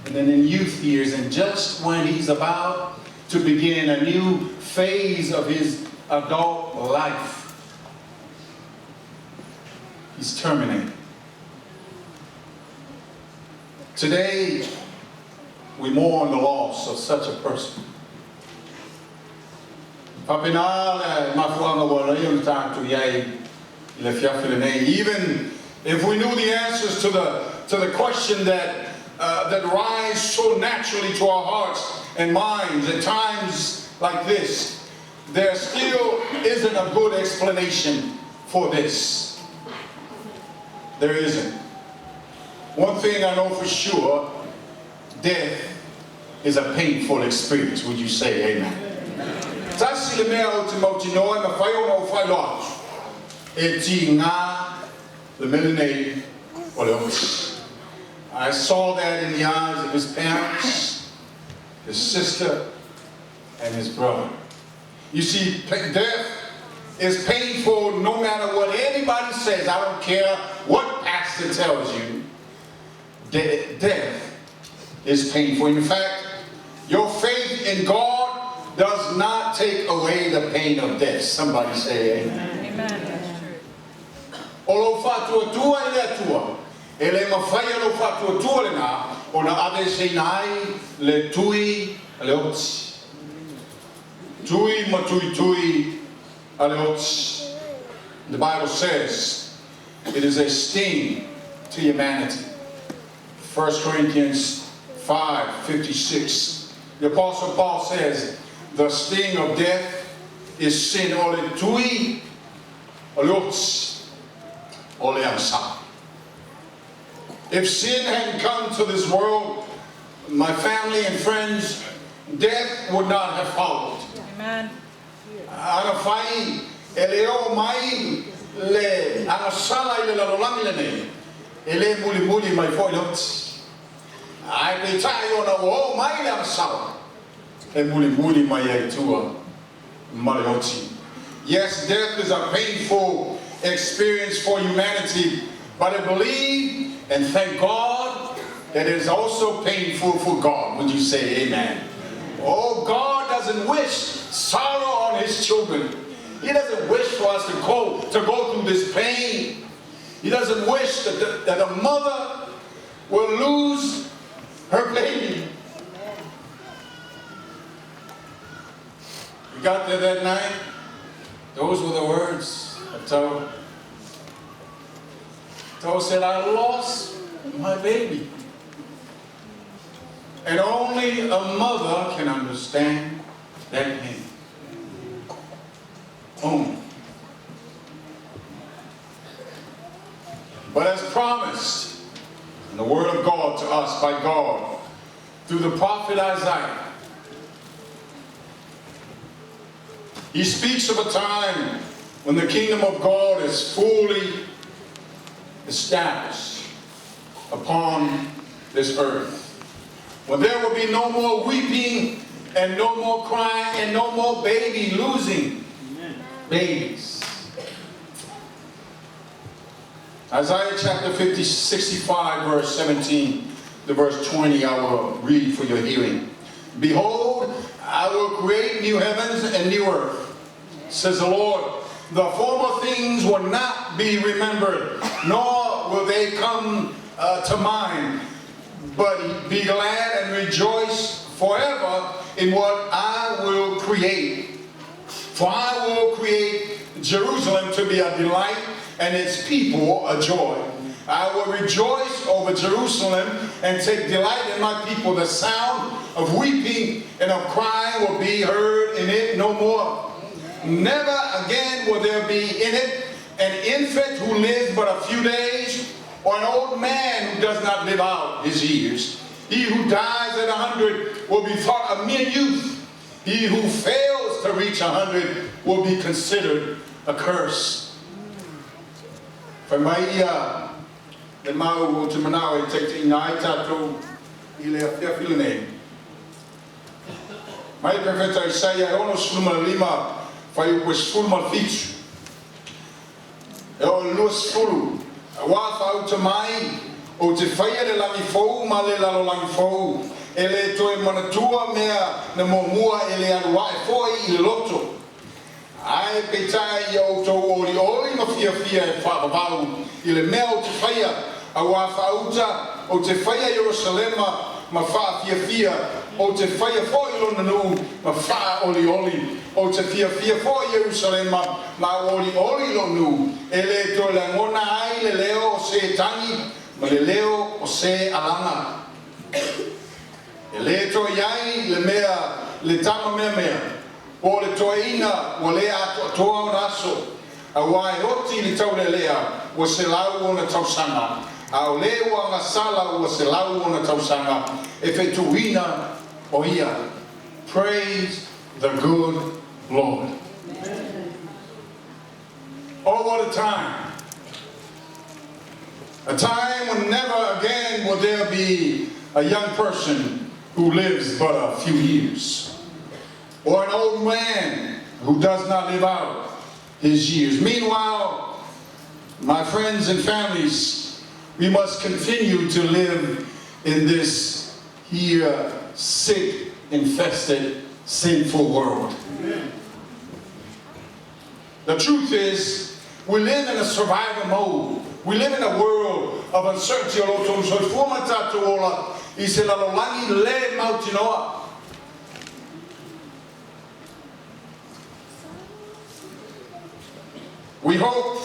and then in youth years, and just when he's about to begin a new phase of his adult life, he's terminated. Today, we mourn the loss of such a person. Faapena le mafuaaga ua ala ai ona tatou i ai i le afiafi lenei. Even if we knew the answers to the question that rise so naturally to our hearts and minds at times like this, there still isn't a good explanation for this. There isn't. One thing I know for sure, death is a painful experience. Would you say amen? Tasi le mea ou te mautinoa e mafai ona ou faailoa atu. E tigā le mea lenei o le oti. I saw that in the eyes of his parents, his sister, and his brother. You see, death is painful no matter what anybody says. I don't care what pastor tells you. Death is painful. In fact, your faith in God does not take away the pain of death. Somebody say amen. Amen. O lou faatuatua i le Atua, e le mafai e lou faatuatua lenā ona aveeseina ai le tui a le oti. Tui ma tuitui a le oti. The Bible says it is a sting to humanity. 1 Corinthians 5:56. The Apostle Paul says, the sting of death is sin. O le tui o le oti o le agasala. If sin hadn't come to this world, my family and friends, death would not have followed. Amen. Ana fai e le o mai le agasala i le lalolagi lenei, e le mulimuli mai fo'i le oti. Ae peitai ona ua oo mai le agasala, e mulimuli mai ai tua ma le oti. Yes, death is a painful experience for humanity, but I believe and thank God that it is also painful for God. Would you say amen? Oh, God doesn't wish sorrow on his children. He doesn't wish for us to go through this pain. He doesn't wish that a mother will lose her baby. We got there that night. Those were the words of Tao. Tao said, "I lost my baby." And only a mother can understand that pain. Only. But as promised in the word of God to us by God through the prophet Isaiah, he speaks of a time when the kingdom of God is fully established upon this earth. When there will be no more weeping and no more crying and no more baby losing babies. Isaiah chapter 50, 65, verse 17 to verse 20, I will read for your hearing. "Behold, I will create new heavens and new earth, says the Lord. The former things will not be remembered, nor will they come to mind. But be glad and rejoice forever in what I will create. For I will create Jerusalem to be a delight and its people a joy. I will rejoice over Jerusalem and take delight in my people. The sound of weeping and of crying will be heard in it no more. Never again will there be in it An infant who lives but a few days, or an old man who does not live out his years? He who dies at 100 will be thought a mere youth. He who fails to reach 100 will be considered a curse. Fai mai ia le mau ou te manao e taitaiina ai tatou i le afiafi lenei. Mai le Perofeta Isaia e 65 fuaiupu e 17 e oo i le 20, Auā faauta mai, ou te faia le lagi fou ma le lalolagi fou, e lē toe manatua mea na muamua e lē alu aʻe foʻi i le loto. Ae peitai ia outou olioli ma fiafia e faavavau i le mea ou te faia, auā faauta ou te faia Ierusalema ma faafiafia, ou te faia foʻi lona nuu ma faaolioli. Ou te fiafia foʻi Ierusalema ma auolioli i lou nuu, e lē toe lagona ai le leo o se tagi ma le leo o se alaga. E lē toe i ai le mea le tama meamea, po o le toeaina ua lē atoatoa ona aso, auā e oti i le taulealea ua 100 ona tausaga, a o le ua agasala ua 100 ona tausaga, e fetuina o ia. Praise the good Lord. Oh, what a time! A time when never again will there be a young person who lives but a few years, or an old man who does not live out his years. Meanwhile, my friends and families, we must continue to live in this here sick, infested, sinful world. Amen. The truth is, we live in a survival mode. We live in a world of uncertainty. O lo outou soifua ma tatou ola i se lalolagi le mautinoa. We hope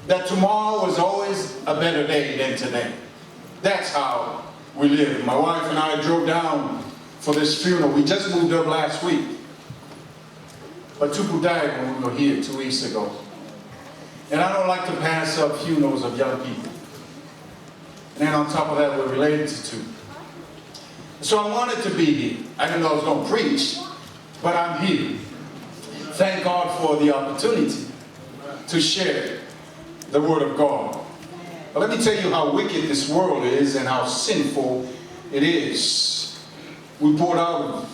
that tomorrow is always a better day than today. That's how we live. My wife and I drove down for this funeral. We just moved up last week. But Tupu died when we were here 2 weeks ago. And I don't like to pass up funerals of young people. And then on top of that, we're related to Tupu. So I wanted to be here. I didn't know I was going to preach, but I'm here. Thank God for the opportunity to share the Word of God. But let me tell you how wicked this world is and how sinful it is. We pulled out of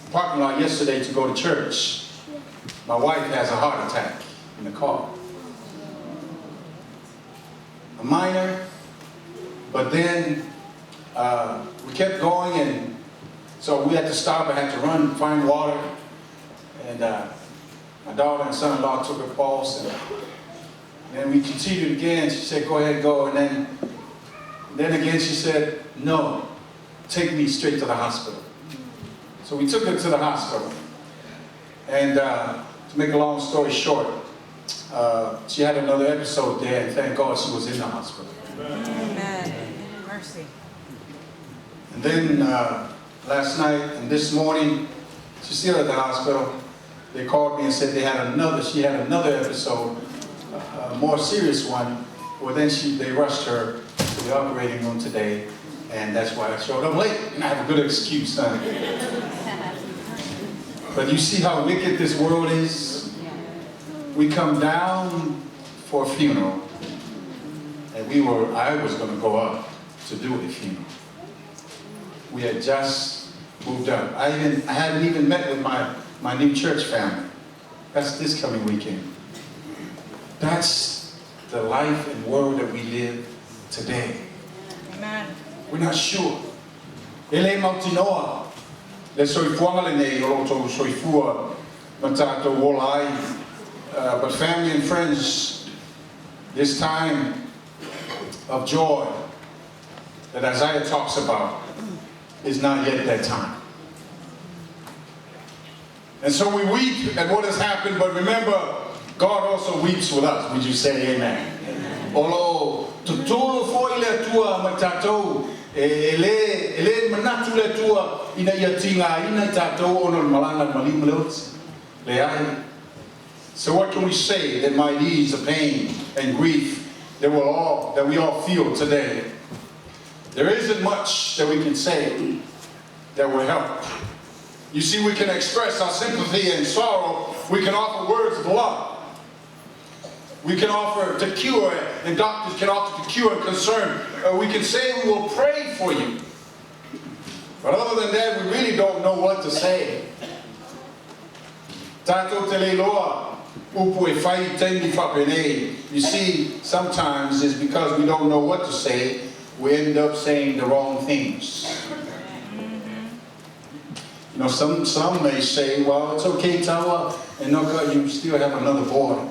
the parking lot yesterday to go to church. My wife has a heart attack in the car. A minor, but then we kept going, and so we had to stop. I had to run, find water, and my daughter and son-in-law took a pulse, and then we continued again. She said, go ahead, go. And then again she said, no, take me straight to the hospital. So we took her to the hospital. And to make a long story short, she had another episode there, and thank God she was in the hospital. Amen. Mercy. And then last night and this morning, she's still at the hospital. They called me and said she had another episode, a more serious one. Well, then they rushed her to the operating room today, and that's why I showed up late. And I have a good excuse, huh? But you see how wicked this world is? We come down for a funeral, and I was going to go up to do a funeral. We had just moved up. I hadn't even met with my new church family. That's this coming weekend. That's the life and world that we live today. Amen. We're not sure. E le mautinoa, le soifuaga lenei o lo outou soifua ma tatou ola ai. But family and friends, this time of joy that Isaiah talks about is not yet that time. And so we weep at what has happened, but remember, God also weeps with us. Would you say amen? Amen. O lo totolo foʻi le Atua ma tatou, e le manatu le Atua ina ia tigaina i tatou ona o le malaga a le maliu ma le oti. Leai. So what can we say that might ease the pain and grief that, we'll all, that we all feel today? There isn't much that we can say that will help. You see, we can express our sympathy and sorrow. We can offer words of love. We can offer to cure, and doctors can offer to cure and concern. We can say we will pray for you. But other than that, we really don't know what to say. Tatou te le iloa upu e fai i taimi faapenei. You see, sometimes it's because we don't know what to say, we end up saying the wrong things. Some may say, well, it's okay, Taua, and no, you still have another boy.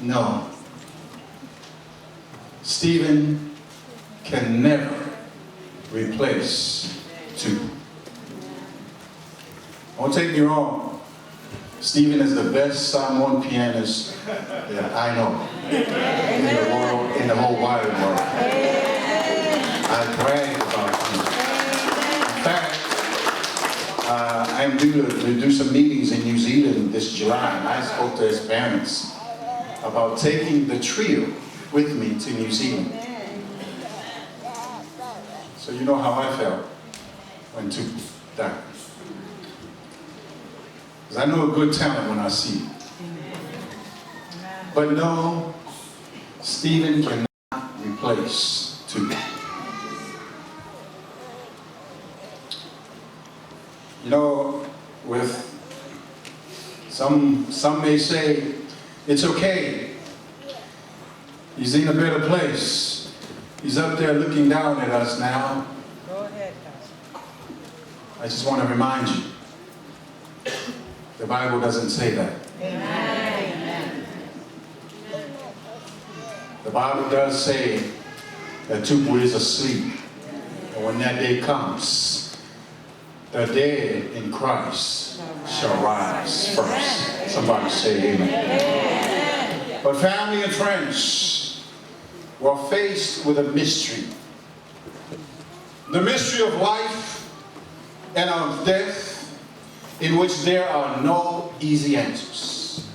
No. Stephen can never replace Tupu. Don't take me wrong. Stephen is the best Samoan pianist that I know in the world, in the whole wide world. I brag about him. In fact, I'm due to do some meetings in New Zealand this July, and I spoke to his parents about taking the trio with me to New Zealand. So you know how I felt when Tupu died. Because I know a good talent when I see it. But no, Stephen cannot replace Tupu. You know, with some may say, it's okay. He's in a better place. He's up there looking down at us now. Go ahead, Pastor. I just want to remind you, the Bible doesn't say that. Amen. The Bible does say that Tupu is asleep. And when that day comes, the dead in Christ shall rise first. Somebody say amen. Amen. But family and friends were faced with a mystery. The mystery of life and of death, in which there are no easy answers.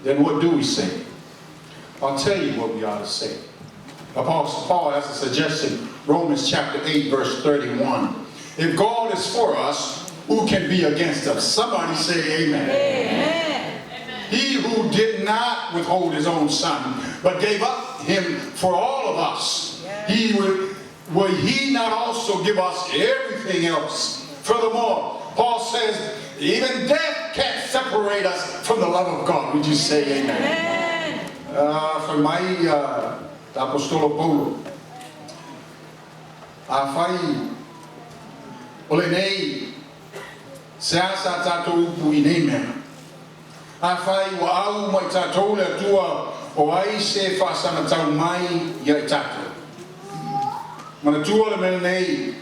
Then what do we say? I'll tell you what we ought to say. Apostle Paul has a suggestion, Romans chapter 8, verse 31. If God is for us, who can be against us? Somebody say amen. Amen. He who did not withhold his own son, but gave up him for all of us, will he not also give us everything else? Furthermore, Paul says, even death can't separate us from the love of God. Would you say amen? Amen. Fai mai Aposetolo Paulo, afai o lenei se a sa tatou upu i nei mea. Afai ua au ma i tatou le Atua o ai se faasagatau mai ia i tatou. Manatua le mea lenei,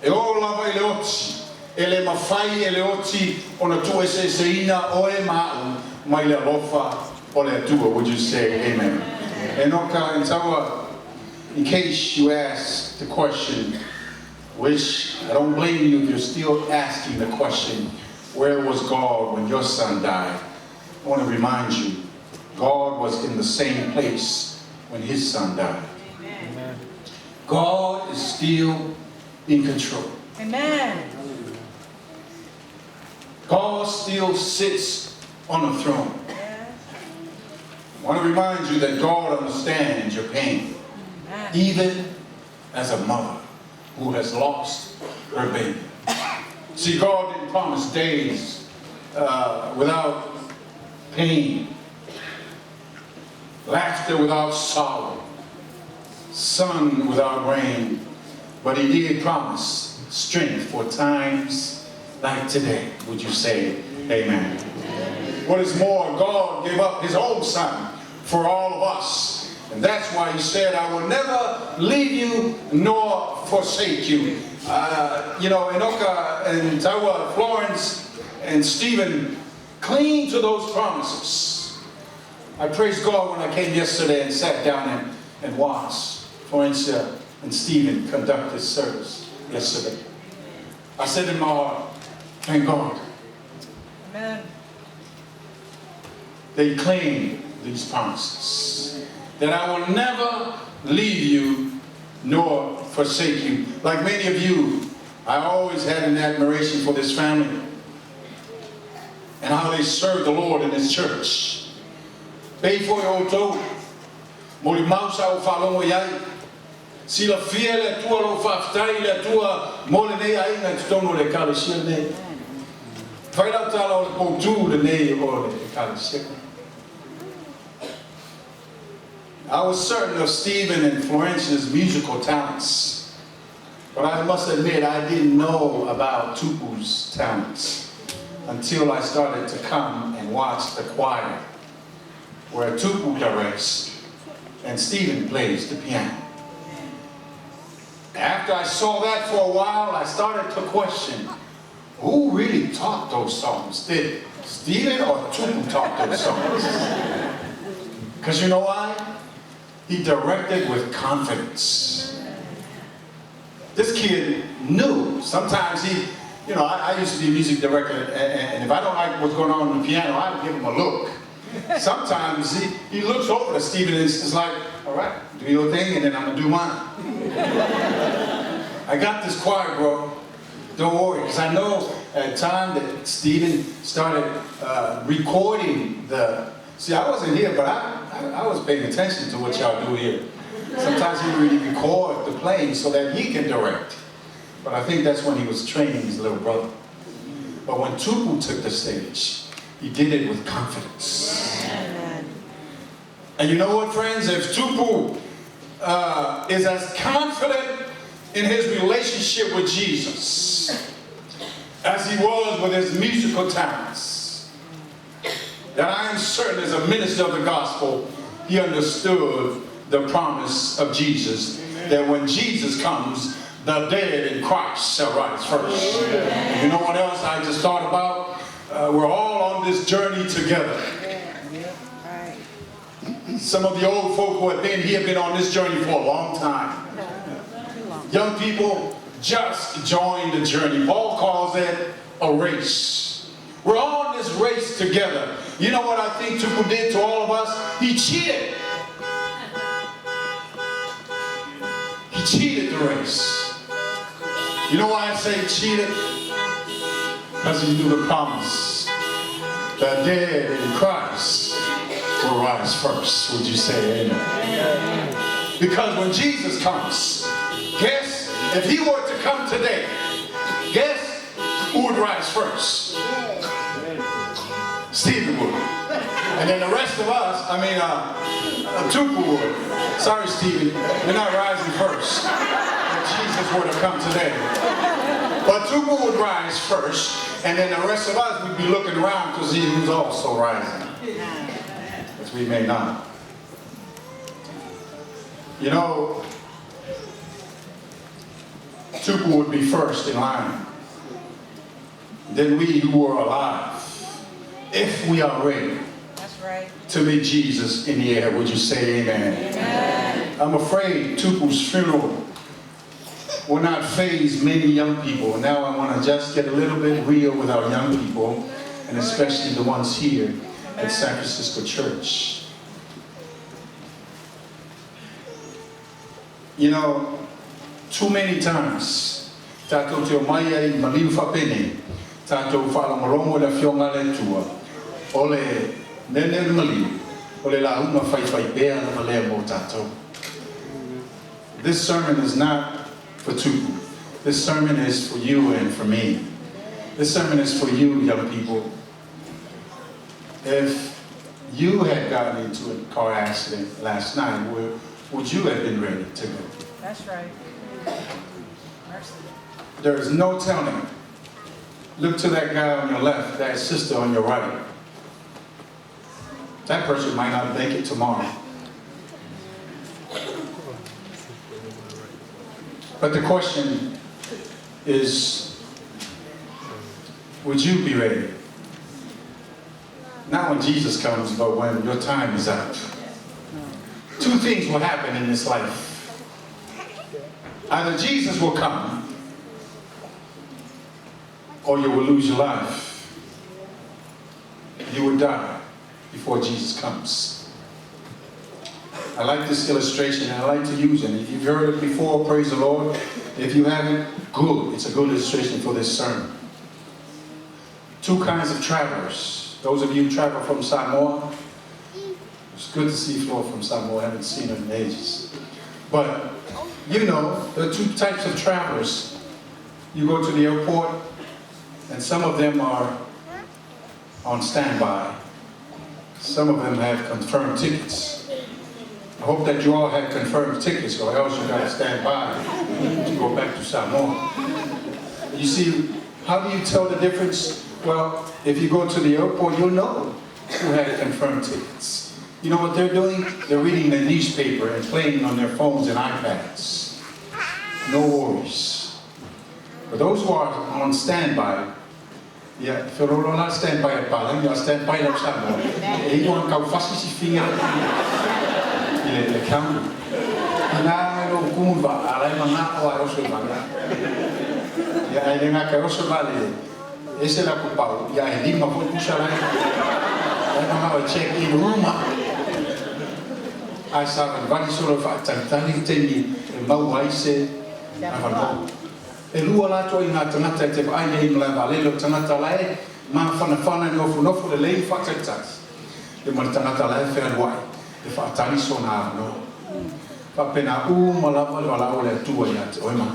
e oo lava i le oti, e le mafai e le oti ona tuueseeseina oe ma a'u mai le alofa o le Atua. Would you say amen? Enoka and Taua, in case you ask the question, which I don't blame you if you're still asking the question, where was God when your son died? I want to remind you, God was in the same place when his son died. Amen. God is still in control. Amen. God still sits on the throne. Yes. I want to remind you that God understands your pain. Amen. Even as a mother who has lost her baby. See, God didn't promise days without pain, laughter without sorrow, sun without rain, but he did promise strength for times like today. Would you say amen? What is more, God gave up his own son for all of us. And that's why he said, I will never leave you nor forsake you. Enoka and Taua, Florence and Stephen cling to those promises. I praise God when I came yesterday and sat down and watched Florencia and Stephen conduct this service yesterday. I said in my heart, thank God. Amen. They claim these promises. That I will never leave you nor forsake you. Like many of you, I always had an admiration for this family and how they served the Lord in His church. Pei foi outou, molimau sa ou faalogo i ai. Silafia e le Atua lou faafetai i le Atua mo lenei aiga i totonu o le Ekalesia lenei. Fai lau tala o le poutu lenei o le Ekalesia. I was certain of Stephen and Florencia's musical talents, but I must admit I didn't know about Tupu's talents until I started to come and watch the choir, where Tupu directs and Stephen plays the piano. After I saw that for a while, I started to question, who really taught those songs? Did Stephen or Tupu taught those songs? Because you know why? He directed with confidence. This kid knew. Sometimes he, you know, I used to be a music director, and if I don't like what's going on on the piano, I give him a look. Sometimes he looks over to Stephen and is like, all right, do your thing, and then I'm going to do mine. I got this choir, bro. Don't worry, because I know at a time that Stephen started recording the... See, I wasn't here, but I was paying attention to what you all do here. Sometimes he would really record the playing so that he can direct. But I think that's when he was training his little brother. But when Tupu took the stage, he did it with confidence. Amen. And you know what, friends? If Tupu is as confident in his relationship with Jesus as he was with his musical talents, that I am certain as a minister of the gospel, he understood the promise of Jesus, Amen. That when Jesus comes, the dead in Christ shall rise first. Amen. You know what else I just thought about? We're all on this journey together. Some of the old folk who have been here have been on this journey for a long time. Young people just joined the journey. Paul calls it a race. We're on this race together. You know what I think Tupu did to all of us? He cheated. He cheated the race. You know why I say cheated? Because he knew the promise. The dead in Christ will rise first. Would you say amen? Amen. Because when Jesus comes, guess if he were to come today, guess who would rise first? Stephen would. And then the rest of us, I mean, Tupu would. Sorry, Stephen, you're not rising first. If Jesus were to come today. But Tupu would rise first, and then the rest of us would be looking around to see who's also rising. As we may not. You know, Tupu would be first in line. Then we who are alive, if we are ready That's right. to meet Jesus in the air, would you say amen? Amen. I'm afraid Tupu's funeral will not faze many young people. Now I want to just get a little bit real with our young people, and especially the ones here at San Francisco Church. You know, too many times, tātou te o mai ai maliu whapene, tātou whaalongolongo le whionga le tua, o le nene le maliu, o le launga whai whai pea na malea mō tātou. This sermon is not for Tupu. This sermon is for you and for me. This sermon is for you, young people. If you had gotten into a car accident last night, would you have been ready to go? That's right. Mercy. There is no telling. Look to that guy on your left, that sister on your right. That person might not make it tomorrow. But the question is, would you be ready? Not when Jesus comes, but when your time is up. Two things will happen in this life. Either Jesus will come, or you will lose your life. you would die before Jesus comes. I like this illustration and I like to use it. If you've heard it before, praise the Lord. If you haven't, good. It's a good illustration for this sermon. Two kinds of travelers. Those of you who travel from Samoa, it's good to see Flo from Samoa. I haven't seen her in ages. But you know, there are two types of travelers. You go to the airport, and some of them are on standby. Some of them have confirmed tickets. I hope that you all have confirmed tickets, or else you gotta stand by to go back to Samoa. You see, how do you tell the difference? Well, if you go to the airport, you'll know who had confirmed tickets. You know what they're doing? They're reading the newspaper and playing on their phones and iPads. No worries. But those who are on standby, yeah, whirolo standby e palangi, a standby lau Samoa. E iwa ang kau fasi si finger i le, le counter. I ngā ro kumu va, alai manga o ai oso i vale. Ia ai le ngā kai oso vale, ese la kupau, ia e lima po pusa lai. Ai manga o check in uma. Ai sa vali solo fa tangtani teni e mau ai se avano. E lua la toi ngā tangata e te ai nei mla vale lo tangata lai ma whana whana nofu nofu le lei wha tangtani. E ma le tangata lai whea luai e wha tani so nā no. Wha pena u malava le wala o le atua ia te oima.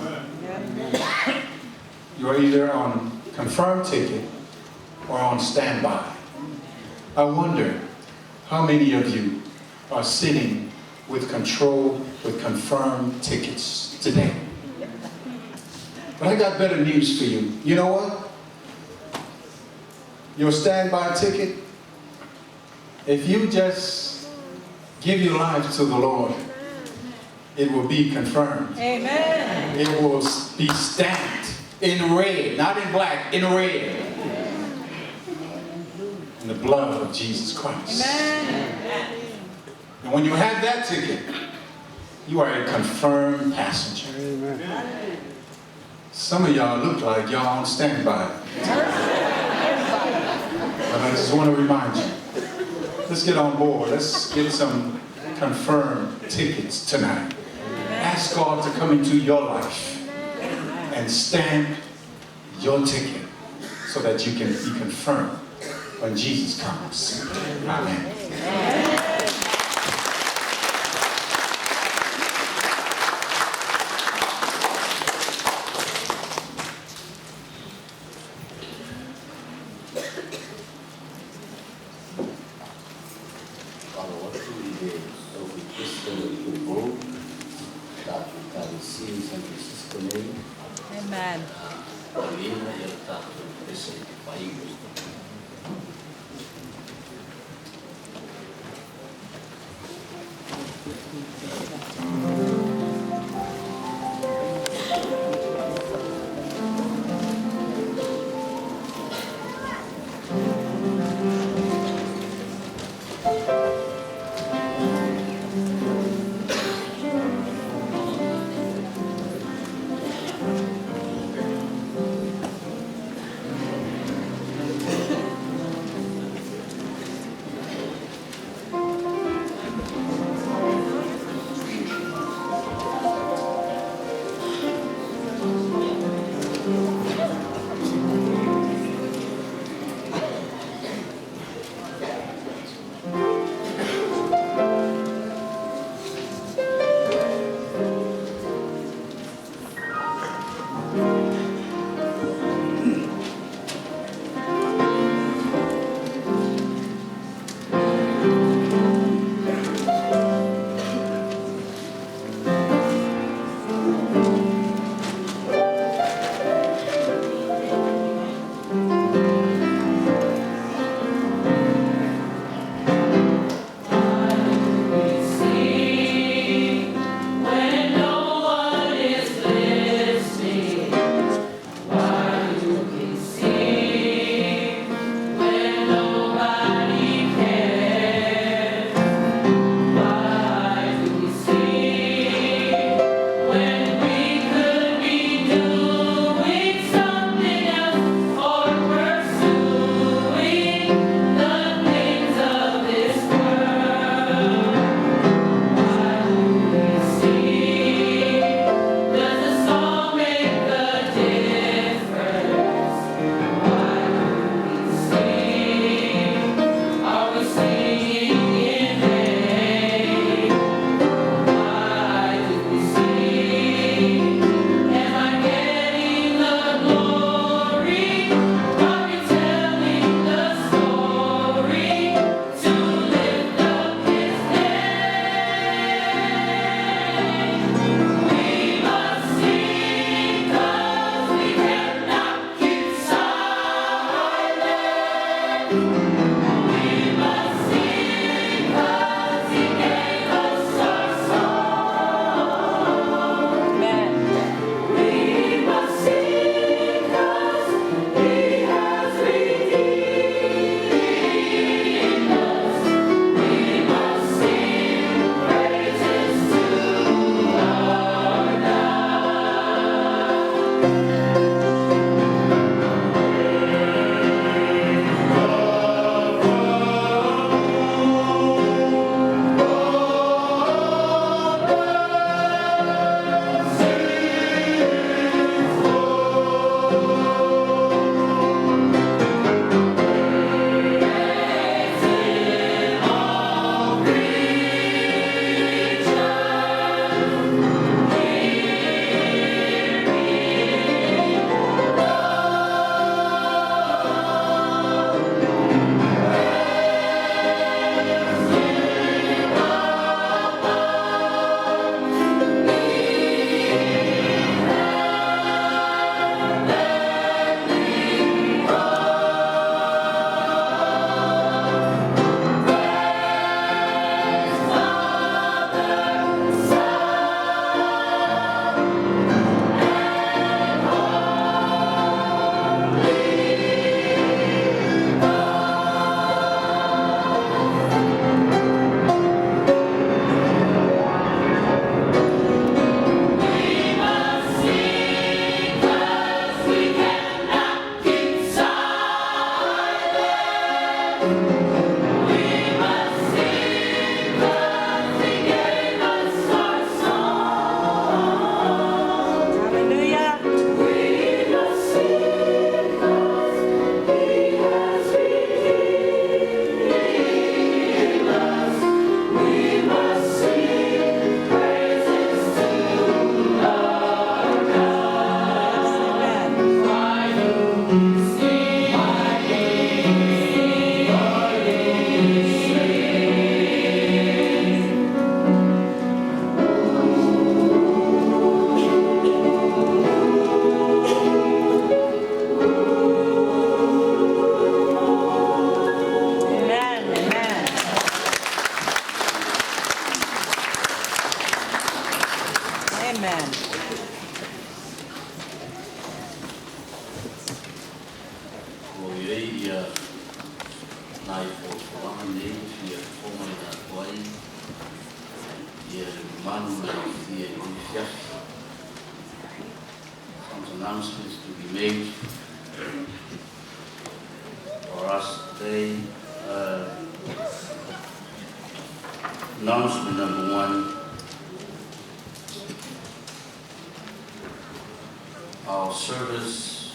You are either on confirmed ticket or on standby. I wonder how many of you are sitting with control, with confirmed tickets today. But I got better news for you. You know what? Your standby ticket, if you just give your life to the Lord, it will be confirmed. Amen. It will be stamped in red, not in black, in red. In the blood of Jesus Christ. Amen. And when you have that ticket, you are a confirmed passenger. Amen. Some of y'all look like y'all on standby. But I just want to remind you, let's get on board. Let's get some confirmed tickets tonight. Ask God to come into your life and stamp your ticket so that you can be confirmed when Jesus comes. Amen. Amen. mamalu ma le aofia i lenei afiafi. Some announcements to be made for us today. Announcement number one. Our service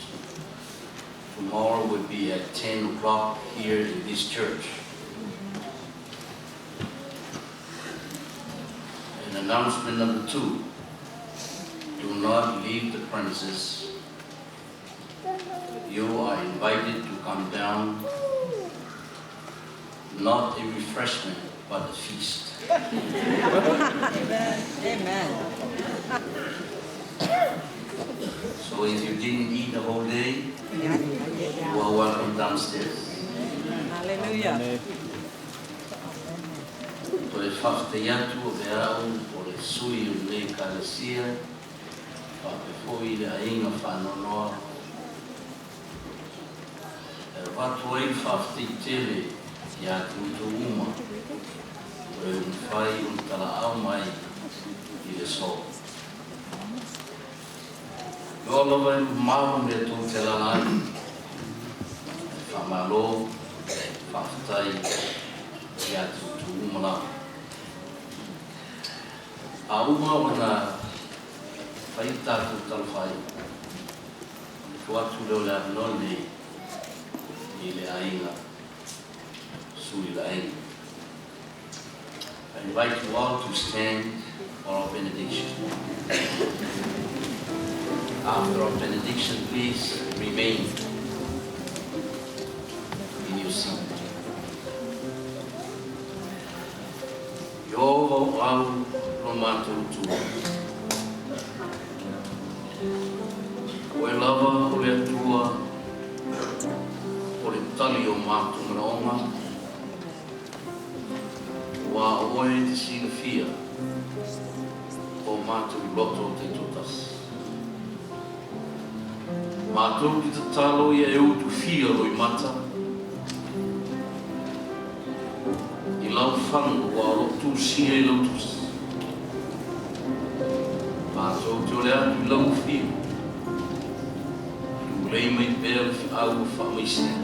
tomorrow would be at 10 o'clock here in this church. And announcement number two, do not leave the premises. You are invited to come down, not a refreshment, but a feast. Amen. Amen. So if you didn't eat the whole day, you are welcome downstairs. Hallelujah. Toe faafetai atu o le au o le sui o lenei Ekalesia, faapea foi le aiga faanoanoa. E avatu ai le faafetai tele ia te outou uma, ua le mafai ona talaau mai i le aso. Loa lava e mamao mea tou te alaala ai. E faamalo, faafetai ia te outou uma lava. A uma ona fai le tatou talafaai, ona tuu atu lea o le avanoa lenei i le aiga, sui le aiga. I invite you all to stand for our benediction. After our benediction, please remain in your seat. Ieova o au lo matou Atua. O Oe lava o le Atua o le tali o matou manaoga, aua o Oe e te silafia o matou loto taitoatasi. Matou te tatalo ia e utufia loimata i lau fagu aua o lo o tusia i lau tusi. Matou te ole atu i lau afio, tulei mai pea le feau o faamaisega,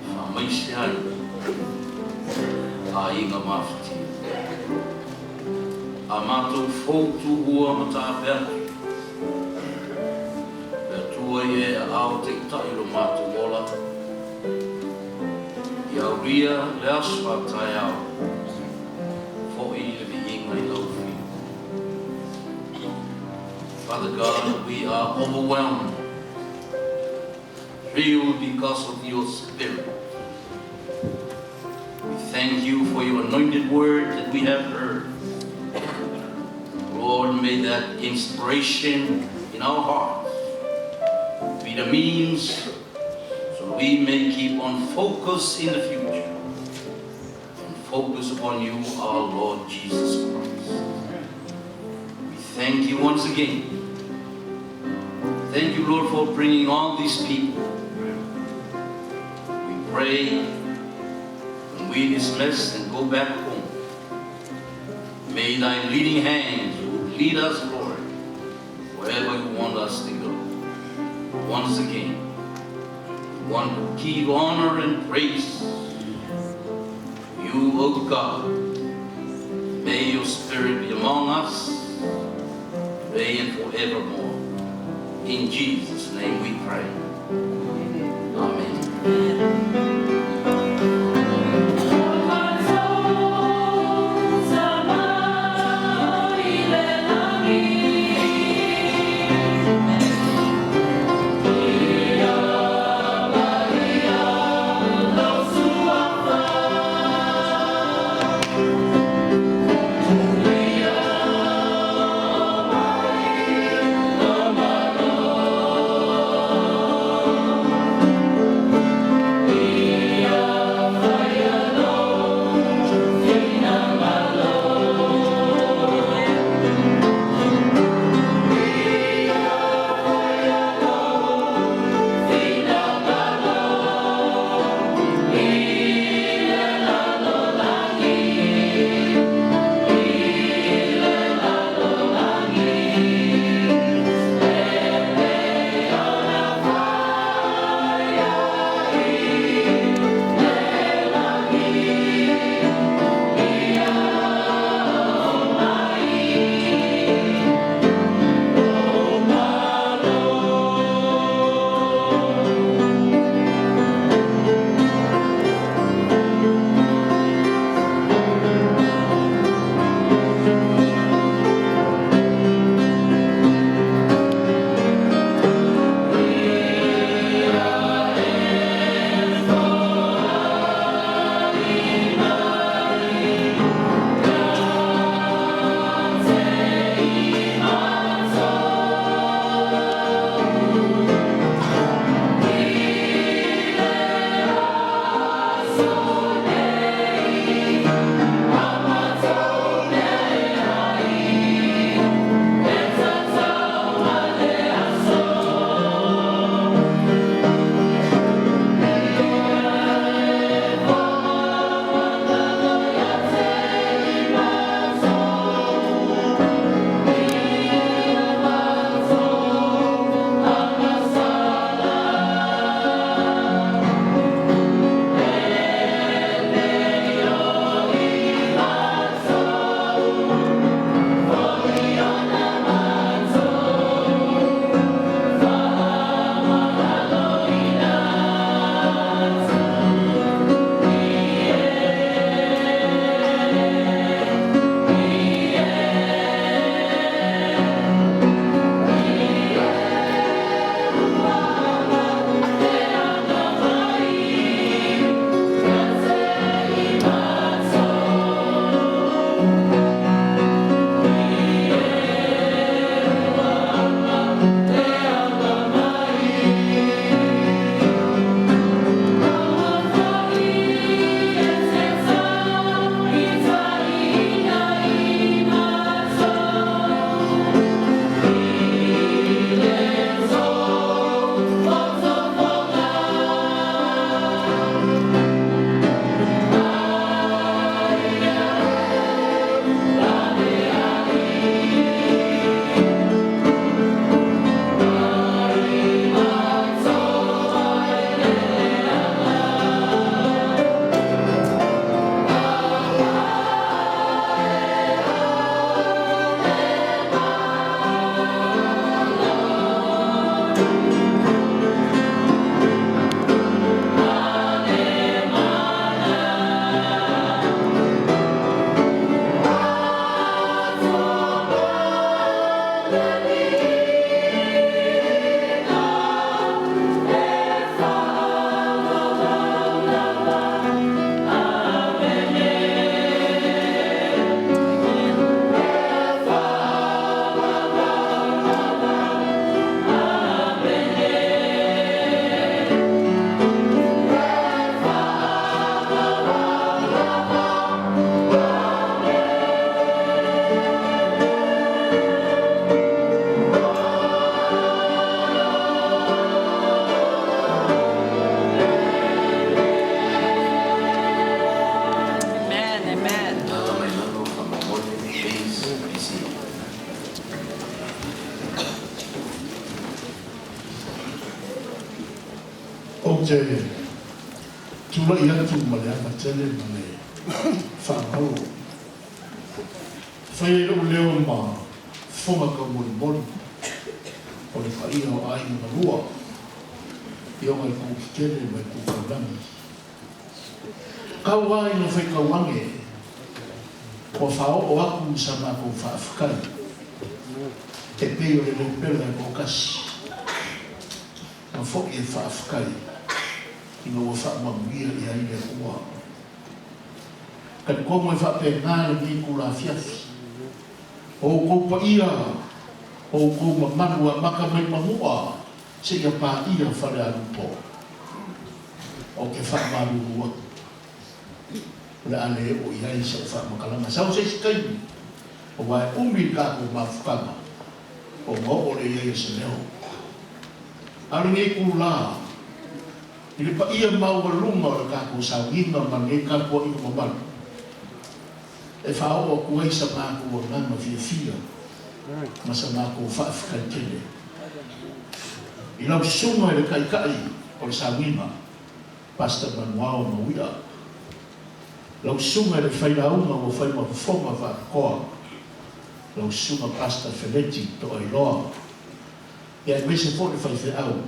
e faamaise ai aiga mafatia. A matou fou tuua ma taape atu, le Atua i e aao taitai lo matou ola, ia aulia le aso a taeao, foi le viiga i lau afio. Father God, we are overwhelmed, thrilled because of your Spirit. We thank you for your anointed word that we have heard. Lord, may that inspiration in our hearts be the means so we may keep on focus in the future and focus upon you, our Lord Jesus Christ. We thank you once again. Thank you, Lord, for bringing all these people. We pray when we dismiss and go back home, may thy leading hands lead us, Lord, wherever you want us to go. Once again, we want to give honor and praise you, O God. May your Spirit be among us today and forevermore. In Jesus' name we pray. Amen. te tulai atu ma le ava tele ma le faaaloalo. E fai ai lou leo ma fofoga taumolimoli o le paia o aiga na lua i ona itu tetele ma itu taulagi. Tau lava ina faitau ane ua faaoo atu sa matou faafetai e pei o le lopela e toatasi ma foi e faafetai ina ua faamanuia i ai le Atua. Talitonu e faapena lenei itula afiafi, o outou paia, o outou mamalu amata mai Manua seia paia Falealupo. Ou te faamalulu atu, o le a le oo i ai sau faamatalaga. Sau se isi taimi, aua e umi le tatou mafutaga ona oo lea i ai o se leo. A o lenei itula, i le paia maualuga o le tatou sauniga ma lenei tapuaiga mamalu, e faaoo atu ai sa matou agaga fiafia ma sa matou faafetai tele i lau Susuga i le Taitai o le Sauniga, Pastor Manuao Mauia, lau Susuga i le Failauga ua fai ma fofoga faapitoa, lau Susuga Pastor Feleti Toailoa, ia aemaise foi le faifeau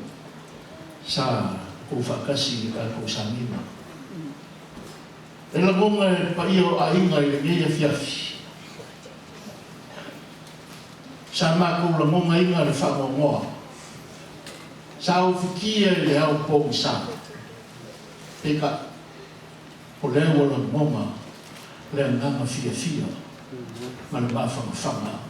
sa tou faatasi i le tatou sauniga. E lagona e le paia o aiga i lenei afiafi, sa matou lagonaina le faanoanoa, sa ufitia i le ao pogisa. Peitai, o lea ua lagona le agaga fiafia ma le mafanafana.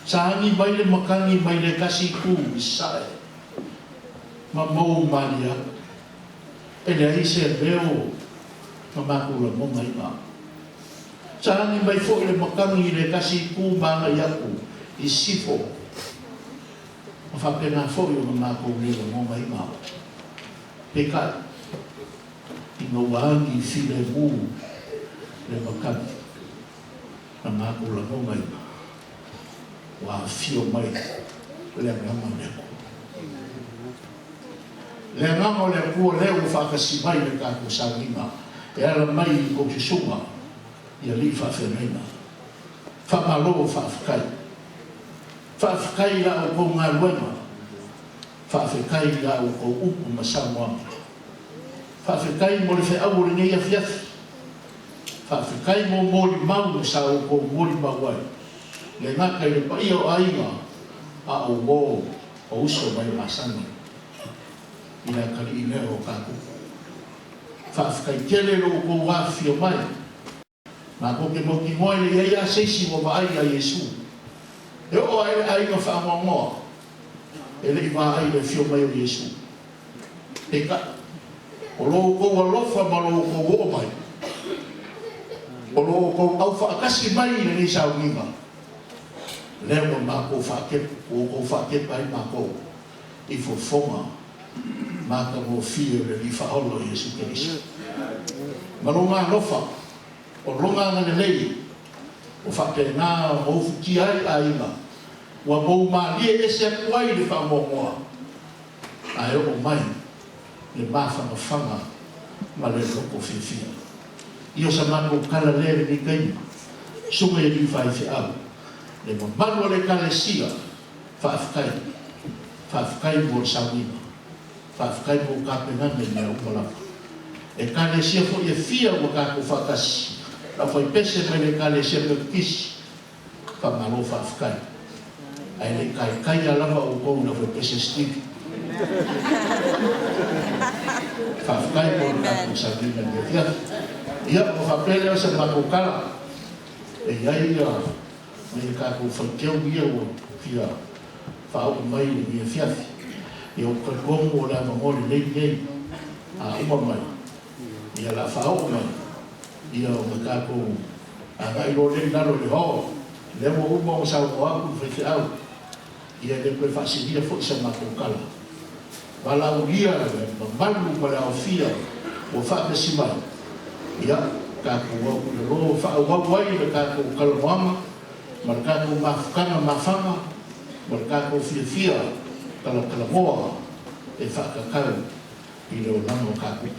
Sa agi mai le matagi mai le tasi itu i sasae ma mou malie atu. E leai se leo na matou lagonaina. Sa agi mai foi le matagi i le tasi itu ma agai atu i sisifo, ma faapena foi ona matou le lagonaina. Peitai, ina ua agi filemu le matagi na matou lagonaina, ua afio mai le Agaga o le Atua. Le Agaga o le Atua lea ua faatasi mai le tatou sauniga e ala mai i tou susuga i alii faafeagaiga. Faamalo faafetai. Faafetai i la outou galuega. Faafetai i la outou upu ma saunoaga. Faafetai mo le feau o lenei afiafi. Faafetai mo molimau sa outou molimau ai, le gata i le paia o aiga a o uo o uso mai masani i le atalii lea o tatou. Faafetai tele lo outou afifio mai. Matou te mautinoa e le i ai lava se isi ua vaai ia Iesu. E oo ae le aiga faanoanoa e le i vaai i le afio mai o Iesu. Peitai, o lo outou alofa ma lo outou oo mai, o lo outou aufaatasi mai i lenei sauniga, lea ua matou faatepa, ua outou faatepa ai matou i fofoga matagofie o le Alii Faaola o Iesu Keriso. Ma Lona alofa, o Lona agalelei, ua faapena ona ufitia ai aiga, ua moumalie ese atu ai le faanoanoa, ae oo mai le mafanafana ma le loto fiafia. Ia o sa matou tala lea i lenei taimi, Susuga i alii faifeau, le mamalu o le Ekalesia, faafetai, faafetai mo le sauniga, faafetai mo tapenaga i mea uma lava. Ekalesia foi e fia ua tatou faatasi, lau faipese mai le Ekalesia Metotisi, Faamalo faafetai. Ae le i taitai a lava outou i lau faipese Steve. Faafetai mo le tatou sauniga i lenei afiafi. Ia, ona faapea lea o se matou tala, e i ai ia nai a tatou faiteu ia ua fia faaoo mai i lenei afiafi. Ia, ou te talitonu o le avanoa lelei lenei, a uma mai, ia o le a faaoo mai, ia ona tatou agai loa lea i lalo i le hall. Lea ua uma ona saunoa atu le faifeau, ia e le toe faasilia foi sa matou tala. Valaaulia le mamalu ma le aofia ua faatasi mai, ia tatou o atu i lalo e faaauau ai le tatou talanoaga ma le tatou mafutaga mafana ma le tatou fiafia talatalanoa. e faatatau i le olaga o tatou.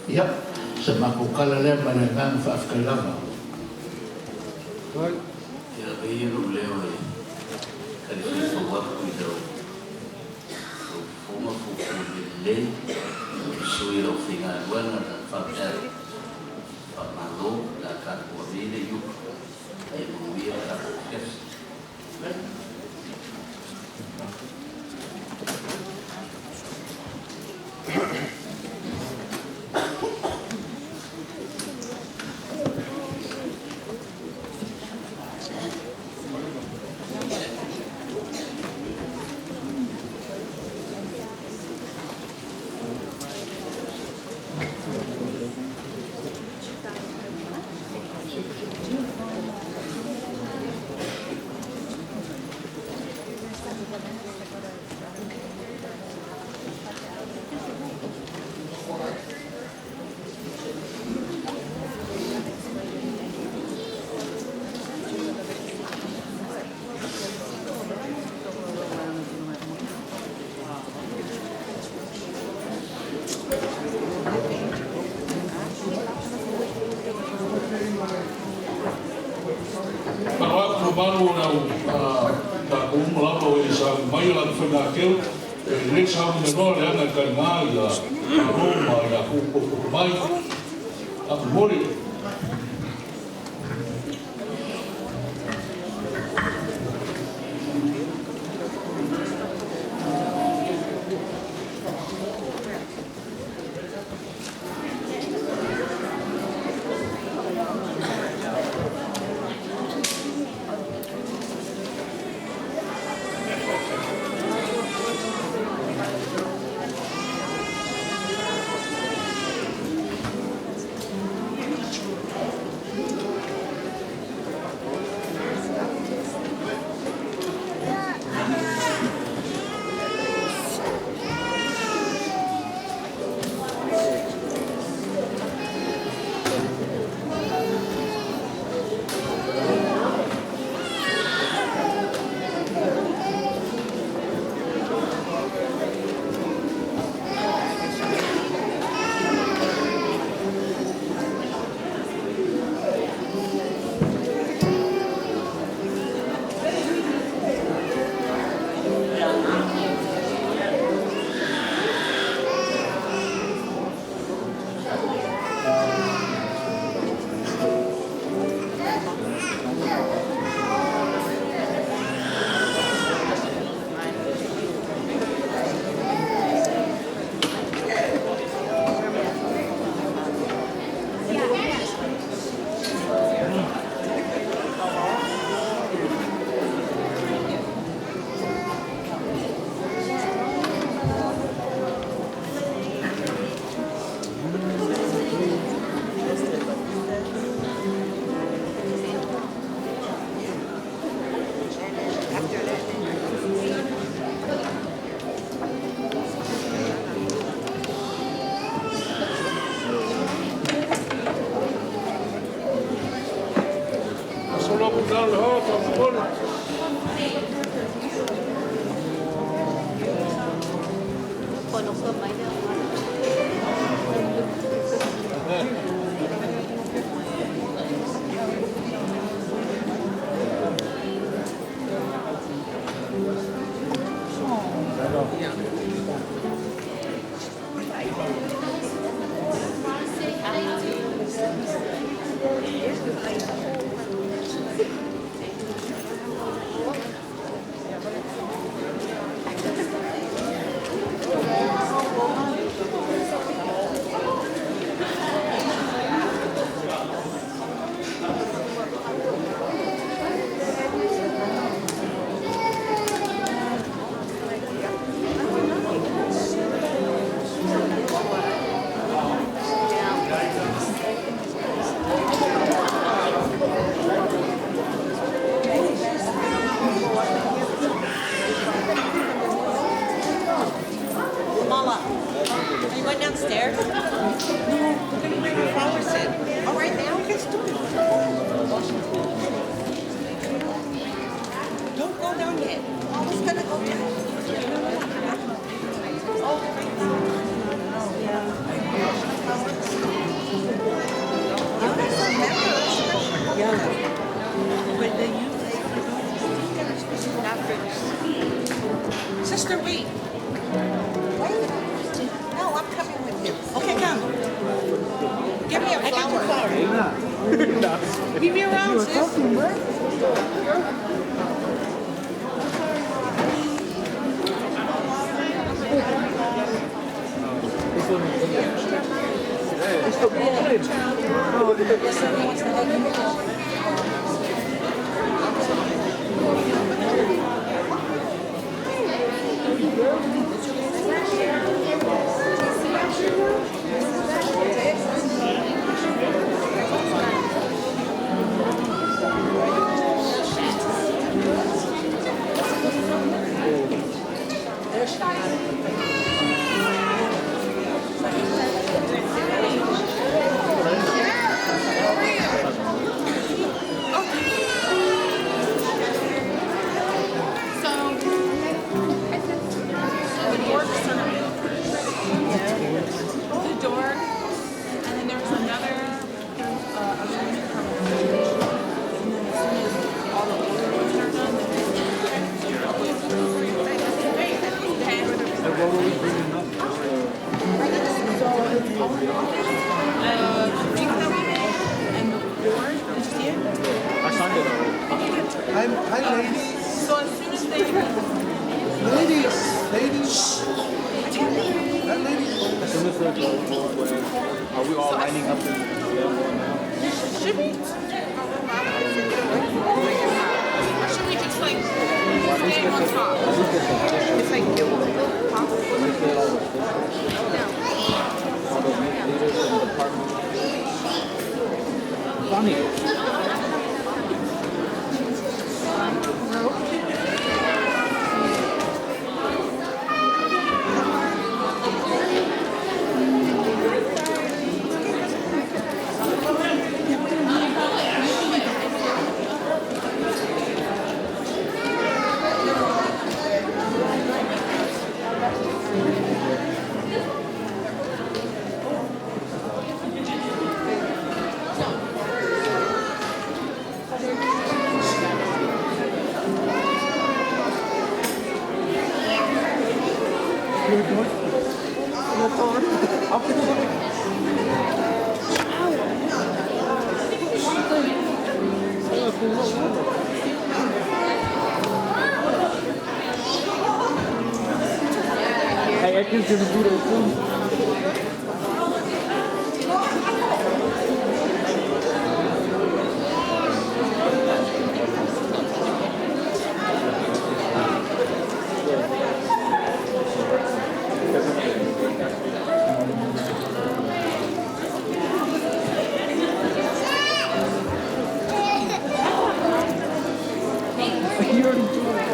Ia, sa matou tala lea ma le agaga faafetai lava. Ia avea ia lou leo e talifuaitau atu i lau fofoga fuafua lelei sui o le aufaigaluega na faapea faamalo o le a tatou avea le iuga ia manuia le tatou afiafi. Faaloalo o le au tatou uma lava o e sauni mai o latou faigakeu, e lelei le sauni mai loa leaga e taliga ia Malo ma i latou ua potopoto mai. Faamolemole. The door, and then there was another, there was other ones from and then as soon as all the older ones are done, then And what were we bringing up? So it's all in the office. The drink that we made and the board. Did you see it? I signed it already. Okay, good. Hi, hi, ladies. So as soon as they Ladies, ladies. That lady. As soon as the are we all lining up in the now? Should we? Or should we just like stay on top? It's like it will pop. At least get all the officials. All the leaders and departments. Funny. Hey, ek is gonna do that too. You already do it.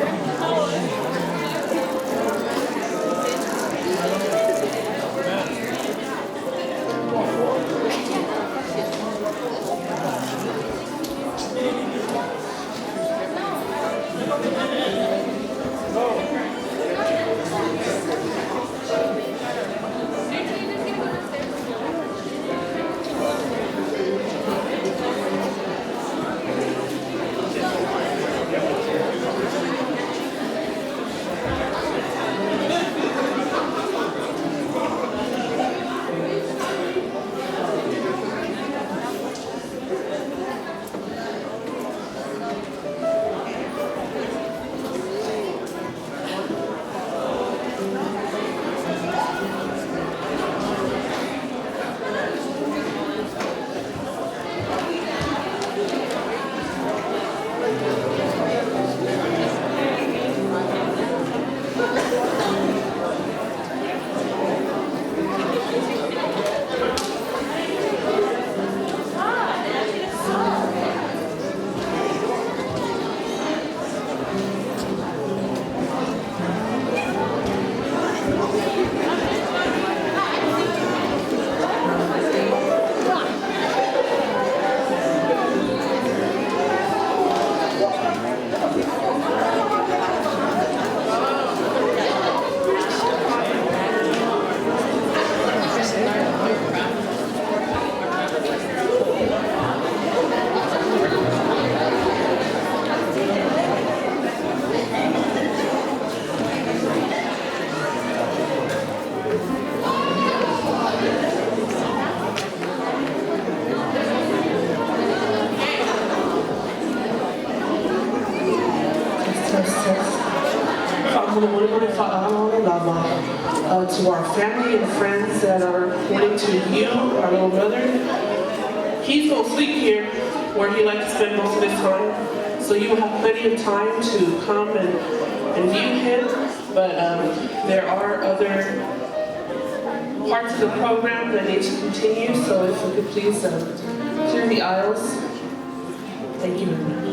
To our family and friends that are pointing to you, our little brother. He's going to sleep here where he likes to spend most of his time. So you will have plenty of time to come and view him. But there are other parts of the program that need to continue. So if we could please clear the aisles. Thank you very much.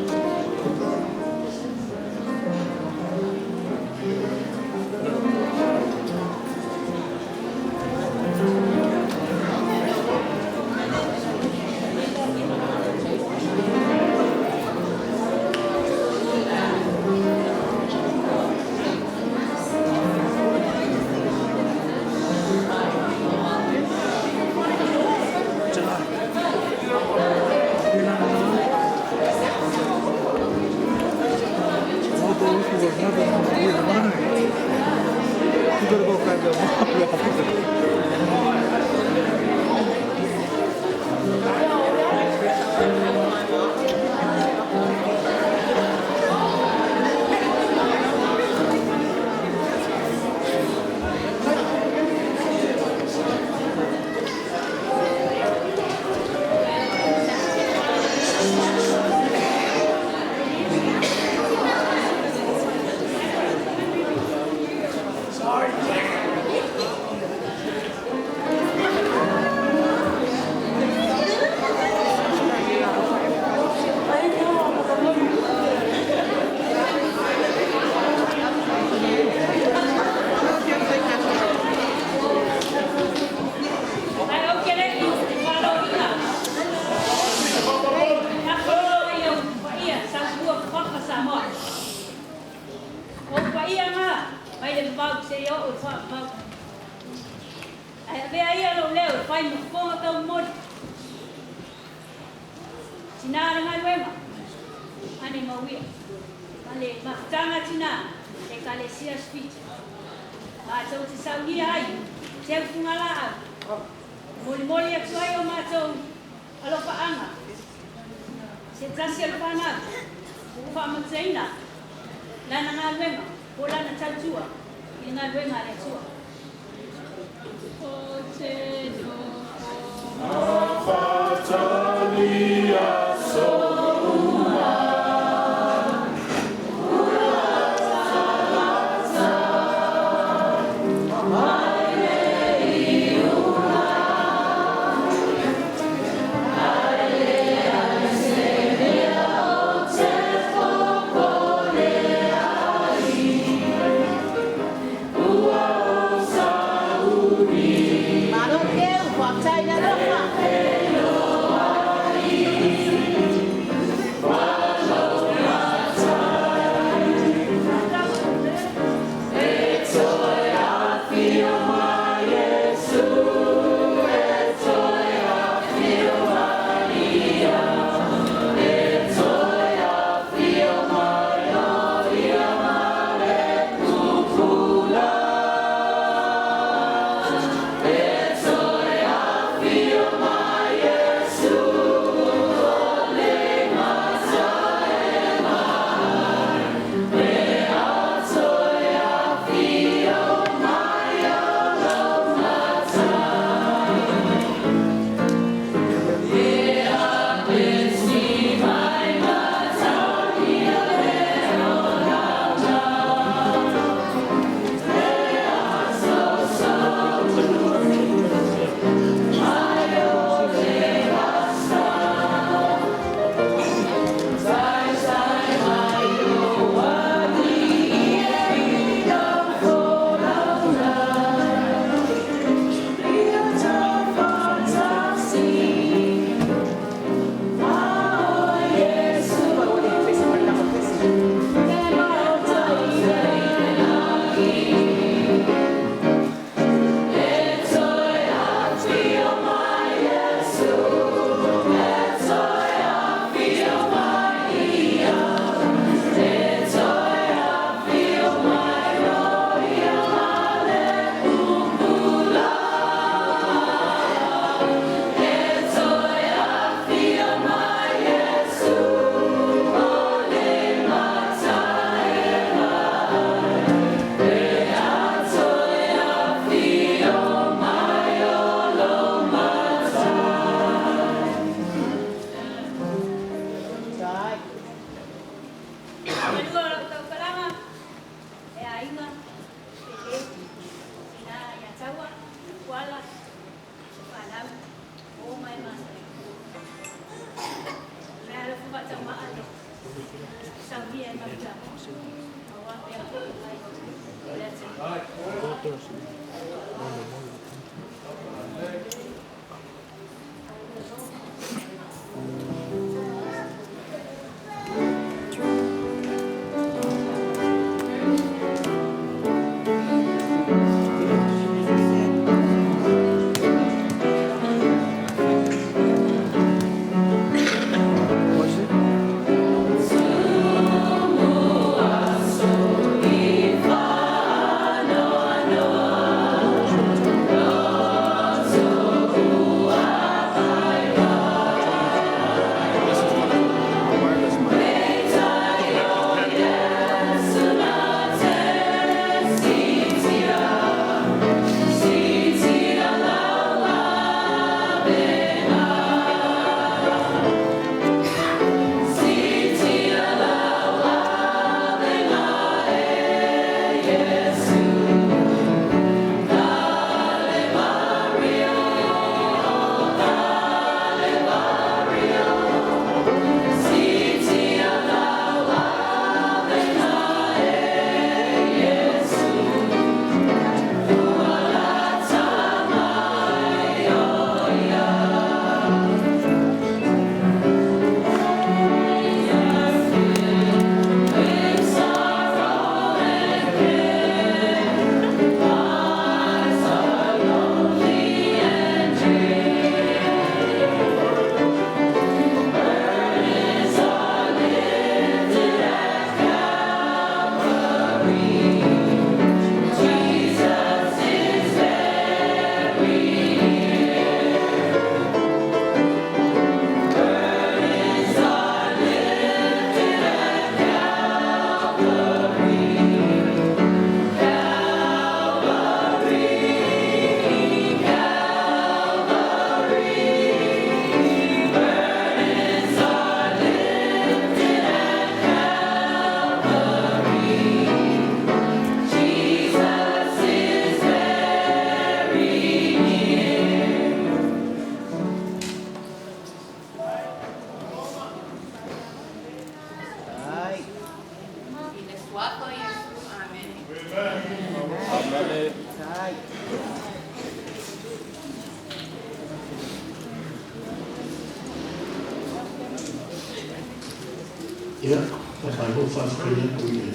Ia, faamalo faafetai atu i le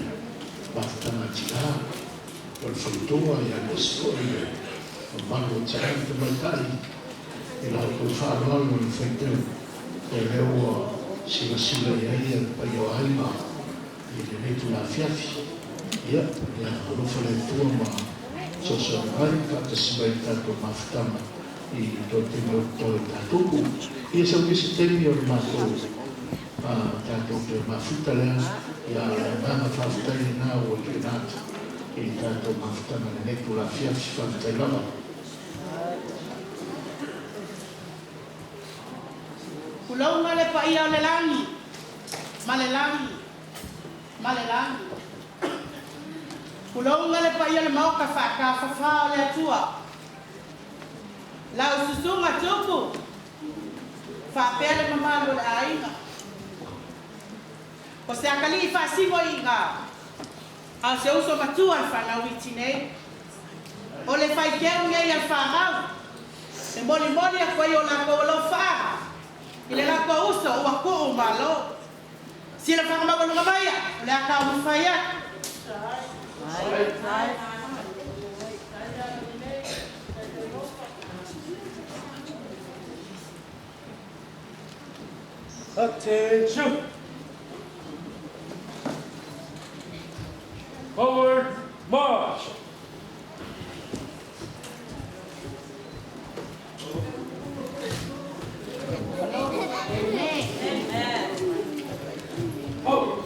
mafutaga tinā o le faletua ia aemaise foi le mamalu o tinā ma tamaitai i la outou faaaloalo i le faitau o lea ua silasila i ai le paia o aiga i lenei itula afiafi. Ia, ia alofa le Atua ma fesoasoani mai faatasi mai i le tatou mafutaga i toe taimi o totoe o tatou. Ia sau nei se taimi o le matou tatou toe mafuta lea, ia a o le agaga faafetai lena ua tuuina atu i le tatou mafutaga i lenei itula afiafi. Faafetai lava. Tulou le paia o le lagi, ma le lagi, ma le lagi. Tulou le paia o le maota faatafafa o le Atua. Lau susuga Tupu, faapea le mamalu o le aiga. O se atalii faasino iiga, a o se uso matua i fanau iti nei. O le faiteu nei a le fanau, e molimoli atu ai o latou alofaaga i le latou uso ua tuu malo. Silafaga maualuga maia, o le a taumafai atu. Attention! Forward, march! Forward!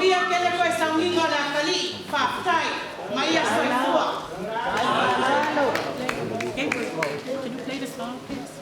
Manuia tele koe sauniga o le atalii. Faafetai. Ma ia soifua. Gabriel, can you play the song, please?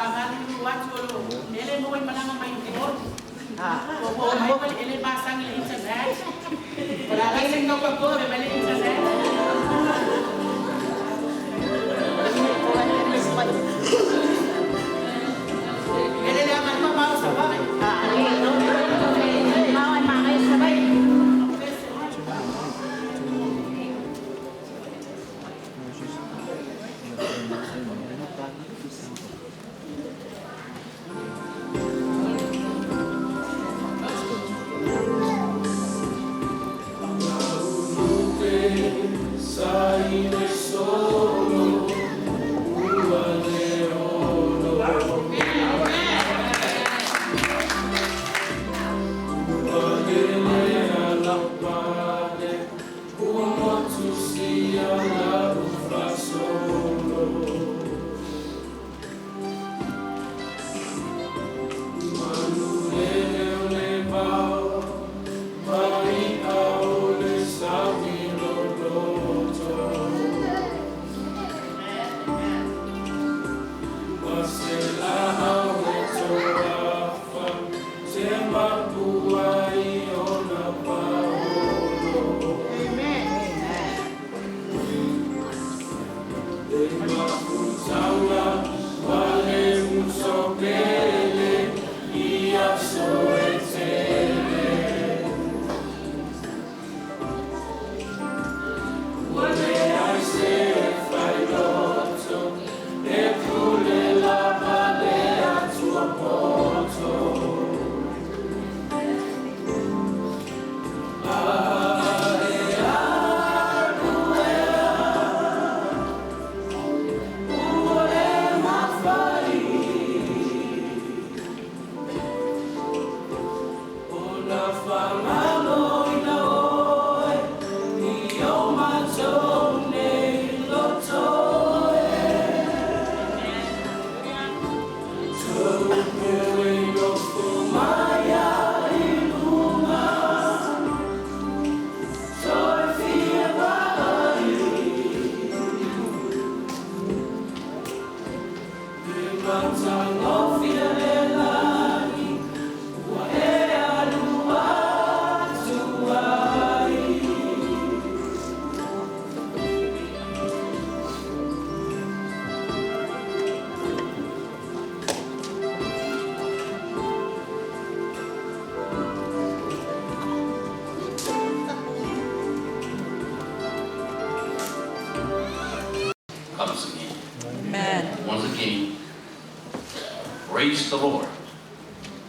Famalulu atu o lo ele mo i malaga mai Upolu. Ua oo mai ua e le masani i le internet. O le a lai se taupa mai le internet. Ele le agai mamao Savaii. Comes again. Amen. Once again, praise the Lord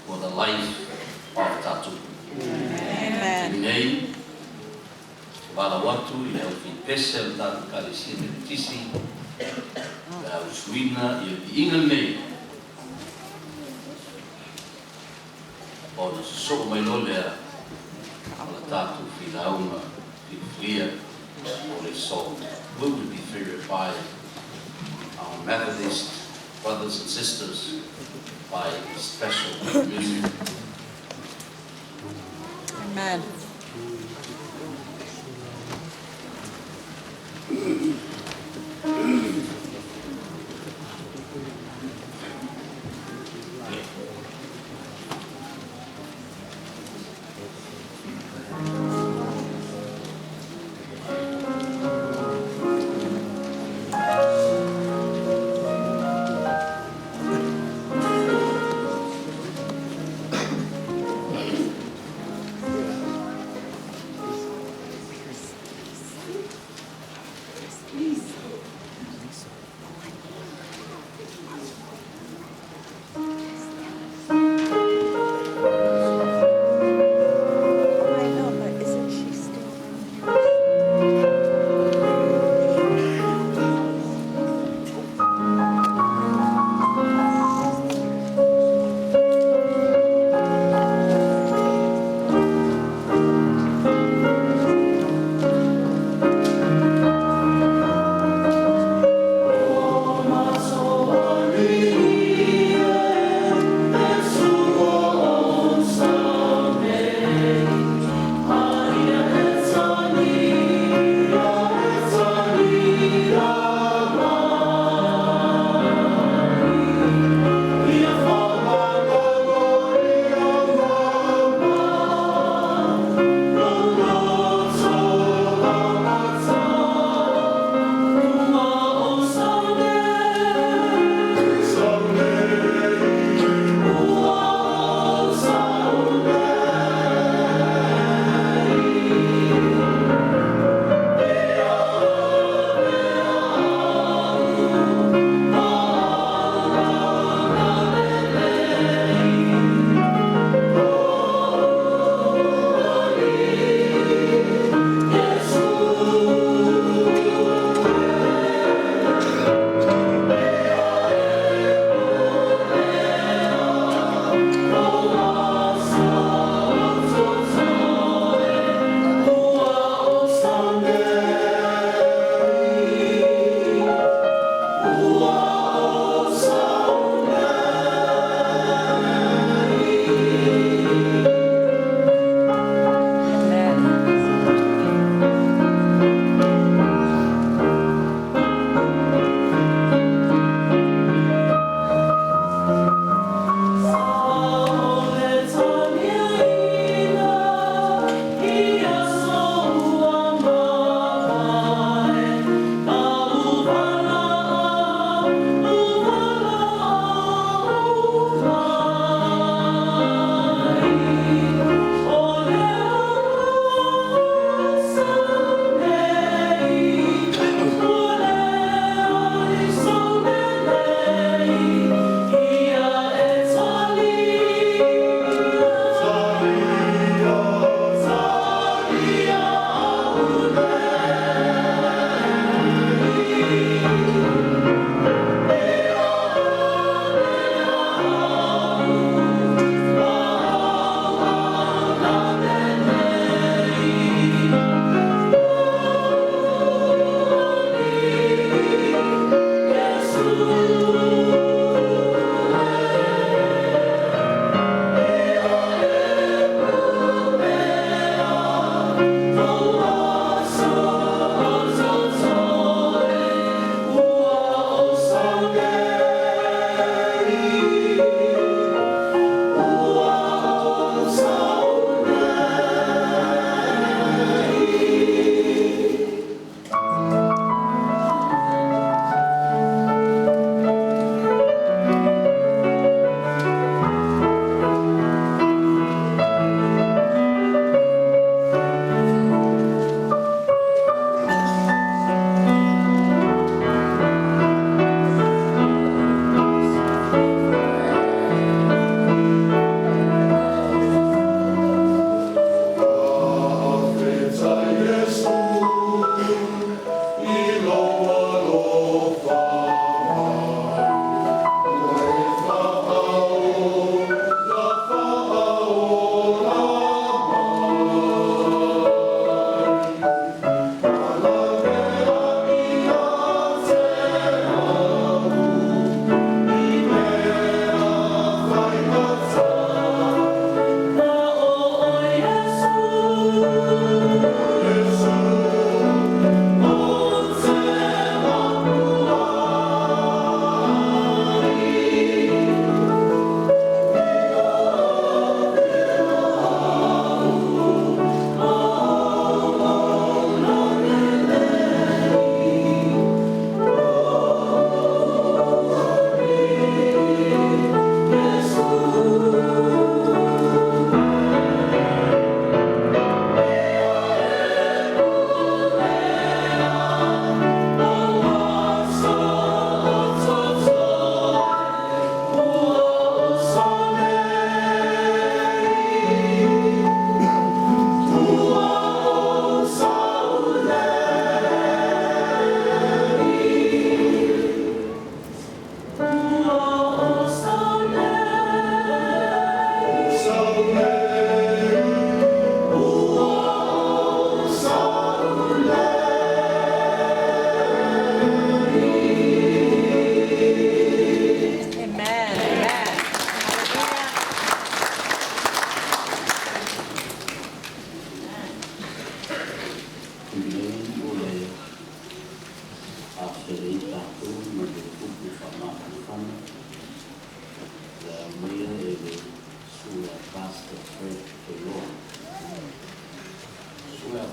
for the life of Tatu. Amen. Nei, wala watu i au fi pese o tātou kalesia me tisi, le au suina i le inga nei. O na sosoo mai lo lea, o la tātou fi launga, fi flia, o le song. Will be figured by our Methodist brothers and sisters by special music. Amen.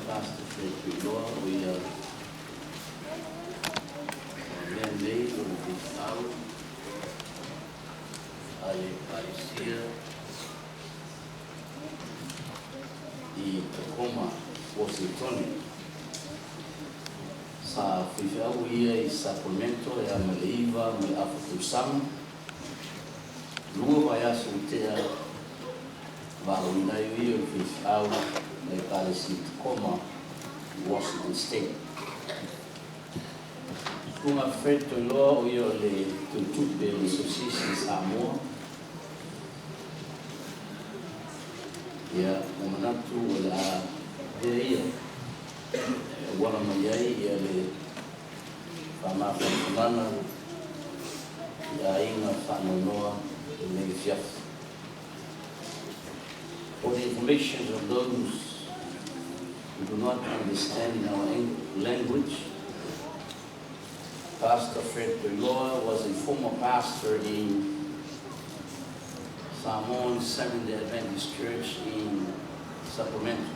Pastor Fred Tuiloa o ia o mea nei o le faifeau a le Ekalesia i Tacoma, Washington. Sa faifeau ia i Sacramento e a ma le 9 ma le afa tausaga. 2 vaiaso ua tea valaauina ai o ia o le faifeau le Ekalesia i Tacoma i Washington State. Susuga Fred Toiloa o ia o le teutupe o le Association Samoa. Ia, ua manatu o le a avea ia e auala mai ai ia le faamafanafanaga i aiga faanoanoa i lenei afiafi. For the information of those who do not understand in our language, Pastor Fred Toiloa was a former pastor in Samoan Seventh-day Adventist Church in Sacramento.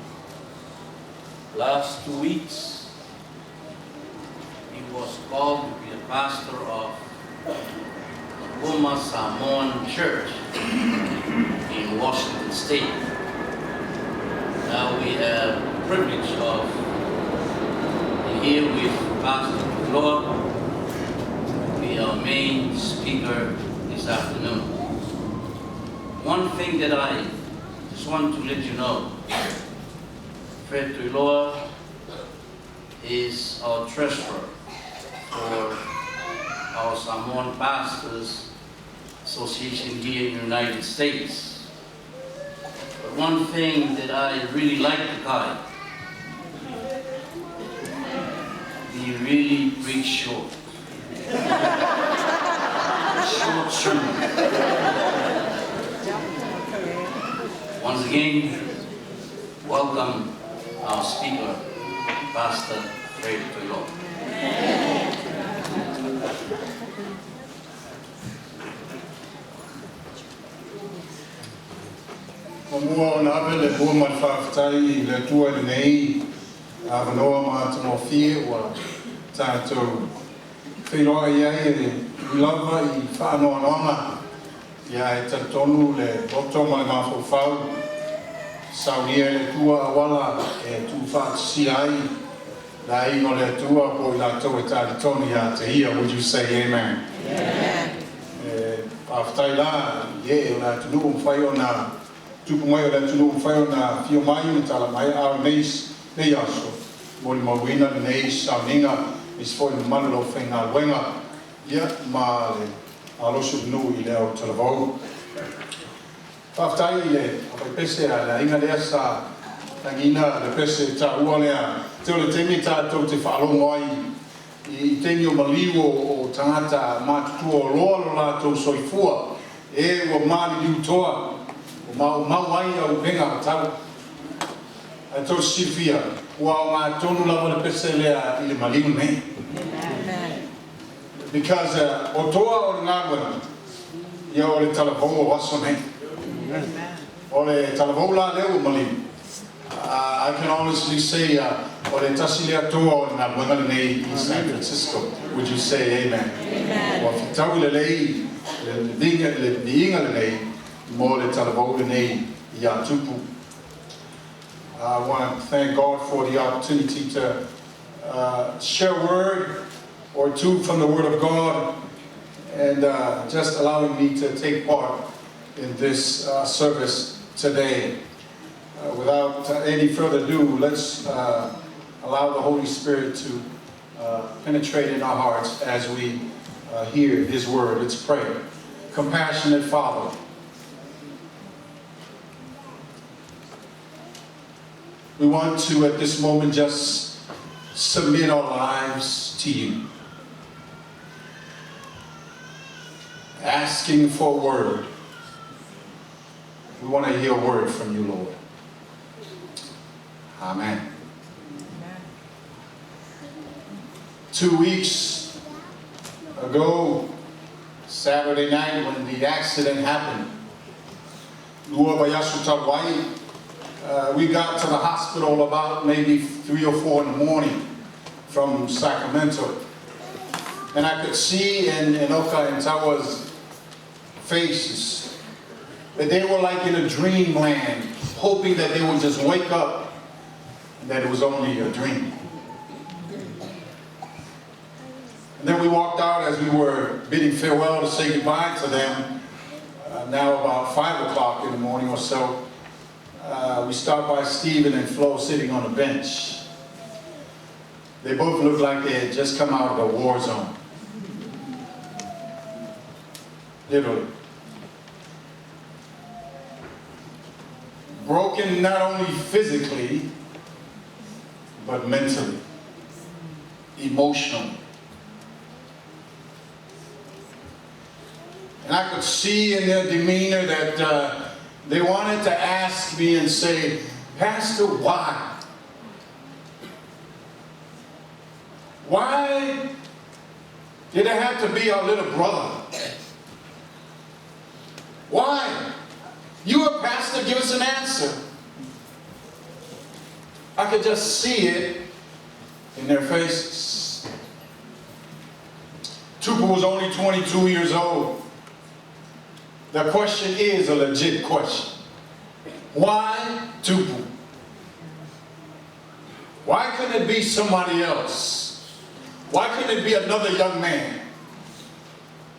Last 2 weeks, he was called to be a pastor of Tacoma Samoan Church in Washington State. Now we have the privilege of being here with Pastor Toiloa, be our main speaker this afternoon. One thing that I just want to let you know, Fred Tuiloa is our treasurer for our Samoan Pastors Association here in the United States. But one thing that I really like the guy, he really preach short. Short sermon. Once again, welcome our speaker, Pastor Fred Toiloa. Muamua ona ave le mua ma le faafetai i le Atua i lenei avanoa matagofie ua tatou feiloai ai e ui lava i faanoanoaga ia e talitonu le loto ma le mafaufau saunia e le Atua auala e tuufaatasia ai le aiga o le Atua po o i latou e talitonu ia te ia. Would you say amen? Amen. E faafetai la i ee o le atunuu mafai ona tupu mai o le atunuu mafai ona afio mai ma tala mai a o nei nei aso molimauina lenei sauniga aemaise foi le mamalu o le aufaigaluega ia ma le alosi o le nuu i le au talavou. Faafetai i le aufaipese a le aiga lea sa tagina le pese taua lea te o le taimi tatou te faalogo ai i taimi o maliu o tagata matutua o loa lo latou soifua e ua maliliu toa o maumau ai auupega o tau ae tou silafia ua aoga lava le pese lea i le maliu nei because o toa o le galuega ia o le talavou o aso nei o le talavou la lea ua maliu. I can honestly say o le tasi lea toa o le galuega lenei i San Francisco. Would you say amen? Amen. Ua fitaui lelei le viiga le viiga lenei mo le talavou lenei ia Tupu. I want to thank God for the opportunity to share a word or two from the Word of God and just allowing me to take part in this service today. Without any further ado, let's allow the Holy Spirit to penetrate in our hearts as we hear His Word. Let's pray. Compassionate Father, we want to at this moment just submit our lives to you, asking for a word. We want to hear a word from you, Lord. Amen. 2 weeks ago, Saturday night, when the accident happened, 2 vaiaso talu ai, We got to the hospital about maybe 3 or 4 in the morning from Sacramento. And I could see in Enoka and Tawa's faces that they were like in a dreamland, hoping that they would just wake up and that it was only a dream. And then we walked out as we were bidding farewell to say goodbye to them, now about 5 o'clock in the morning or so. We stopped by Stephen and Flo sitting on a bench. They both looked like they had just come out of a war zone. Literally. Broken not only physically, but mentally, emotionally. And I could see in their demeanor that they wanted to ask me and say, Pastor, why? Why did it have to be our little brother? Why? You a pastor, give us an answer. I could just see it in their faces. Tupu was only 22 years old. The question is a legit question. Why Tupu? Why couldn't it be somebody else? Why couldn't it be another young man?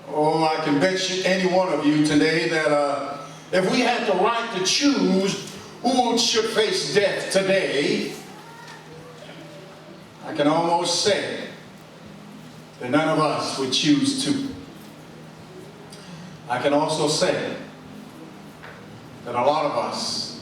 Oh, I can bet you any one of you today that if we had the right to choose who should face death today, I can almost say that none of us would choose to. I can also say that a lot of us